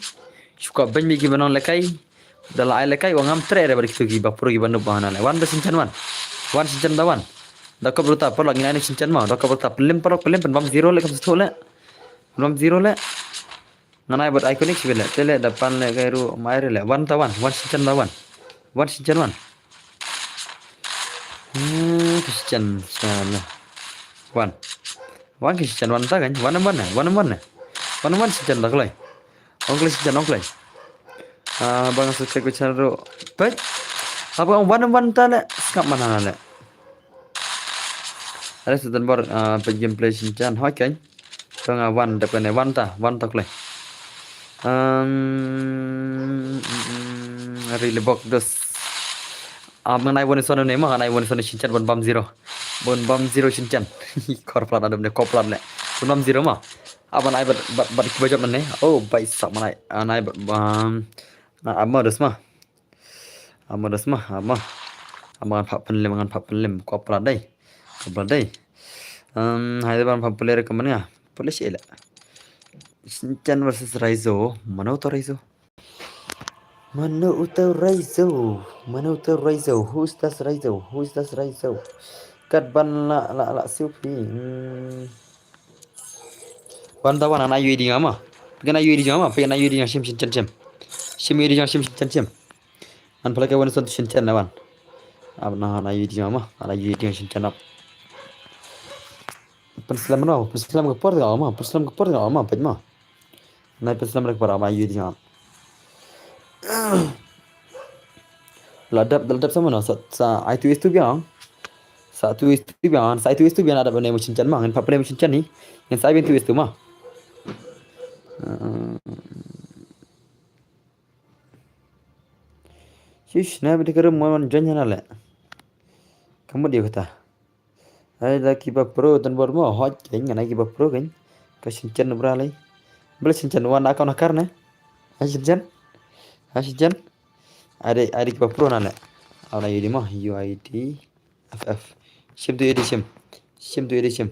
Shuka benya kiwei nong lekai. Dala ai lekai wa ngam tre re bad kitu ki ba pro ki ba nup ba hana le. Wan da shinchan wan. Wan shinchan da wan. Da kop ruta parlok ngin ai shinchan ma. Da kop ruta pelim parlok pelim pen bam zero le kam satu le. Pen bam zero le. Ngan ai bad iconic sibit le. Tele da pan le kai ru mai re le. Wan ta wan. Wan shinchan da wan. Wan shinchan wan. Hmm, shinchan sana. Wan. Wan shinchan wan ta kan. Wan wan ne. Wan wan ne. Wan wan shinchan da klai. Ong klai shinchan ong klai. Ah, bang subscribe ko channel ro. Pet. Apa wan wan ta le skap mana le. Ada setan bor ah pet gameplay shinchan hoi kan. Tong ah wan dep ne wan ta wan ta klai. Um, ri le bok dos. Am ngan ai wan son ne ma ngan ai wan son shinchan ban bam zero. Ban bam zero shinchan. Kor plat adam ne kor plat le. Ban bam zero ma. Aban ai bad bad bad kiba jop ne. Oh bai sak man ai. An ai bad bam. Na ama dos ma. Ama dos ma ama. Ama ngan pap penlim ngan pap penlim ko plat dai. Ko plat dai. Um, hai ban pap penlim rekomen ya. Polish ila. Shinchan versus Raizo. Mana uta Raizo? Mana uta Raizo? Mana uta Raizo? Who's that Raizo? Who's that Raizo? Kat ban la la la siu phi. Hmm. Wan da wan ana U A D nga ma. Pegana U A D nga ma. Pegana U A D nga shim shinchan shim. Shim U A D nga shim shinchan shim. An pala ka wan son shinchan na wan. Ab na ana U A D nga ma. Ana U A D nga shinchan ap. Penslam no. Penslam ka por nga ma. Penslam ka por nga ma. Pej ma. Nai penslam ka por ama U A D nga. La dap la dap sama no. Sa sa ai tu istu biang. Sa tu istu biang, sa tu istu biang ada bane mo shinchan ma, ngan pap bane mo shinchan ni. Ngan sa bin tu istu ma. Shish, na bide kare mo man jan jana le. Kamu dia kata. Ai da kiba pro tan bor mo hot kan, ngan ai kiba pro kan. Ka shinchan bra le. Bela shinchan wan account hacker ne. Ai shinchan. Ai shinchan. Ai da ai da kiba pro na le. Au na U I D mo, U I D. F F. Shim tu U I D shim. Shim tu U I D shim.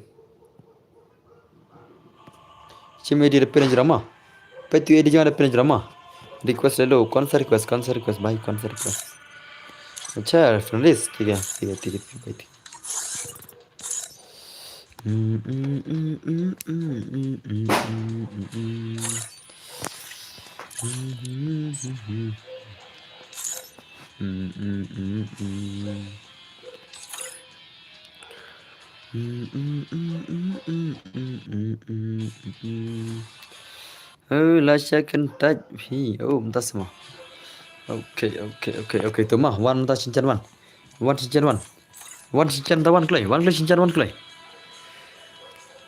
Shim U I D da pin jrama. Pet tu U I D jong da pin jrama. Request le lo. Kaun sa request, kaun sa request, bhai, kaun sa request. Acha, friend list. ठीक है, ठीक है, ठीक है, ठीक है, ठीक है. Oh, la sha kyntait phi. Oh, mynta sma. Okay, okay, okay, okay. To ma, wan mynta shinchan wan. Wan shinchan wan. Wan shinchan ta wan klei. Wan klei shinchan wan klei.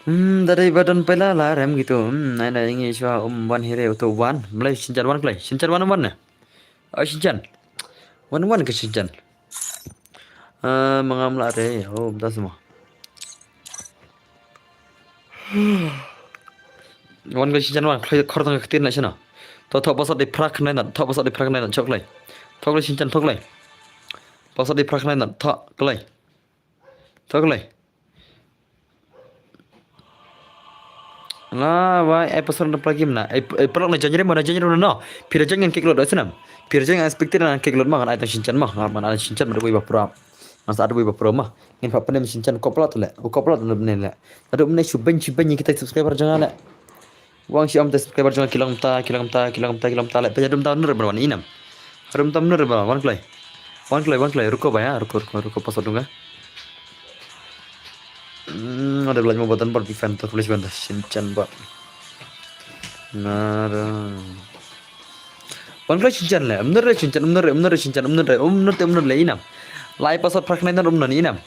Hmm, da dei ba don pela la rem gitu. Hmm, nai nai ngi shwa um wan hire uto wan. Mlei shinchan wan klei. Shinchan wan wan ne. Ai shinchan. Wan wan ka shinchan. Ah, mangam la re. Oh, mynta sma. Wan ka shinchan wan, khoi khor tang ka ktin na shina. To thok bosot di phrak nai nat, thok bosot di phrak nai nat, chok lei. Thok lei shinchan, thok lei. Bosot di phrak nai nat, thok lei. Thok lei. La wai ai pasal na plagi mna. Ai ai plak na janjri mana janjri na no. Pira jangan kek lot asinam. Pira jangan expected na kek lot ma ngan ai tang shinchan ma. Ngan man ai shinchan ma doi ba prap. Ngan sa adu ba pro ma. Ngin pat pynim shinchan u kopalot le. U kopalot le bne le. Adu bne shu beng shu beng kita subscriber jong nga le. Wan shi am te subscriber jong nga ki long ta ki long ta ki long ta ki long ta le. Pe adu mta nur ban wan inam. Adu mta nur ban wan kloi. Wan kloi wan kloi ruko ba ya ruko ruko ruko pasot dunga. Hmm, ada belaj mo button bot big fan to please ban shinchan bot. Nara. Wan kloi shinchan le, umnur re shinchan, umnur re, umnur re shinchan, umnur re, umnur te umnur le inam. Lai pasot phra khnai nan umnur inam.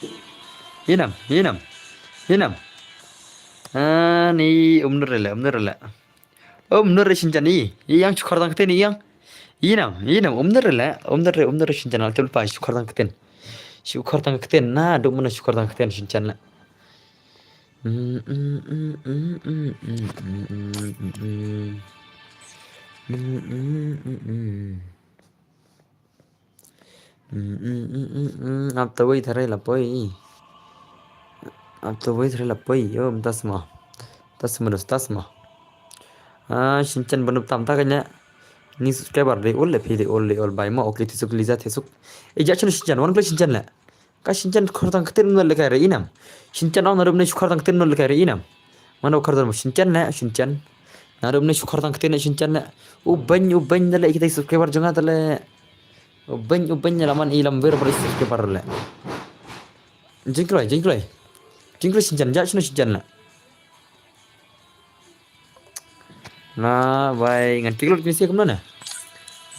Inam, inam, inam. Ah, ni umnur re le, umnur re le. Umnur re shinchan i, i yang shu khordang kten i yang. Inam, inam, umnur re le, umnur re, umnur re shinchan al tul pa shu khordang kten. Shu khordang kten na, du muna shu khordang kten shinchan le. Ap tawai tharai lapoi. Ap tawai tharai lapoi. Yo, tasma. Tasma dos, tasma. Ah, shinchan banup tam ta kanya. Ni subscriber de ol le phi de ol de ol bai ma. Okay, tisuk Liza tisuk. Eh, ja chano shinchan, wan kle shinchan le. Ka shinchan khordang kten no le kai re inam. Shinchan ong narup ne shu khordang kten no le kai re inam. Mano khordang shinchan le, shinchan. Narup ne shu khordang kten ne shinchan le. U beng, u beng le kita subscriber jong nga le. U beng, u beng la man ilam ber ber subscriber le. Jingkloi, jingkloi. Jingkloi shinchan, ja chano shinchan le. Na bai ngan kik lut kini sia kumno na.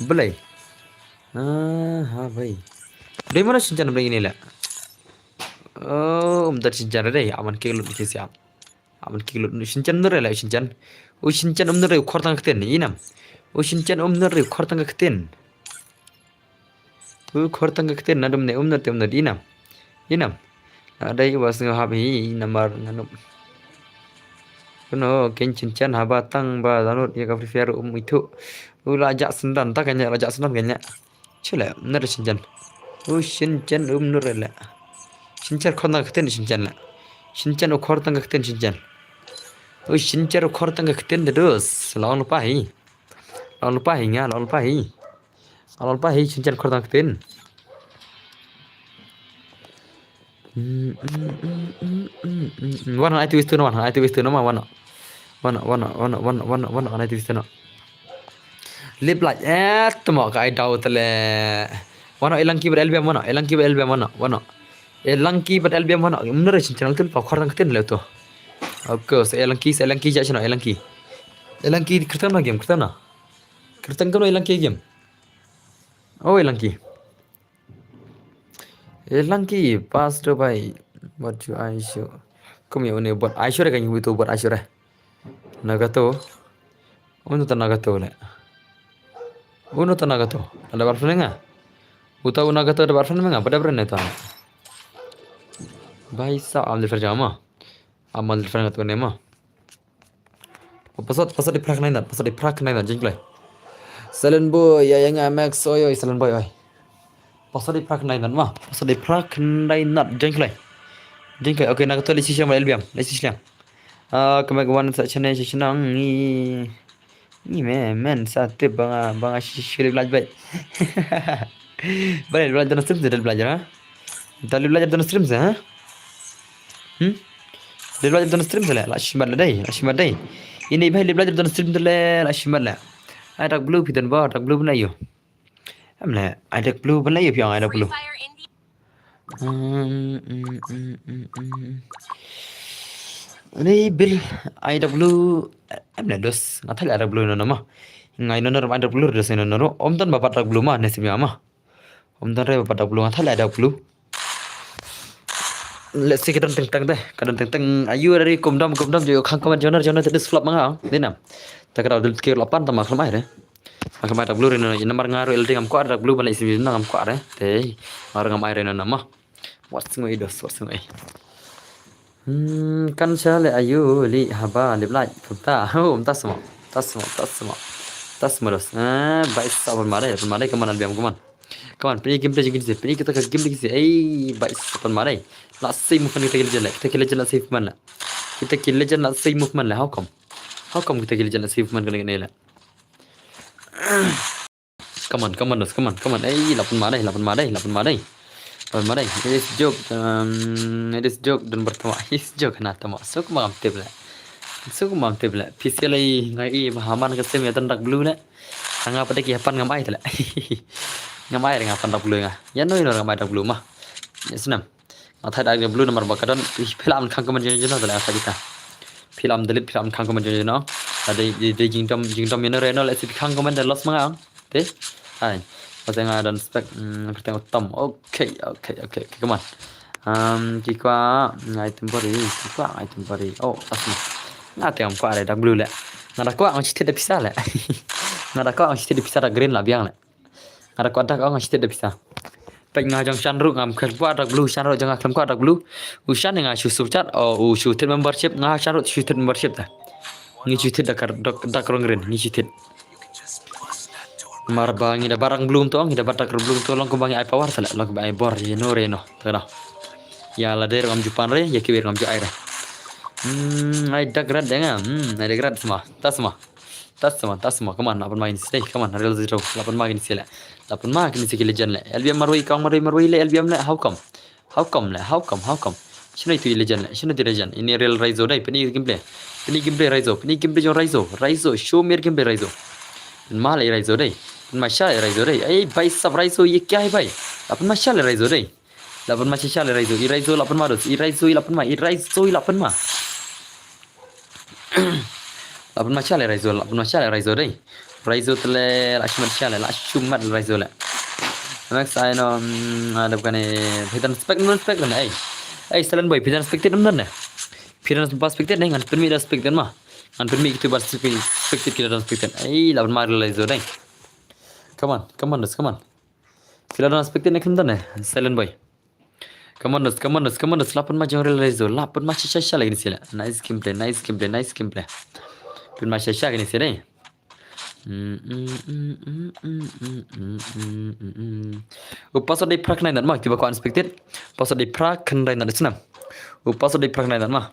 Belai. Ah, ha bai. Dei mana shinchan belai ini la. Oh, um dat shinchan dei. Aman kik lut kini sia. Aman kik lut shinchan nur la shinchan. U shinchan um nur khor tang kten inam. U shinchan um nur khor tang kten. U khor tang kten na dum ne um na te um na di inam. Inam. Na dai was nga hab hi namar nganup. Kuno ken chinchan haba tang ba danut ya ka Free Fire um itu. U la jak sendan ta kanya la jak sendan kanya. Chule nur shinchan. U shinchan um nur la. Shinchan khor tang kten shinchan la. Shinchan u khor tang kten shinchan. U shinchan u khor tang kten de dos. Lawan lupa hi. Lawan lupa hi nga lawan lupa hi. Alol pa hi shinchan khor tang kten. Wan ai tu istu no wan ai tu istu no ma wan. Wan wan wan wan wan wan ai tu istu no. Lip like et mo ka ai dau tele. Wan elangki bad elbiam wan elangki bad elbiam wan wan. Elangki bad elbiam wan. Mner shinchan tu pa khor tang kten le tu. Of course elangki elangki ja chano elangki. Elangki kertam na game kertam na. Kertam kano elangki game. Oh, Elangki. Elangki, pass to by. What you I show. Kum ya une bot I show re kan itu bot I show re. Nagato. Uno ta Nagato le. Uno ta Nagato. Ada barfan nga. Uta una Nagato ada barfan nga. Pada beren itu. Bai sa am de ferjama. Amal de ferjama tu ne ma. Pasat pasat di prak nai nat, pasat di prak nai nat jingklai. Silent boy, ya yang Max oi oi silent boy oi. Pasat di prak nai nat ma, pasat di prak nai nat jingklai. Jingklai, okay, nak tu lesi siang bal biam, lesi siang. Ah, kemek wan sa chene si chenang ni. Ni me men sa tip banga banga si shiri laj bai. Bale laj dan stream de laj ha. Dal laj dan stream ha. Hmm? Dal laj dan stream le la shimat le dai, la shimat dai. Ini bai laj dan stream le la shimat le. Ai dak blue pidan ba, dak blue bana yo. Am le, ai dak blue bana yo piang ai dak blue. Ni bil I W M le dos ngathal I W no nama. Ngai no ram I W dos no no. Om tan bapat I W ma nesim ya ma. Om tan re bapat I W ngathal I W. Let's see kadang teng teng deh, kadang teng teng ayu dari kumdam kumdam jo khang kaman jonar jonar tedis flop manga. Dinam. Takara dul kir lapan tama khlem ai re. Ngam ai dak blue re no, ina mar nga ruh lding ngam kwah dak blue ban leh sim na ngam kwah re. Te mar ngam ai re no nama. Wat sngui dos, wat sngui. Hmm, kan sha le ayu li haba lip light kumta. Oh, um tasmo, tasmo, tasmo. Tasmo dos. Ah, bai sa ban mare, ban mare kaman albiam kaman. Kaman pini game play jingin se, pini kita ka game lagi se. Ei, bai sa ban mare. La sei movement kita ki legend la, kita ki legend la sei movement la. Kita ki legend la sei movement la. How come? How come kita ki legend la sei movement kane kane la? Come on, come on, dos, come on, come on. Ei, lapan madai, lapan madai, lapan madai. Oi, ma dei, it is joke, um, it is joke, don bar tama, it is joke, na tama. So kumba ngam tip leh. So kumba ngam tip leh. Phi sa leh ngai i ba ha man ka sim ïa don dark blue leh. Nga pat de ki hap ban ngam ai te leh. Ngam ai re nga pat dark blue nga. Ïa no ïa no ngam ai dark blue ma. Ïa snem. Nga thait dark blue namar ba ka don, phi lah ban khang comment jong jong te leh nga thait kita. Phi lah ban delete, phi lah ban khang comment jong jong. Dei, dei, dei jingdom, jingdom ïa no re no leh si phi khang comment de loss ma nga. Te? Ai. Ba sa nga don spec, mm, kyrteng u Tom. Okay, okay, okay, okay, come on. Um, ki kwah ngai temporary, ki kwah ngai temporary. Oh, tas ma. Nga te ngam kwah re dark blue leh. Nga da kwah nga shi thied da pisa leh. Nga da kwah nga shi thied da pisa da green la biang leh. Nga da kwah dark nga shi thied da pisa. Peit nga jong shan ruh ngam kwah dark blue, shan ruh jong nga khlem kwah dark blue. U shan nga shu super chat, o u shu thied membership, nga shan ruh shu thied membership ta. Ngi shu thied da ka dark, dark rong green, ngi shu thied. Mar ba ngi da bat rong blue to, ngi da bat dark rong blue to, long kumba ngi ai power te leh, long kumba ai bor, ïa no re no, te da. Ïa lade ruh ngam ju pan re, ïa kiwei ruh ngam ju ai re. Hmm, ai dark red de nga, hmm, ai dark red sma, tas ma. Tas sma, tas sma, come on, lah ban ma kine si, come on, real zero, lah ban ma kine si leh. Lah ban ma kine si ki legend leh. L B M marwei, kong marwei, marwei leh, L B M leh, how come? How come leh? How come? How come? Shano itu i legend leh? Shano itu i legend? Ini real Raizo dei, pyni gameplay. Pyni gameplay Raizo, pyni gameplay jong Raizo. Raizo, show me gameplay Raizo. Pynma leh Raizo dei. Pynma sha leh Raizo dei. Ei, bhai sab Raizo, ye kya hai bhai? Lah pynma sha leh Raizo dei. Lah pynma sha sha leh Raizo. I Raizo lah pynma dos. I Raizo i lah pynma. I Raizo i lah pynma. Lah pynma sha leh Raizo, lah pynma sha leh Raizo dei. Raizo te leh lah shu mat sha leh, lah shu mat leh Raizo leh. Next ai no, mm, ada bukan ni. Phi don spec, don spec don, ei. Ei, Silent Boy, phi don spectate don ne? Phi don ba spectate ne, ngan pynmih da spectate ma. Ngan pynmih kitu ba spectate, spectate kita don spectate. Ei, lah pynma leh Raizo dei. Come on, come on, dos, come on. Phi la don spectate ne khlem don ne, Silent Boy. Come on, dos, come on, dos, come on, dos. Lah pynma jong real Raizo. Lah pynma sha sha sha leh kine si leh. Nice gameplay, nice gameplay, nice gameplay. Pynma sha sha kine si dei. U password dei phra khyndai nat ma, kiba kwah unspectate. Password dei phra khyndai nat, snam. U password dei phra khyndai nat ma.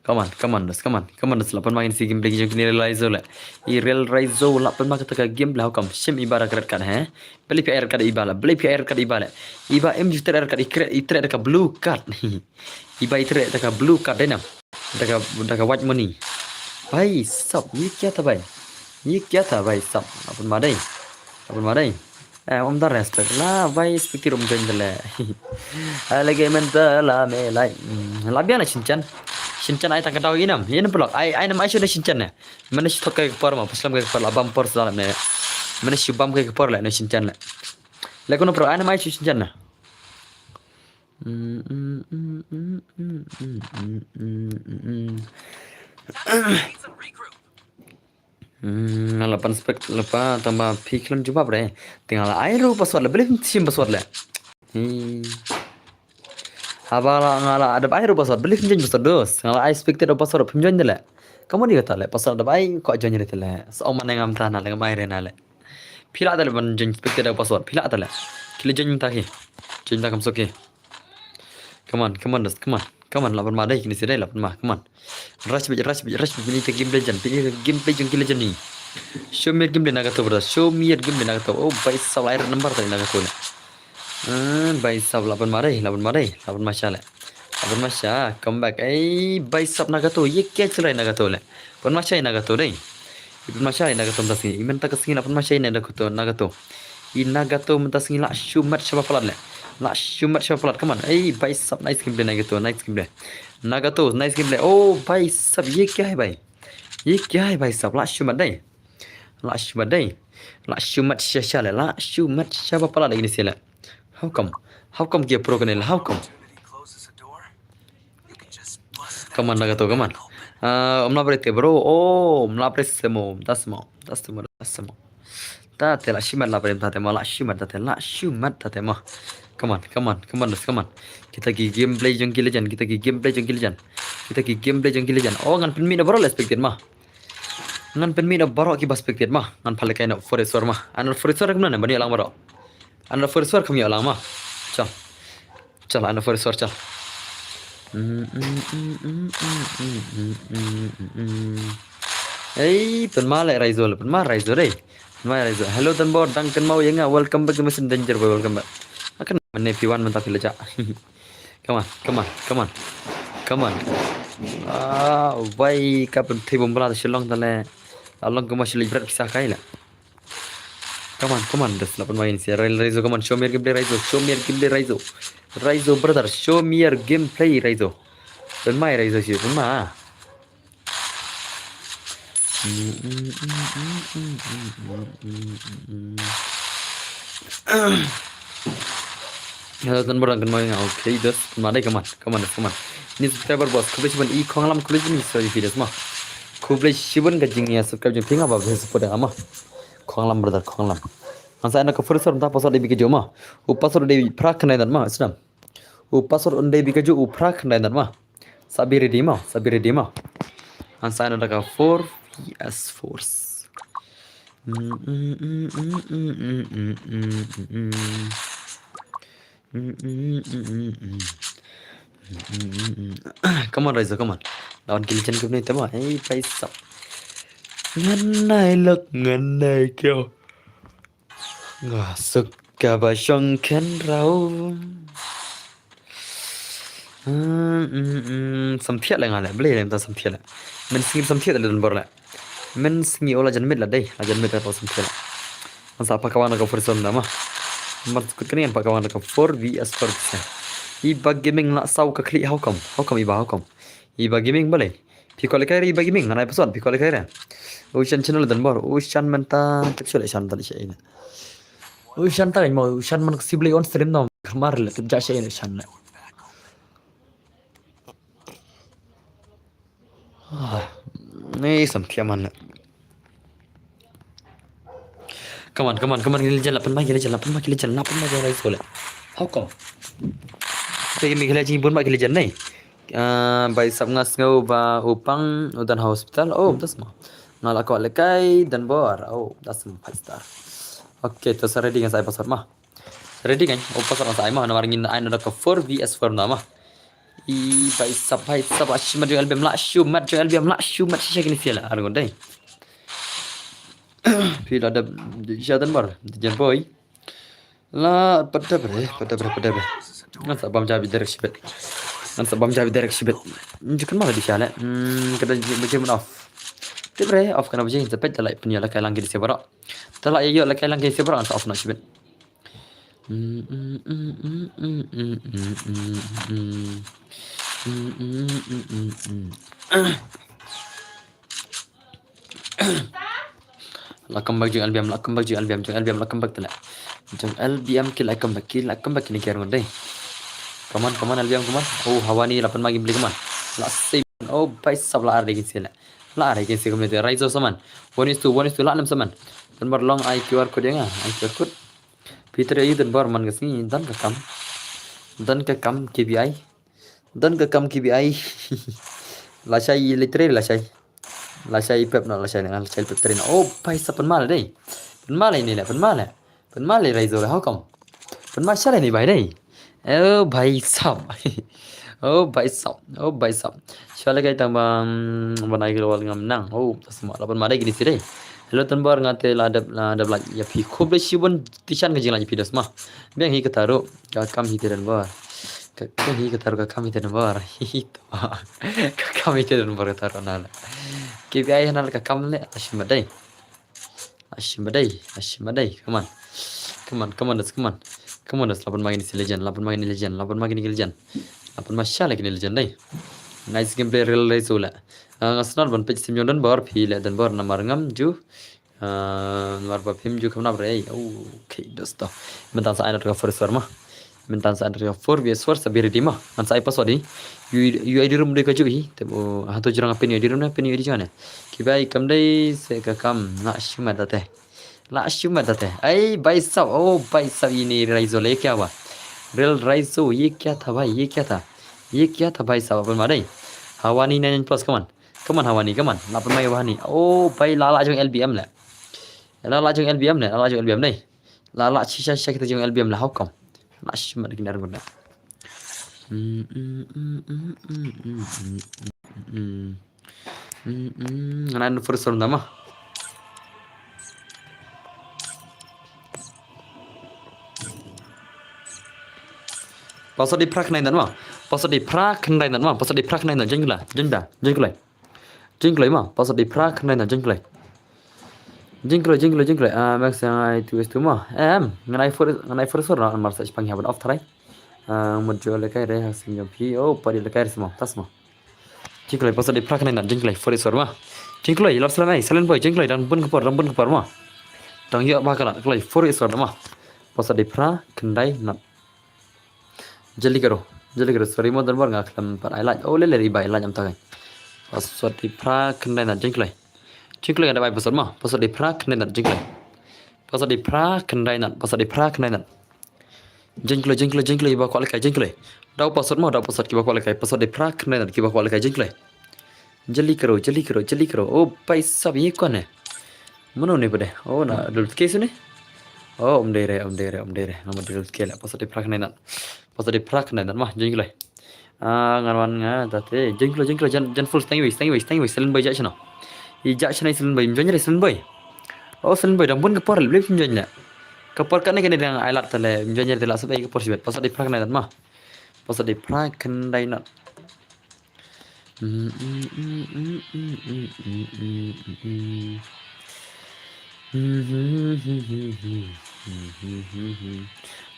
Come on, come on, dos, come on, come on, dos, lah pynma kine si gameplay jong kine real Raizo leh. I real Raizo lah pynma kata ka gameplay, how come? Shim iba da ka red card, he? Balei phi ai red card iba leh, balei phi ai red card iba leh. Iba em ju treh red card, i treh, i treh da ka blue card. Iba i treh da ka blue card dei nam. Da ka, da ka white money. Bhai sab, ye kya tha bhai? Ye kya tha bhai sab? Lah pynma dei. Lah pynma dei. Eh, um da respect la, bhai, spectate um join da leh. Ai lagi mynta la me lai. Hmm, la biang na Shinchan. Shinchan ai tang ka daw i nam. I nam paralok. Ai, ai nam ai shu na Shinchan ne. Mane shu thok ka por ma, puslem ka por la bam por sa ne. Mane shu bam ka por leh na Shinchan leh. Leh kuno paralok ai nam ai shu Shinchan ne. Hmm, nga la pan spec lypa tang ba phi khlem jubab re. Te nga la ai ruh password leh, balei phim shim password leh. Hmm. Haba la nga la dep ai ruh password, balei phim join password dos. Nga la ai spectate ruh password phim join de leh. Ka mut ïa kata leh, password dep ai kwah join re te leh. Sa ong mane ngam tha na leh, ngam ai re na leh. Phi lah te leh ban join spectate ruh password, phi lah te leh. Ki leh join mynta ki. Join mynta kam suk ki. Come on, come on, dos, come on. Come on, lah pynma dei, kine si dei, lah pynma, come on. Rush bit, rush bit, rush bit, pyni ka gameplay jan, pyni ka gameplay jong ki legend ni. Show me your gameplay Nagato, brother. Show me your gameplay Nagato. Oh, bhai sab, lai red number tadi Nagato leh. Hmm, bhai sab, lah pynma dei, lah pynma dei, lah pynma sha leh. Lah pynma sha, come back. Ei, bhai sab Nagato, ye kya chal raha hai Nagato leh. Pynma sha Nagato dei. I pynma sha i Nagato mynta sngi. I mynta ka sngi lah pynma sha i Nagato, Nagato. I Nagato mynta sngi lah shu mat shaba palat leh. Lah shu mat shaba palat. Come on. Ei, bhai sab, nice gameplay Nagato, nice gameplay. Nagato, nice gameplay. Oh, bhai sab, ye kya hai bhai? Ye kya hai bhai sab? Lah shu mat dei. Lah shu mat dei. Lah shu mat sha sha leh. Lah shu mat shaba palat leh kine si leh. How come? How come ki pro kane leh? How come? Come on, Nagato, come on. Ah, um, la bre te, bro. Oh, um, la bre se mo, das mo, das mo, das mo. Ta te lah shu mat la bre ta te mo, lah shu mat ta te, lah shu mat ta te mo. Come on, come on, come on, dos, come on. Kita ki gameplay jong ki legend, kita ki gameplay jong ki legend. Kita ki gameplay jong ki legend. Oh, ngan pynmih na baroh leh spectate ma. Ngan pynmih na baroh kiba spectate ma. Ngan phah lehkai na Forest War ma. Ana Forest War kumno ne, ban ïoh lang baroh. Ana Forest War kam ïoh lang ma. Chal. Chal, ana Forest War, chal. Ei, pynma leh Raizo leh, pynma Raizo dei. Mai Raizo. Hello Tanbor, dang kynmaw ïa nga. Welcome back to Messenger Boy, welcome back. Akan mane P one mynta phi la jah. Come on, come on, come on. Come on. Ah, bai ka pynthei bom bla ta Shillong ta le. Along ka ma Shillong bret kisa kai la. Come on, come on. Das lapan main si Raizo, come on. Show me your gameplay Raizo. Show me your gameplay Raizo. Raizo brother, show me your gameplay Raizo. Pynmai Raizo si, pynmai. Hello Tanbor, good morning. Okay, just mane, come on, come on, come on. Ni subscriber boss, khublei shibun i khonglam, khublei shibun i subscribe jong phi das ma. Khublei shibun ka jingïa subscribe jong phi, nga ba phi support ïa nga ma. Khonglam brother, khonglam. Ngan sa ai na ka first round ta password dei bi ka jong ma. U password dei phra khyndai nat ma, sdang. U password un dei bi ka jong u phra khyndai nat ma. Sa be ready ma, sa be ready ma. Ngan sa ai na ka four V S four. Come on Raizo, come on. Lawan ki legend kumne te ma. Ei paisa. Ngan nai lok, ngan nai kyo. Nga suk kaba shong kynrau. Hmm, hmm, hmm. Samthiat la nga le, blei le mynta samthiat la. Mynsngi samthiat la Tanbor la. Mynsngi o la jan miet la dei, la jan miet la samthiat la. Ngan sa pat kawang da ka four V S four da ma. Mar kut kane ngan pat kawang da ka four V S four bisa. Iba Gaming la saw ka khlieh, how come? How come Iba, how come? Iba Gaming balei? Phi kwah lehkai re Iba Gaming, ngan ai password, phi kwah lehkai re. U Shan channel Tanbor, u Shan mynta tip shu leh Shan ta leh sha ine. U Shan ta mo, u Shan man ka siblei on stream no, khamar le tip ja sha ine Shan le. Ah, ni samthiat man le. Come on, come on, come on, ki legend, la pynmai ki legend, la pynmai ki legend, la pynmai ki legend, la pynmai ki legend. How come? Te mi ki legend bun ba ki legend nei. Ah, bai sap nga sngew ba u Pang u don ha hospital. Oh, das ma. Nga la kwah lehkai Tanbor. Oh, das ma five star. Okay, to sa ready ngan sa ai password ma. Ready kan? Oh, password ngan sa ai ma. Namar ngin ai na da ka four V S four na ma. I bai sap, bai sap, la shu mat jong L B M, la shu mat jong L B M, la shu mat shisha kini sia la. Ar ngon dei. Phi la dep sha Tanbor, Jen boy. La pat dep re, pat dep re, pat dep re. Ngan sa bam jabi direct shibit. Ngan sa bam jabi direct shibit. Nju kan ma la di sha le. Hmm, kada ji bajim off. Tip re, off kana bajim, sa pet ta la pynïa la kai lang ki di sia baroh. Ta la ïa ïoh la kai lang ki di sia baroh, ngan sa off na shibit. La comeback jong L B M, la comeback jong L B M, jong L B M la comeback tene. Jong L B M ki la comeback, ki la comeback kine ki ar ngon dei. Come on, come on, L B M, come on. Oh, Hawani la pynmai ki bli, come on. La save. Oh, bai sap la ar dei kin sila. La ar dei kin sila kumne te. Raizo saman. One is two, one is two, la nam saman. Tanbor long ai Q R code ïa nga, ai Q R code. Peter ayu Tanbor man ka sngi, don ka kam. Don ka kam K B I. Don ka kam K B I. Lashai leh trei lashai. Lashai pep na lashai na lashai pep trei na. Oh, bai sap pynmai dei. Pynmai ni le, pynmai le. Pynmai le Raizo le, how come? Pynmai sha le ni bai dei. Oh, bai sap. Oh, bai sap. Oh, bai sap. Sha le kai tang ba, mm, ban ai global ngam nang. Oh, ta sma la pynmai dei kini si dei. Hello Tanbor, nga te la dep, la dep la ïa phi. Khublei shibun tishan ka jingla ïa phi dos ma. Biang hi kata ruh. Ka kam hi te Tanbor. Ka kam hi kata ruh, ka kam hi te Tanbor. Hi hi. Ka kam hi te Tanbor kata ruh na le. K B I na le ka kam le, la shim dei. La shim dei, la shim dei. Come on. Come on, come on, das, come on. Come on, das, la pynmai kini si legend, la pynmai kini legend, la pynmai kini legend. La pynmai sha le kini legend dei. Nice gameplay real Raizo le. Ah, nga sngewbha ban peit stream jong Tanbor, phi le Tanbor namar ngam ju. Ah, namar ba phim ju kham nap re. Okay, dosto. Mynta sa ai na ka four V S four ma. Mynta sa ai na ka four V S four sa be ready ma. Ngan sa ai password hi. U, U I D room dei ka ju hi. Te bu, ha to jrong pin U I D room na, pin U I D jane. Ki bai kam dei se ka kam, la shu mat te. La shu mat te. Ai, bai sap, oh, bai sap ini Raizo le kya hua? Real Raizo, ye kya tha bhai, ye kya tha? Ye kya tha bai sap, apun ma dei. Hawani nine plus, come on. Come on, Hawani, come on. La pynmai Hawani. Oh, bai la la jong L B M le. La la jong L B M le, la la jong L B M le. La la shisha shisha kita jong L B M le, how come? La shim da kini ar ngon da. Hmm, hmm, hmm. Ngan ai na four V S four da ma. Password dei phra khyndai nat ma. Password dei phra khyndai nat ma. Password dei phra khyndai nat. Jingkla, jingda, jingkla. Jingkla ma. Password dei phra khyndai nat. Jingkla. Jingkla, jingkla, jingkla. Ah, max yang ai tu es tu ma. Em, ngan ai for, ngan ai for sor na mar sa chipang ya ban off tharai. Ah, mut jo le kai re ha sing jam phi. Oh, padi le kai re sama. Tas ma. Jingkla, password dei phra khyndai nat. Jingkla, for sor ma. Jingkla, lap salam ai. Silent boy, jingkla, dang bun kepor, dang bun kepor ma. Dang ïa ba kala, kla, for sor ma. Password dei phra khyndai nat. Jali karo, jali karo. Sorry mo dan bar nga khlem pat ai like. Oh, le le ri bai like am ta kai. Password dei phra khyndai nat jingkla. Jingkla ada bai password ma. Password dei phra khyndai nat jingkla. Password dei phra khyndai nat. Password dei phra khyndai nat. Jingkla, jingkla, jingkla, kiba kwah lehkai jingkla. Dau password ma, dau password kiba kwah lehkai. Password dei phra khyndai nat kiba kwah lehkai jingkla. Jali karo, jali karo, jali karo. Oh, bhai sab, ye kaun hai? Mano ne pade? Oh, na dul ke sune? Oh, um dei re, um dei re, um dei re. Nga ma dul ke la. Password dei phra khyndai nat. Password dei phra khyndai nat ma, jingkla. Ah, ngan wan nga ta te. Jingkla, jingkla, jan, jan full, thank you, thank you, thank you. Silent boy, ja shano. I ja shano, silent boy, join re, silent boy. Oh, silent boy, dang bun ka por le, le join le. Ka por kane kane dang ai lad ta le, join re te la sab ai ka por shibet. Password dei phra khyndai nat ma. Password dei phra khyndai nat.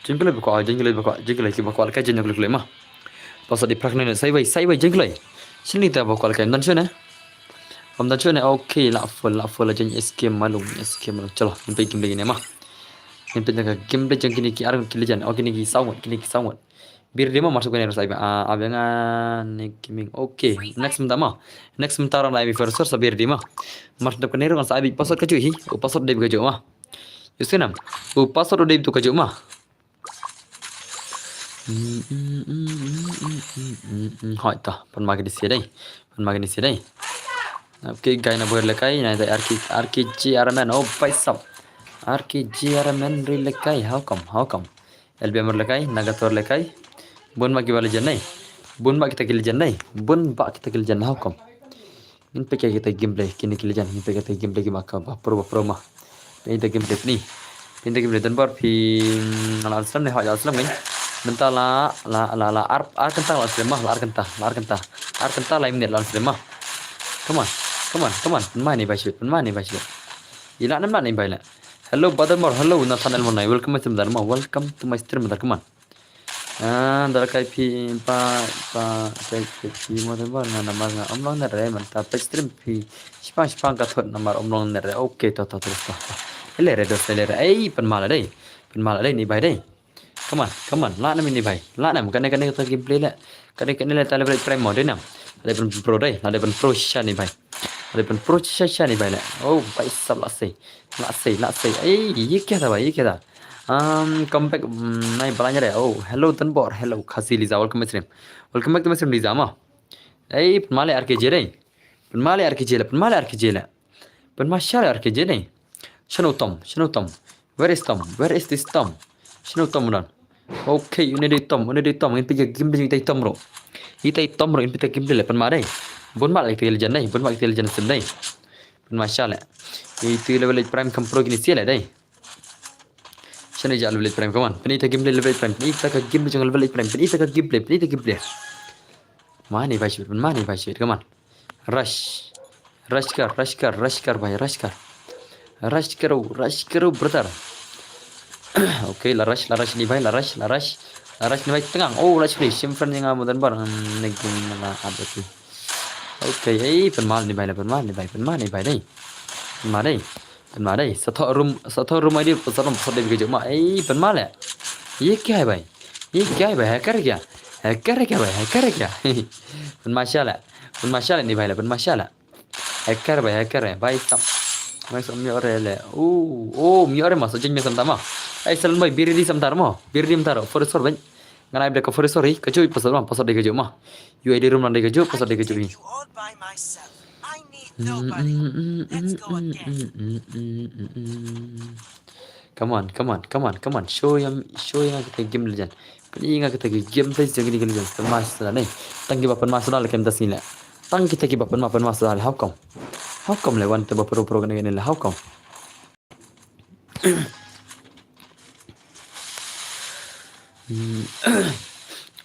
Jingkla ba kwah, jingkla ba kwah, jingkla kiba kwah lehkai jingkla kle ma. Password dei phra khyndai nat, sai bai, sai bai jingkla. Shini ta ba kwah lehkai, ym dang shun ne? Ym dang shun ne? Okay, la full, la full la jing S K Malung, S K Malung. Chalo, ngin peit game lagi ne ma. Ngin peit ka game lagi jong kine ki ar ki legend. Oh, kine ki saw ngut, kine ki saw ngut. Bir dei ma mar suk kane ros ai ba. Ah, abeng a ne kiming. Okay, next mynta ma. Next mynta ron ai bi for sor sa bir dei ma. Mar suk kane ron sa ai bi password ka ju hi. U password dei ka ju ma. Yu sinam. U password dei tu ka ju ma. Hoi ta, pan ma kini si dei. Pan ma kini si dei. Okay, gai na boy lehkai, na dei R K, R K G R M N. Oh, bhai sab. R K G R M N ri lehkai. How come? How come? L B M lehkai, Nagator lehkai. Bun ba kiba legend nei. Bun ba kita ki legend nei. Bun ba kita ki legend, how come? Ngin peit kita gameplay, kine ki legend, ngin peit kita gameplay kiba ka ba pro, ba pro ma. Peit kita gameplay ni. Peit kita gameplay dan bar phi, mm, la slem ne, ha, la slem ni. Mynta la, la, la, la, ar, ar kynta la slem ma, la ar kynta, la ar kynta. Ar kynta la minit la slem ma. Come on, come on, come on. Pynmane bai shit, pynmane bai shit. Ila nam la ne bai la. Hello, Badar Mor. Hello, Nathan El Monai. Welcome to my stream, Badar. Welcome to my stream, Badar. Come on. Ah, da kai phi pa, pa, kai phi mo de bar nga namar nga ym long ne re, mynta peit stream phi. Shipang, shipang ka thot namar ym long ne re. Okay, to, to, to, to. Ele re, dos, ele re. Ei, pynmane dei. Pynmane dei ni bai dei. Come on, come on. La nam ni bai. La nam, kane, kane, kane gameplay le. Kane, kane le ta level prime mo dei nam. La dei pyn pro dei. La dei pyn pro sha ni bai. La dei pyn pro sha, sha ni bai le. Oh, bhai sab, la sei. La sei, la sei. Ei, ye kya tha bhai, ye kya tha? Um, come back, mm, nai balanya re. Oh, hello Tanbor, hello Khasi Liza, welcome to my stream. Welcome back to my stream, Liza ma. Ei, pynmane R K G dei. Pynmane R K G le, pynmane R K G le. Pynmane shale R K G dei. Shano Tom, shano Tom. Where is Tom? Where is this Tom? Shano Tom udan? Okay, une dei Tom, une dei Tom. Ngin peit game dei Tom ro. Itai Tom ro, ngin peit game dei le, pynmane dei. Bun ma le kita legend dei, bun ma kita legend sim dei. Pynmane shale. Itu level prime kam pro kini sia le dei. Shane ja level eight prime, come on. Pynmane ita gameplay level eight prime. Pynmane ita ka gameplay jong level eight prime. Pynmane ita ka gameplay, pynmane ita gameplay. Mane bai shit, mane bai shit, come on. Rush. Rush kar, rush kar, rush kar bai, rush kar. Rush karo, rush karo brother. Okay, la rush, la rush ni bai, la rush, la rush. La rush ni bai tengang. Oh, la rush ni. Shim friend jong nga mo dan bar. Hmm, ne game na la up tu. Okay, ei, pynmane ni bai la, pynmane ni bai, pynmane ni bai dei. Pynmane dei. Pynmane dei, sa thoh room, sa thoh room I D, sa room, sa dei ka jong ma. Ei, pynmane le. Ye kya hai bhai? Ye kya hai bhai? Hacker kya? Hacker kya bhai? Hacker kya? Pynmane sha le. Pynmane sha le ni bhai le, pynmane sha le. Hacker bhai, hacker hai. Bhai sam. Bhai sam myo re le. Oh, oh, myo re ma, sa jing myo sam ta ma. Ei, Salon bhai, biri di sam tar mo. Biri di sam tar. For sure bhai. Ngan ai bda ka for sure, ka joi password ma, password dei ka joi ma. U I D room nang dei ka joi, password dei ka joi. Come on, come on, come on, come on. Show ïa, show ïa nga kita game legend. Pynmane ïa nga kita game play jong kine ki legend. Pynmane sa ne. Tang kiba pynmane sa le kem da sini le. Tang kita kiba pynmane, pynmane sa le. How come? How come le wan te ba pro pro kane kane le? How come? Hmm.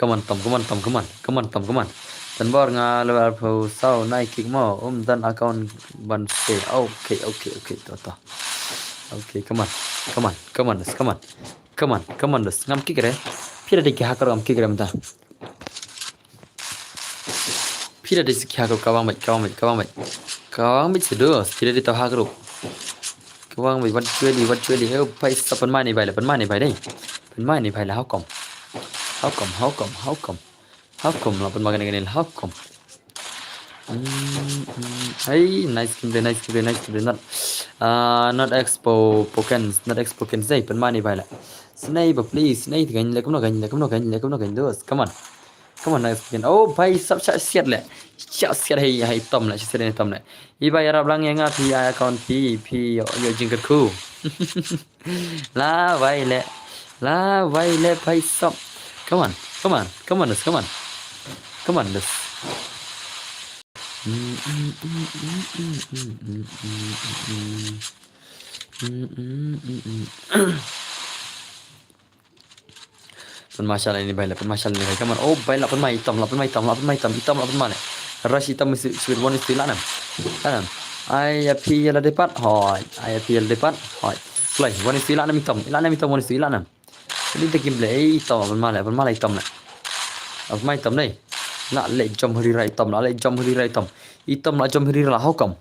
Come on, Tom, come on, Tom, come on. Come on, Tom, come on. Tan bor nga level arphew saw nai kick mo. Um, dan account ban se. Okay, okay, okay, to, to. Okay, come on. Come on, come on, dus, come on. Come on, come on, dus. Ngam kick re. Phi da dei ki hacker ngam kick re mynta. Phi da dei ki hacker, ka wang beit, ka wang beit, ka wang beit. Ka wang beit se dus. Phi da dei to hacker. Ka wang beit, wat jweli, wat jweli. Eh, pai sa pynmai ni bai la, pynmai ni bai dei. Pynmai ni bai la, how come? How come, how come, how come? How come la pynmai kane kane, how come? Hmm, hmm. Hey, nice gameplay, nice gameplay, nice gameplay. Not, uh, not expo pokens, not expo pokens dei, pynmai ni bai la. Snei ba please, snei tigan le kumno gan, le kumno gan, le kumno gan, dos. Come on. Come on, nice again. Oh, bai sap, shah siat le. Shah siat hai, hai Tom le, shah siat hai Tom le. I bai arap lang ïa nga phi, ai account phi, phi ïoh, ïoh jingkyrkhu. La bai le. La bai le bai sap. Come on, come on, come on, dus, come on. Come on, dus. Pynmai sha la ni bai la, pynmai sha la ni bai. Come on. Oh, bai la pynmai i Tom, la pynmai i Tom, la pynmai i Tom, i Tom la pynmai le. Rush i Tom, sweet one is to i la nam. La nam. Ai, ïa phi ïa la dei pat. Hoi. Ai, ïa phi ïa la dei pat. Hoi. Play. One is to i la nam i Tom. I la nam i Tom, one is to i la nam. Ini te kim le, eh, i Tom la pynmai le, pynmai la i Tom le. La pynmai i Tom dei. La leh jump huri ra i Tom, la leh jump huri ra i Tom. I Tom la jump huri ra la, how come?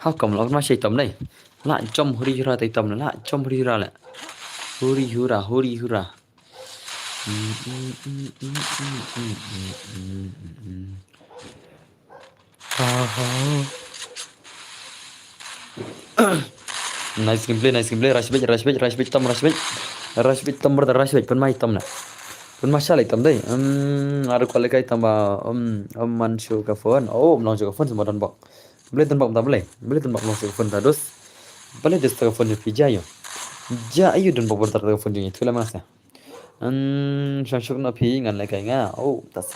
How come la pynmai sha i Tom dei. La jump huri hura te i Tom le, la jump huri hura le. Huri hura, huri hura. Nice gameplay, nice gameplay. Rush beit, rush beit, rush beit, Tom, rush beit. Rush beit, Tom, brother, rush beit. Pynmai i Tom le. Pynmai sha la i Tom dei. Um, aru kwal kai tamba, um, um, man shu ka phone. Oh, um, long shu ka phone, semua don bok. Balei don bok mynta, balei? Balei don bok, long shu ka phone ta, dos. Balei dos ta ka phone jong phi, ja ïoh. Ja ïoh don bok, brother, ta ka phone jong i, tu la masa. Hmm, shong shuk na phi ngan leh kai nga. Oh, tas.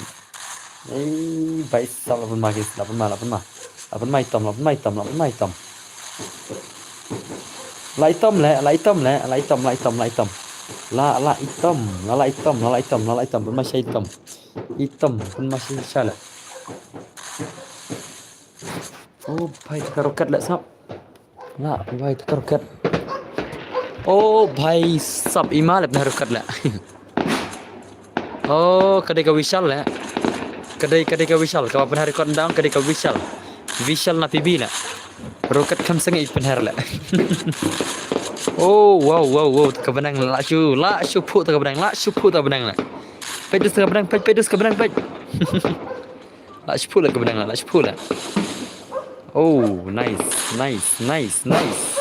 Ei, bai sap la pynmai ki, la pynmai, la pynmai. La pynmai i Tom, la pynmai i Tom, la pynmai i Tom. La i Tom le, la i Tom le, la i Tom, la i Tom, la i Tom. La, la i Tom, la, la i Tom, la, la i Tom, la, la i Tom. Pynmai sha i Tom. I Tom, pynmai sha, sha le. Oh, bai, ta ka rocket le sap. La, bai, ta ka rocket. Oh, bai sap, i ma le pynhar rocket le. Oh, ka dei ka Vishal le. Ka dei, ka dei ka Vishal, kaba pynhar rocket dang, ka dei ka Vishal. Vishal na P B le. Rocket kham seng i pynhar le. Oh, wow, wow, wow, ta ka bneng la shu, la shu phuh ta ka bneng, la shu phuh ta ka bneng le. Peit dus ta ka bneng, peit, peit dus ka bneng, peit. La shu phuh la ka bneng la, la shu phuh la. Oh, nice, nice, nice, nice.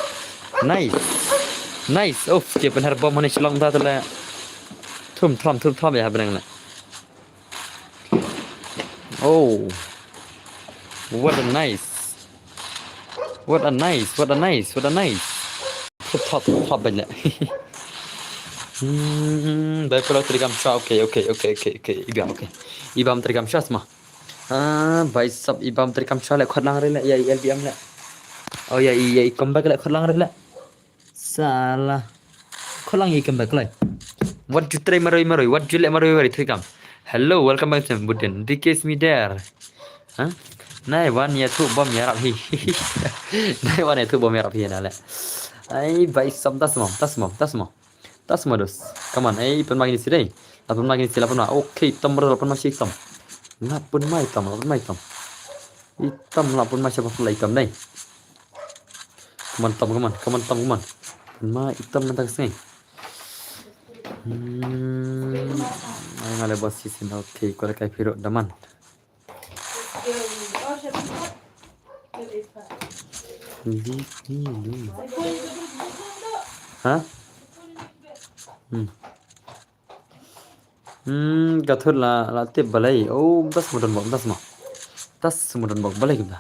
Nice. Nice. Of, ki pynhar bom hani shlong ta la. Thum thlam, thum thlam ïa bneng la. Oh. What a nice. What a nice, what a nice, what a nice. Thop, thop, thop, bad la. Hmm, bai pula trikam sha, okay, okay, okay, okay, okay, i bam, okay. I bam trikam sha sma. Ah, bai sap i bam trikam sha le khot lang re le, ïa i L B M le. Oh, ïa i, ïa i comeback le khot lang re le. Sala. Khot lang ïa i comeback le. What you try maroi maroi, what you le maroi maroi trikam. Hello, welcome back to Budin. D K is me there. Huh? Nai wan ïa tu bom ïa rap hi. Nai wan ïa tu bom ïa rap hi na le. Ai, bai sap tas mo, tas mo, tas mo. Tas mo dos. Come on, ei, pynmai kine si dei. La pynmai kine si, la pynmai. Okay, Tom, la pynmai sha i Tom. La pynmai Tom, la pynmai Tom. I Tom la pynmai sha ba pynlai Tom dei. Come on, Tom, come on, come on, Tom, come on. Pynmai i Tom mynta ka sngi. Hmm. Ai nga le boss si sin. Okay, ko le kai piro daman. Leave me alone. Ha? Hmm. Hmm, ka thut la, la tip balei. Oh, tas mo don bok, tas mo. Tas mo don bok, balei kumta.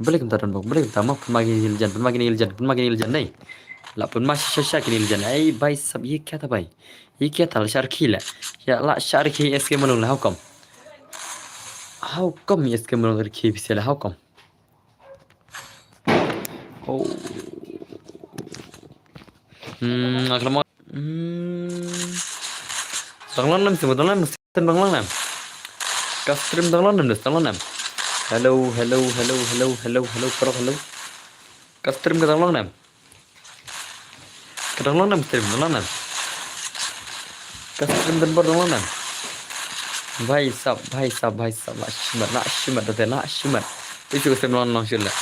Balei kumta don bok, balei kumta mo. Pynmai kine ki legend, pynmai kine ki legend, pynmai kine ki legend dei. La pynmai sha sha kine ki legend. Ei, bai sap, ye kya tha bai. Ye kya tha, la shah rkhi le. Ya, la shah rkhi S K Malung le, how come? How come S K Malung rkhi phi se le, how come? Oh. Hmm, ak lama. Hmm. Dang long nam, stream dang long nam, stream dang long nam. Ka stream dang long nam, dang long nam. Hello, hello, hello, hello, hello, hello, paralok, hello. Ka stream ka dang long nam. Ka dang long nam, stream dang long nam. Ka stream Donbor dang long nam. Bhai sab, bhai sab, bhai sab, la shimet, la shimet, da la shimet. Ïa shu ka stream long, long shu la.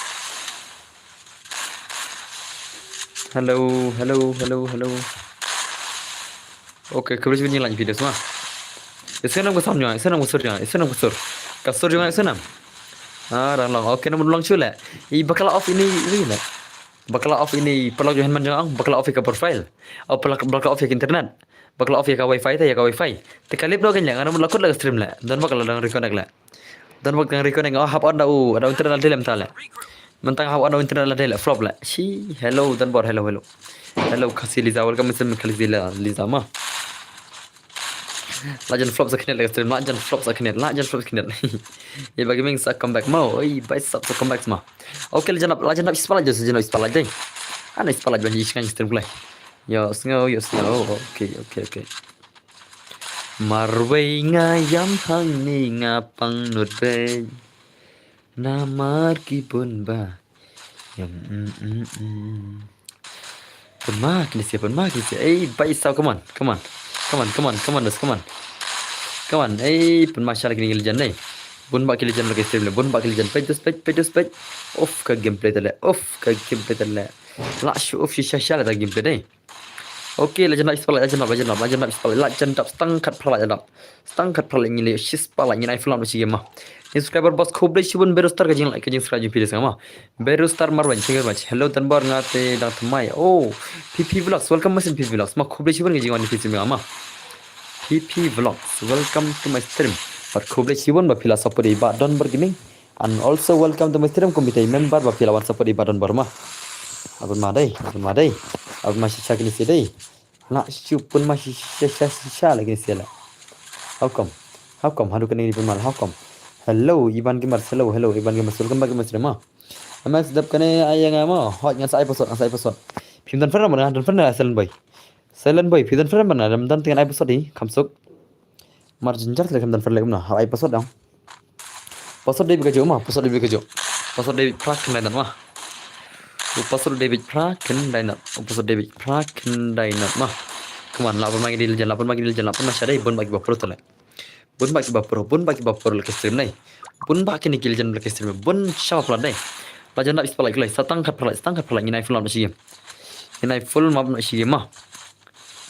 Hello, hello, hello, hello. Okay, khublei shibun ïa la video sma. Ïa sngewbha ka sound jong nga, ïa sngewbha ka sur jong nga, ïa sngewbha ka sur. Ka sur jong nga ïa sngewbha. Ah, dang long. Okay, namar long shu la. I ba ka la off ine, ine la. Ba ka la off ine paralok jong hynmen jong nga, ba ka la off ïa ka profile. O ba ka la, ba ka la off ïa ka internet. Ba ka la off ïa ka wifi te, ïa ka wifi. Te ka lip noh kein la, nga namar la kut la ka stream la. Donbor ka la dang reconnect la. Donbor dang reconnect, oh, hap on da u, da u internet la dei la mynta la. Mynta nga hap on da u internet la dei la, flop la. Shi, hello Donbor, hello, hello. Hello Khasi Liza, welcome to Khasi Liza, Liza ma. La jan flop sa khyndiat la ka stream, la jan flop sa khyndiat, la jan flop sa khyndiat. Ïa ba gaming sa comeback mo, oi, bhai sab sa comeback ma. Okay, la jan ap, la jan ap spotlight, la jan ap spotlight dei. Ana spotlight ban ïa sngewbha stream klai. Ïa sngewbha, ïa sngewbha. Okay, okay, okay. Marwei nga ïam hangne nga pang nud bei. Namar ki bun ba ïam, mm, mm, mm. Pynma kine sia, pynma kine sia. Ei, bhai sab, come on, come on. Come on, come on, come on, dos, come on. Come on, ei, pynma sha la kine ki legend, ei. Bun ba ki legend la ka stream le, bun ba ki legend. Peit dus, peit, peit dus, peit. Uff, ka gameplay te le, uff, ka gameplay te le. La shu, uff, shisha sha la da gameplay dei. Okay, la jan dap shispah like, la jan dap, la jan dap, la jan dap shispah like, la jan dap, stang khat phra like jan dap. Stang khat phra like ngi leh shispah like, ngin ai full up na shi game ma. Ni subscriber boss, khublei shibun Beru Star ka jing like, ka jing subscribe jong phi da sngewma. Beru Star Marwei, thank you very much. Hello Donbor, nga te dang thymmai. Oh, P P Vlogs, welcome ma sien P P Vlogs. Ma khublei shibun ka jingwan ïa phi sien ma. P P Vlogs, welcome to my stream. Bad khublei shibun ba phi la support ïa i Bah Donbor Gaming. And also welcome to my stream, kum ita i member ba phi la wan support i Bah Donbor ma. Apun ma dei, apun ma dei. Apun ma shisha kine sia dei. La shu pun ma shisha, shisha, shisha la kine sia la. How come? How come? Haduh kane ni pun ma la, how come? Hello, Iban Gamers, hello, hello, Iban Gamers, welcome back to my stream ma. Ama sedap kane ai nga ma, hot ngan sa ai password, ngan sa ai password. Phim don friend ma, don friend silent boy. Silent boy, phim don friend ma, don don tengan ai password ni, kham suk. Mar jynjar te kham don friend leh kumno, hap ai password dang. Password dei beit kajuh ma, password dei beit kajuh. Password dei beit phra khyndai nod ma. U password dei beit phra khyndai nod. U password dei beit phra khyndai nod ma. Come on, la pun ma ki dei legend, la pun ma ki dei legend, la pun ma sha dei, bun ba ki ba pro te leh. Bun ba ki ba pro, bun ba ki ba pro la ka stream nei. Bun ba kine ki legend la ka stream, bun sha ba pro dei. La jan dap shispah like, stang khat phra like, stang khat phra like, ngin ai full up na shi game. Ngin ai full up na shi game ma.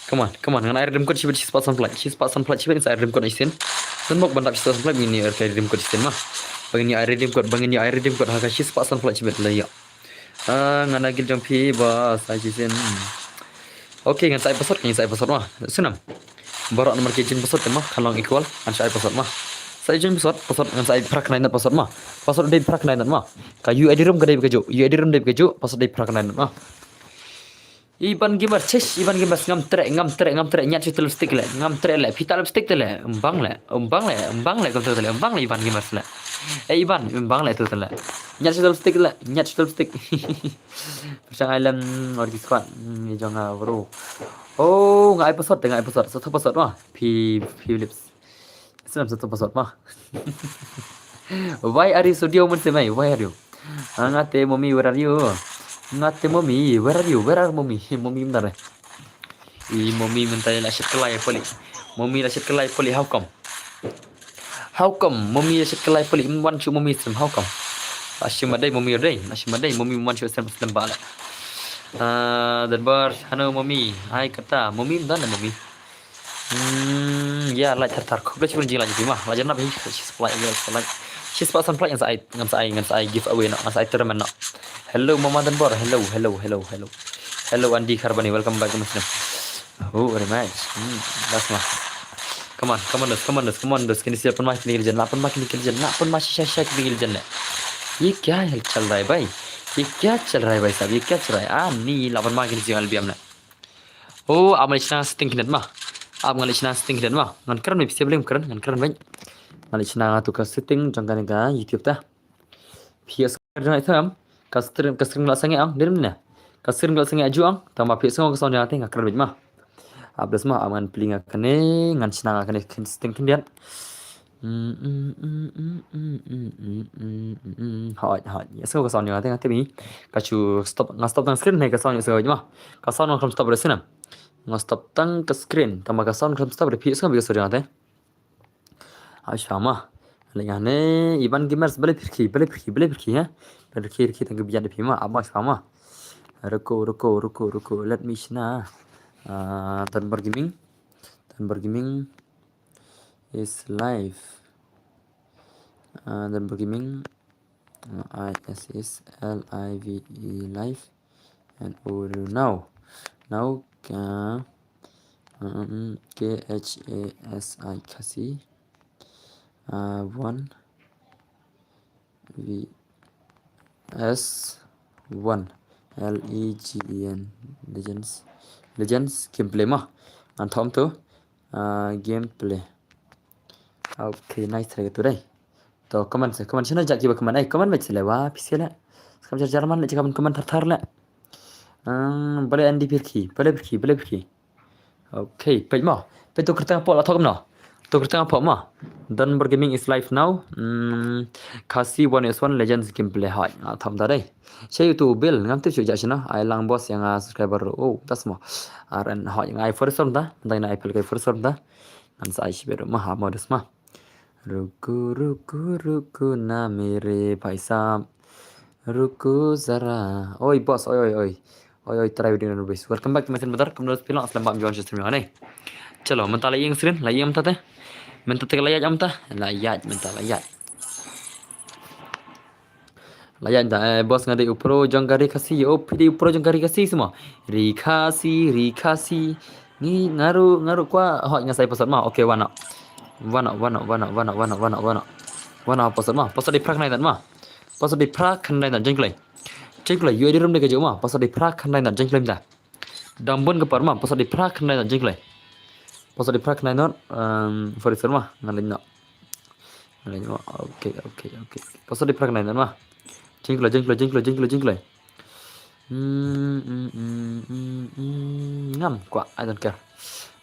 Come on, come on, ngan ai redeem code shibit shispah san phra like, shispah san phra like shibit, ngan sa ai redeem code na shisien. Donbor ban dap shispah san phra like, ngin ai redeem code shisien ma. Ba ngin ai redeem code, ba ngin ai redeem code ha ka shispah san phra like shibit la ïa. Ah, ngan ai guild jong phi ba sa shisien. Okay, ngan sa ai password, ngan sa ai password ma. Snam. Baroh namar ki jin password te ma, kan long equal, ngan sa ai password ma. Sa ai jin password, password ngan sa ai phra khyndai nod password ma. Password dei phra khyndai nod ma. Ka U I D room ka dei beit kajuh, U I D room dei beit kajuh, password dei phra khyndai nod ma. Iban Gamers, shish, Iban Gamers, ngam treh, ngam treh, ngam treh, ñiad shuh te lipstick leh, ngam treh leh, phi tah lipstick te leh, ym bang leh, ym bang leh, ym bang leh, kumta te leh, ym bang leh Iban Gamers leh. Eh, Iban, ym bang leh tu te leh. Ñiad shuh te lipstick leh, ñiad shuh te lipstick. Pyrshang ai lem, or ki squad, hmm, ïa jong nga bro. Oh, nga ai password te, nga ai password, satu password ma, phi, phi lips. Snam satu password ma. Why are you so dio man se mai? Why are you? Ah, nga te mommy, where are you? Nga te mommy, where are you? Where are mommy? Mommy mynta re. I mommy mynta la shet kalai poli. Mommy la shet kalai poli, how come? How come? Mommy la shet kalai poli, ym wan shuh mommy sem, how come? La shim dei mommy dei, la shim dei mommy, ym wan shuh sem, sem ba le. Ah, Donbor, hano mommy? Ai kata, mommy mynta le mommy. Hmm, ïa, like thar thar. Khublei shibun jing like phi ma. La jan dap hi, shispah like, shispah like. Shispah san phra like ngan sa ai, ngan sa ai, ngan sa ai giveaway noh, ngan sa ai tournament noh. Hello Mama Donbor. Hello, hello, hello, hello. Hello Andy Kharbani, welcome back to my stream. Oh, very nice. Hmm, that's nice. Come on, come on, dos, come on, dos, come on, dos. Kine sia pun ma kine ki legend, la pun ma kine ki legend, la pun ma shisha shisha kine ki legend leh. Ye kya hai chal raha hai bhai? Ye kya chal raha hai bhai sahab? Ye kya chal raha hai? Ah, ni la pun ma kine sia L B M leh. Oh, ap ngan leit shna setting khyndiat ma. Ap ngan leit shna setting khyndiat ma. Ngan kren beit, phi sngewbha lem kren, ngan kren beit. Ngan leit shna nga tu ka setting jong kane ka YouTube ta. Phi ïohsngew jong nga ïa them. Ka screen, ka screen ka la sangeh ang, dei ne? Ka screen ka la sangeh aju ang. Tang ba phi ïohsngew ka sound jong nga te, nga kren beit ma. Ap da sma, ap ngan plie nga kane, ngan shna nga kane, kane sting khyndiat. Hoi, hoi. Ïa sngew ka sound nga te, nga te mi. Ka shu stop, nga stop tang screen ne ka sound ïa sngew ma. Ka sound nga khlem stop re sna. Nga stop tang ka screen, tang ma ka sound khlem stop re phi ïa sngew bi ka sound nga te. Ai sha ma. Leh nga ne, Iban Gamers, balei pyrkhi, balei pyrkhi, balei pyrkhi, ha? Balei pyrkhi, pyrkhi tang ka biang da phi ma, ap ma sha ma. Ruko, ruko, ruko, ruko, let me shna. Ah, Tanbar Gaming. Tanbar Gaming is live. Ah, Tanbar Gaming. Uh, I S is L I V E live and audio now. Now, uh, um, K H A S I Khasi. Uh, one V S one L E G E N Legends. Legends gameplay ma. Ngan thom tu. Uh, gameplay. Okay, nice try tu dai. To comment se, comment shano jaki ba comment. Ai comment ba chile wa pisi le. Skam jar German le chika comment thar thar le. Hmm, bale N D P ki, bale ki, bale ki. Okay, peit mo. Peit tu kerteng apa la thok no. Tu kerteng apa mo. Tanbar Gaming is live now. Hmm, Khasi one is one Legends gameplay hai. Nga tham ta dai. Sha YouTube bil ngam tip shu ja shano. Ai lang bos yang uh, subscriber. Oh, tas mo. Aren hai yang ai first round ta. Dai na ai pel kai first round ta. Ngan sa ai shi bedo ma ha modus ma. Ruku, ruku, ruku na mere bhai sahab. Ruku zara. Oi boss, oi oi oi. Oi oi try within the base. Welcome back to my channel brother. Kam dos pilang aslam bam juan system ne. Chalo, mynta la ïeng srin, la ïeng mynta te. Mynta te la ïaid mynta. La ïaid mynta la ïaid. La ïaid mynta eh boss nga dei u pro jong ka ri Khasi. Oh phi dei u pro jong ka ri Khasi sma. Ri Khasi, ri Khasi. Ni ngaru ngaru kwa hot nga sai pasat ma. Okay wana. Wana wana wana wana wana wana wana. Wana pasat ma. Pasat di prak nai tan ma. Pasat di prak khandai tan jengklai. Jengklai yu di rum de ka juma. Pasat di prak khandai tan jengklai ta. Dang bun ka par ma. Pasat di prak khandai tan jengklai. Pasat di prak khandai tan. Um, for sure ma. Ngan lin no. Ngan lin no. Okay okay okay. Pasat di prak khandai tan ma. Jengklai jengklai jengklai jengklai jengklai. Hmm, hmm, hmm, hmm, hmm, ngam kwa, I don't care.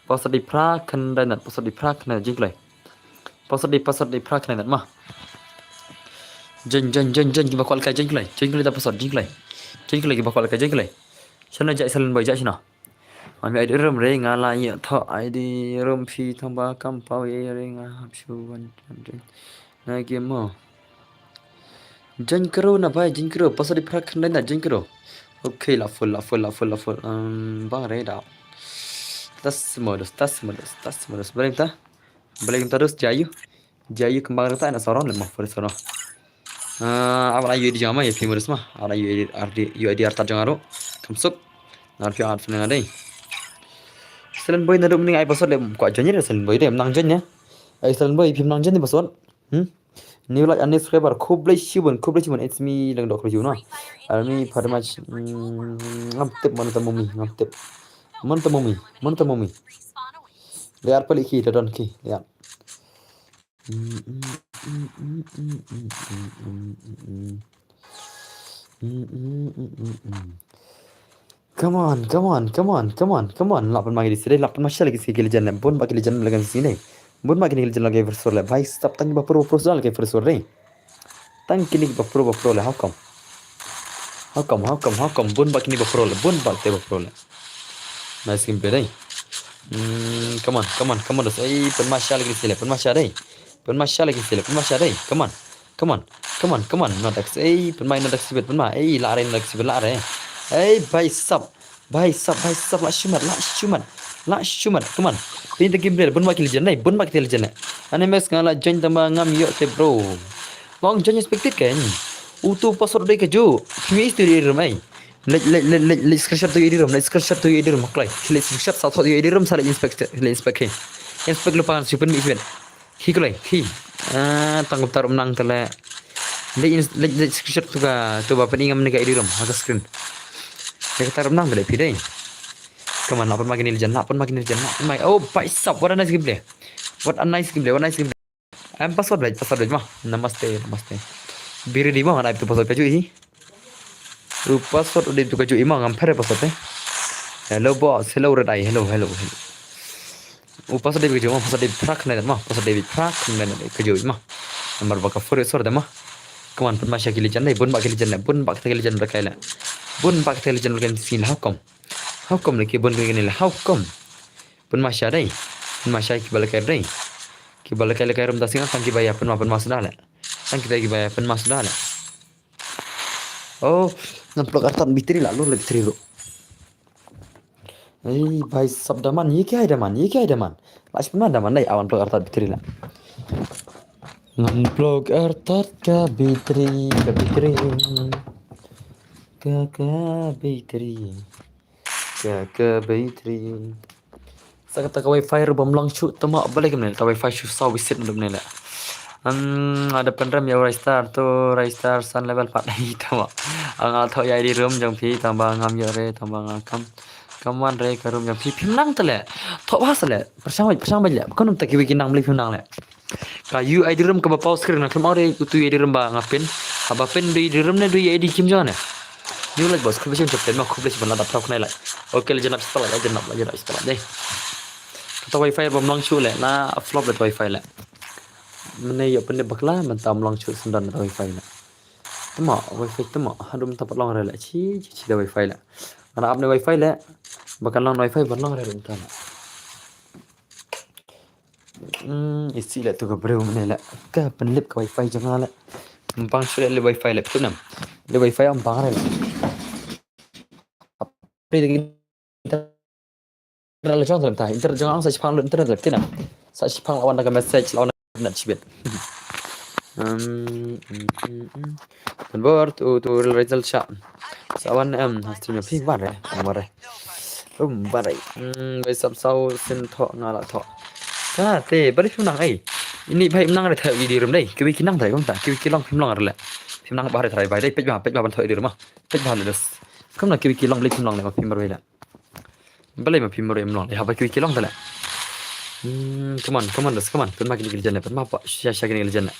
Pasat di pra khandai nat, pasat di pra khandai nat jingklai. Pasat di pasat di pra khandai nat ma. Jeng jeng jeng jeng kiba kwal kai jingklai. Jingklai da pasat jingklai. Jingklai kiba kwal kai jingklai. Shana jai salen boy jai shana. Ami ai di rum re nga la ya tho ai di rum phi thong ba kam pau ye re nga hap shu wan wan re. Na game mo. Jaiñ kro na bai, jaiñ kro, pasal di prak khandai na jaiñ kro. Okay, la full, la full, la full, la full. Um, bang re da. Tas modus, tas modus, tas modus. Bring ta. Bring ta dus jayu. Jayu kembang rata na soron le ma, for soron. Ah, apa la yu di jama ya phi modus ma. Apa la yu di ardi, yu di arta jong aro. Kamsuk. Ngar phi at fnang dei. Selen boy na dum ning ai pasal le kwa jaiñ re selen boy de, menang jaiñ ya. Ai selen boy phi menang jaiñ ni pasal. Hmm? New like and new subscriber. Khublei shibun, khublei shibun. It's me lang dok review no. Army Padmach. Ngam tip mana ta mumi, ngam tip. Mana ta mumi, mana ta mumi. Liar palik ki, ta don ki, liar. Come on, come on, come on, come on, come on. Lapan ma ki di sini, lapan ma shala ki sini ki legend le. Bun ba ki legend le kan sini. Bun ba ki legend le kan versus le. Bhai sab tang ba pro pro sal ke versus le. Tang kini ba pro ba pro le. How come? How come? How come? How come? Bun ba kini ba pro le. Bun ba te ba pro le. Nice gameplay dai. Hmm, come on, come on, come on. Dos. Ei, pun ma shala ki sini le. Pun ma shala dai. Pun ma shala ki sini le. Pun ma shala dai. Come on. Come on, come on, come on, not X. Ei, pun mai not X bit, pun mai. Ei, la re not X bit, la re. Ei, bhai sab, bhai sab, bhai sab, la shumat, la shumat, la shumat. Come on. Pin the game player, bun ma ki legend, nei, bun ma ki legend. Ane mes nga la join tama ngam yo te bro. Ngong join expected kan. Utu password dei ka ju. Kimi istu di rum ai. Let let let let let screenshot tu di rum, let screenshot tu di rum maklai. Let screenshot sa tu di rum sa let inspect, let inspect. Inspect lu pangan super mi event. Khi kulai, khi. Ah, tang tar um nang tele. Le in le le screenshot tu ka tu ba pening am ne ka edi rum ha ka screen. Le ka tar um nang tele pidai. Come on, lapan ma kini legend, lapan ma kini legend, lapan ma. Oh, bhai sab, what a nice gameplay. What a nice gameplay, what a nice gameplay. Em password bhai, password bhai ma. Namaste, namaste. Biri di ma ngai tu password bhai ju hi. Tu password di tu ka ju ima ngam phere password eh. Hello boss, hello red eye, hello, hello, hello. U password dei bad ka juh ma, password dei bad phra khyndai nod ma, password dei bad phra khyndai nod ka juh ma. Namar ba ka four sor da ma. Kaman pynma sha ki legend dei, bun ba ki legend dei, bun ba kita ki legend ba kai la. Bun ba kita ki legend ba kai la, how come? How come leh ki bun ki ni la, how come? Pynma sha dei, pynma sha ki ba la kai dei. Ki ba la kai la kai rum da singa tang ki ba ïa pynma pynma sda la. Tang kita ki ba ïa pynma sda la. Oh, ngan plug artat battery la, lo la battery ruh. Ei, bhai sab da man, ye kya hai da man, ye kya hai da man. Last man da man, dei, awan plug artat battery la. Ngan plug artat ka battery, ka battery. Ka, ka battery. Ka, ka battery. Sa kata ka wifi ruh bym long shuh tama balei kumne, ta wifi shu saw bisit dum ne la. Hmm, ada pynrem ïa u Raistar tu, Raistar san level pat hi tama. Nga la thoh ïa I D room jong phi tang ba ngam ïoh re, tang ba nga kam. Kam wan re ka room jong phi, phim nang te le. Thoh bha sa le. Pyrshang bha, pyrshang bha le. Kon um ta kiwi ki nang bli phim nang le. Ka U I D room kaba paw screen na phim ong re utu U I D room ba nga pin. Haba pin du I D room ne du I D kim jong ne. New light box, khublei shibun jop ten ma, khublei shibun la dap thok nai la. Okay, la janap spal la, janap la, janap spal la dei. Kata wifi bym long shuh le, la flop le wifi le. Mane ïoh pynlip bakla, mynta ym long shuh syndon da wifi le. Tama, wifi tama, haduh mynta pat long re le, chi, chi, chi da wifi le. Ana ap ne wifi le, ba kan long wifi, ban long re le mynta le. Hmm, isi le tu ka briew mane le. Ka pynlip ka wifi jong nga le. Ym pang shuh le, le wifi le, pynam. Le wifi ym pang re le. Internet la jong ta, internet jong nga sa shipang lut internet la, pynam. Sa shipang la wan da ka message, la wan da ka internet shibit. Hmm, hmm, hmm, hmm. Kan bor tu, tu result sha. Sa wan em, ha stream phi wan re, wan re. Um, wan re. Hmm, bai sap saw sin thoh nga la thoh. Ka te, bari phim nang ei. Ini bai nang re thoh I D room dei. Kiwi ki nang dei kumta, kiwi ki long phim long re le. Phim nang ba re thoh bai dei, peit ba, peit ba ban thoh I D room ma. Peit ba le dus. Kumno kiwi ki long le phim long le ma phim bar le. Balei ma phim bar em long le. Haba kiwi ki long ta le. Hmm, come on, come on dus, come on. Pynma kini ki legend le, pynma pa, sha, sha kini ki legend le.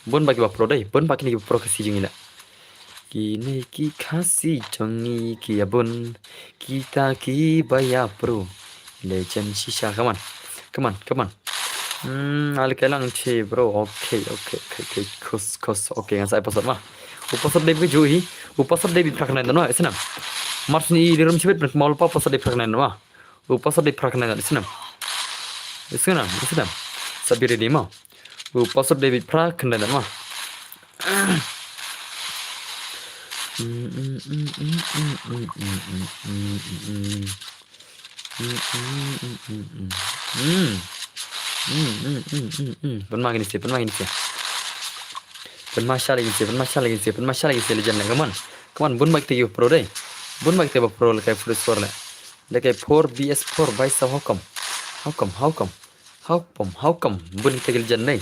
Bun ba ki ba pro dei, bun ba kini ki ba pro Khasi jong ngi le. Kine ki Khasi jong ngi ki ïa bun, kita ki ba ïa pro. Legend shisha, come on. Come on, come on. Hmm, ale kai lang che, bro. Okay, okay, okay, okay. Khus, khus. Okay, ngan sa ai password ma. U password dei bad ka juh hi. U password dei bad phra khyndai nod ma, isnam. Mar sni I D room shibit, ma u lypa password dei phra khyndai nod ma. U password dei phra khyndai nod, isnam. Isnam, isnam. Sa be ready ma. U password dei bad phra khyndai nod ma. Hmm. Hmm, hmm, hmm, hmm, hmm. Pynma kine se, pynma kine se. Pynma sha lagi se, pynma sha lagi se, pynma sha lagi se, legend le. Come on. Come on, bun ba kita ki pro dei. Bun ba kita ba pro le kai four score le. Le kai four V S four, bhai sab, how come? How come? How come? How come? How come? Bun kita ki legend dei.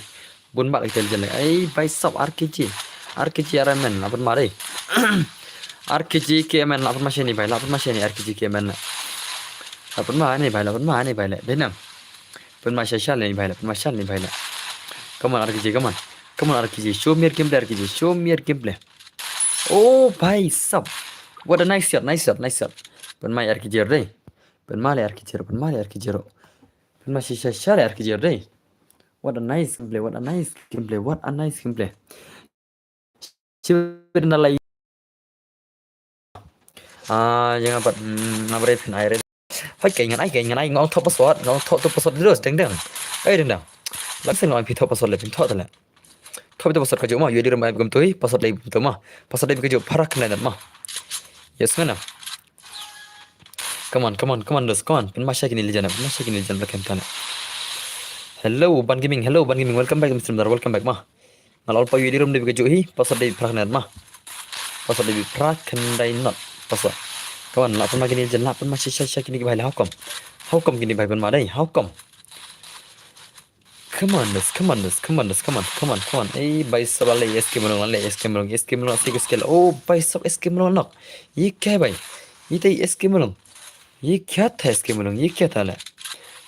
Bun ba kita ki legend dei. Ei, bhai sab, R K G. R K G R M N, la pynma dei. R K G K M N, la pynma shane bhai, la pynma shane R K G K M N. La pynma ne bhai, la pynma ne bhai le. Dei nam. Pynma sha sha le bhai le, pynma sha le bhai le. Come on, R K G, come on. Come on, R K G. Show me your gameplay, R K G. Show me your gameplay. Oh, bhai sab. What a nice shot, nice shot, nice shot. Pynma R K G dei. Pynma le R K G, pynma le R K G. Pynma sha sha sha le R K G dei. What a nice gameplay, what a nice gameplay, what a nice gameplay. Shibit na lai. Ah, ïa nga pat, mm, nga bre phin ai re. Hoi, kai ngan ai, kai ngan ai, nga ong thoh password, nga ong thoh tu password terus, deng deng. Ai, deng deng. Lang sing nga ong phi thoh password le, phin thoh ta le. Thoh tu password ka juh ma, ïa di rem ai bum tu hi, password le bum tu ma. Password le ka juh phra khyndai nod ma. Yes, mana? Come on, come on, come on, dus, come on. Pynma sha kine legend, pynma sha kine legend, black and tan. Hello, Ban Gaming, hello, Ban Gaming, welcome back, Mister Mdar, welcome back ma. Nga la ong phi ïa di rem dei bad ka juh hi, password dei phra khyndai nod ma. Password dei phra khyndai nod. Password. Come on, la pynma kine legend, la pynma sha sha sha kine ki bhai le, how come? How come kine bhai pynma dei? How come? Come on, dus, come on, dus, come on, dus, come on, come on, come on. Ei, bhai sab, ale S K Mulong, ale S K Mulong, S K Mulong, si ko skill. Oh, bhai sab, S K Mulong nok. Ye kya hai bhai? Ye tai S K Mulong. Ye kya tha S K Mulong, ye kya tha le?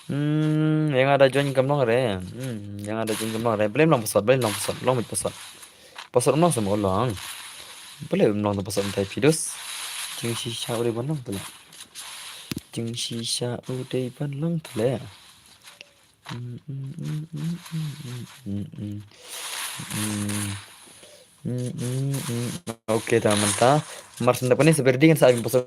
Hmm, ïa nga da join kam long re. Hmm, ïa nga da join kam long re. Balei ym long password, balei ym long password, long beit password. Password ym long sa mo long. Balei ym long da password mynta phi dus. Jingshisha u dei ban long ta le. Jingshisha u dei ban long ta le. Okay, ta mynta. Mar shen da kane sa pyrdi kan sa ai pynpaw